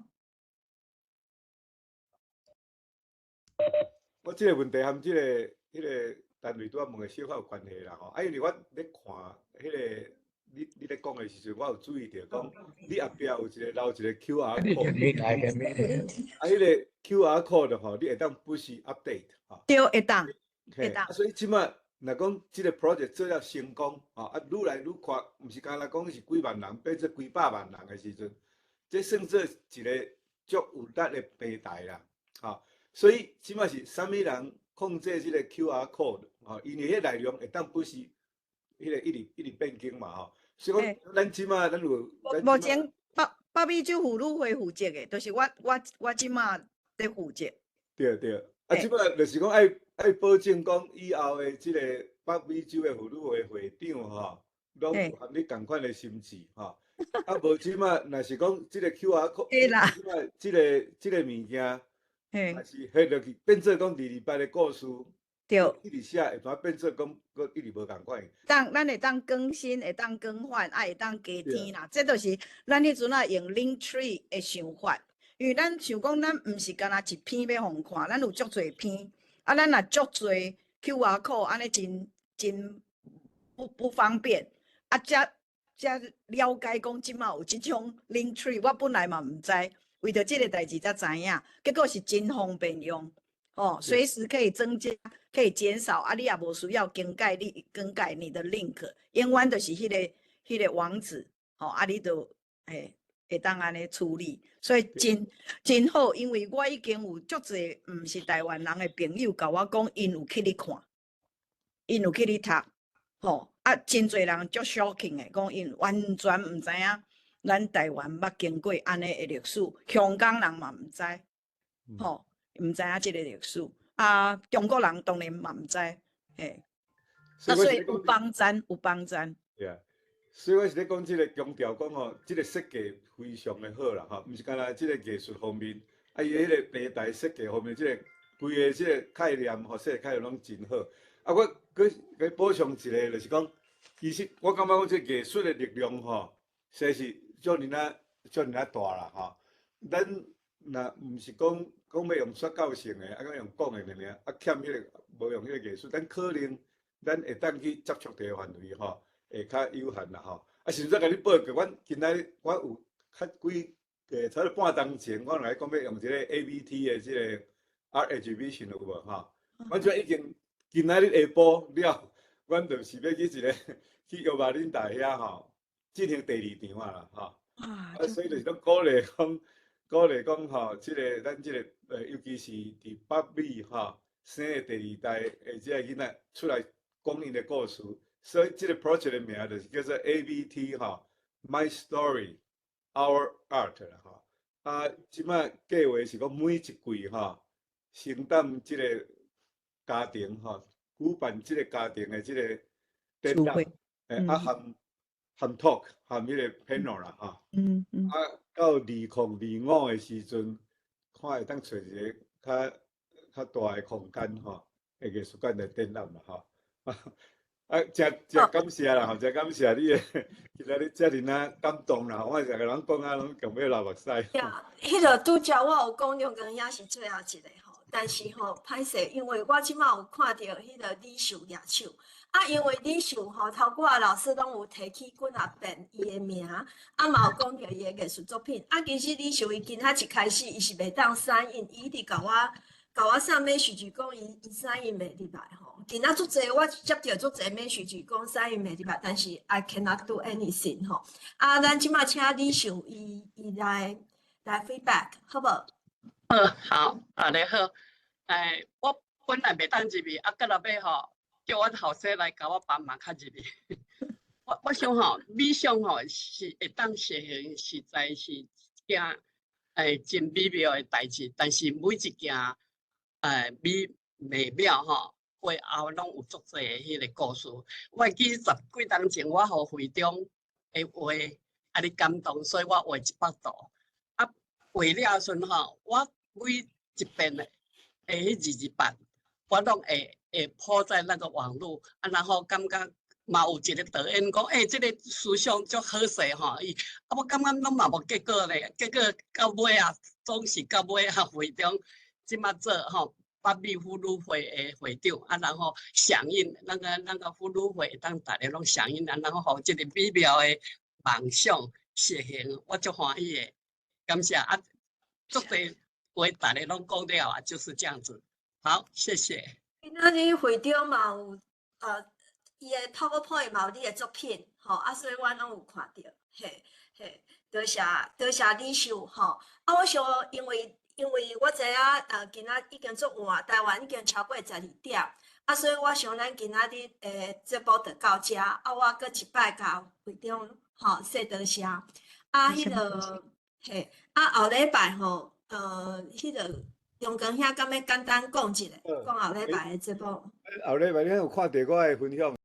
我這個問題和這個單位拄仔問的小可有關係啦吼，啊，因為我咧看彼個你咧講的時陣，我有注意著講，你後壁有一個留一個 QR code，啊，彼個 QR code 吼，你會當不時 update 吼。對，會當，會當。啊，所以這擺若講這個 project 做了成功，吼，啊，愈來愈闊，毋是干焦講是幾萬人，變做幾百萬人的時陣，這算做一個足有力的平台啦，吼。所以這擺是啥物人控制這個 QR code？吼，因為彼內容會當不時彼個一直一直變更嘛，吼。所以講，咱這擺咱有。目前北美洲婦女會負責的，就是我這擺咧負責。對對，啊，這擺就是講愛保證講以後的這個北美洲的婦女會會長吼，攏有和你仝款的心志吼。啊，無這擺若是講這個 QR code，這擺這個物件。還是彼落去變做講二二八的故事，一直寫會怎變做講，閣一直無仝款。當咱會當更新，會當更換，啊會當加添啦。這就是咱彼陣仔用 Linktree 的想法，因為咱想講，咱毋是干焦一篇欲予看，咱有足濟篇，啊，咱若足濟 QR code，按呢真真不方便，啊，才才了解講這馬有這種 Linktree，我本來嘛毋知。為著這個代誌才知影，結果是真方便用，哦，隨時可以增加，可以減少，啊，你也無需要更改你的 link，永遠就是彼個網址，吼，啊，你就會當按呢處理，所以真真好，因為我已經有足濟毋是台灣人的朋友共我講，𪜶有去咧看，𪜶有去咧讀，吼，啊，真濟人足 shocking 的，講𪜶完全毋知影。咱台灣捌經過按呢的歷史，香港人嘛毋知，吼，毋知影這個歷史。啊，中國人當然嘛毋知，嘿。啊，所以有幫贊，有幫贊。對啊，所以我是咧講這個強調講吼，這個設計非常的好啦，吼，毋是干焦這個藝術方面，啊，伊彼個平台設計方面，這個規个這個概念吼，設計概念攏真好。啊，我閣閣補充一個，就是講，其實我感覺講這藝術的力量吼，實在是遮爾仔遮爾仔大啦，吼。咱若毋是講講欲用說教性的，啊，講用講的爾爾，啊，欠彼個無用彼個藝術，咱可能咱會當去接觸的範圍吼，會較有限啦吼。啊，甚至共你報告，阮今仔日我有較幾個差不多半鐘前，我來講欲用一個 ABT 的這個 Art Exhibition 有無吼？阮這已經今仔日下晡了，阮就是欲去一個去羅馬林達遐吼，進行第二場啊啦吼。啊，所以就是講鼓勵講，鼓勵講吼，這個咱這個尤其是佇北美吼生的第二代的這个囡仔出來講𪜶的故事，所以這個 project 的名就是叫做 ABT 吼，My Story Our Art 啦吼。啊，這擺計劃是講每一季吼，承擔這個家庭吼，舉辦這個家庭的這個展覽，啊含含 talk 含彼個 panel 啦吼。啊，到2025的時陣，看會當揣一個較較大的空間吼，藝術館來展覽啦吼。啊，誠誠感謝啦吼，誠感謝你的今仔日遮爾仔感動啦，我成個人講啊，攏強欲流目屎。呀，彼個拄才我有講梁光也是最後一個吼，但是吼歹勢，因為我這馬有看著彼個李秀舉手，啊，因為李秀吼頭拄仔老師攏有提起幾若遍伊的名，啊嘛有講著伊的藝術作品，啊，其實李秀伊今仔一開始伊是袂當 sign in，伊一直共我送 message 講伊 sign in 袂入來吼。今仔足濟我接著足濟 message 講 sign in 袂入來，但是 I cannot do anything 吼。啊，咱這馬請李秀伊來 feedback 好無？好，啊，你好，我本來袂當入去，啊，到落尾吼，叫阮後生來共我幫忙較入去。我想吼，理想吼是會當實現，實在是一件真美妙的代誌。但是每一件美妙吼，背後攏有足濟的彼个故事。我會記十幾冬前，我予會長的畫啊哩感動，所以我畫一幅圖。啊，畫了時陣吼，我每一遍的彼228，我攏會 po 在那個網路，啊，然後感覺嘛有一個導演講，欸，這個思想足好勢吼，伊啊，我感覺攏嘛無結果咧，結果到尾啊，總是到尾啊，會長這馬做吼，北美婦女會的會長，啊，然後響應那個婦女會當逐家攏響應啊，然後予這個美妙的夢想實現，我足歡喜的，感謝啊，足濟話逐家攏講了啊，就是這樣子。好，謝謝。今仔日會長嘛有，伊的 PowerPoint 嘛有你的作品，吼，啊，所以我攏有看著，嘿，嘿，多謝多謝李秀，吼，啊，我想因為我知影，今仔已經足晚，台灣已經超過12點，啊，所以我想咱今仔日的節目就到遮，啊，我閣一擺共會長，吼，說多謝，啊，彼個，嘿，啊，後禮拜吼，彼個中光兄敢欲簡單講一下，講後禮拜的節目。後禮拜你有看著我的分享？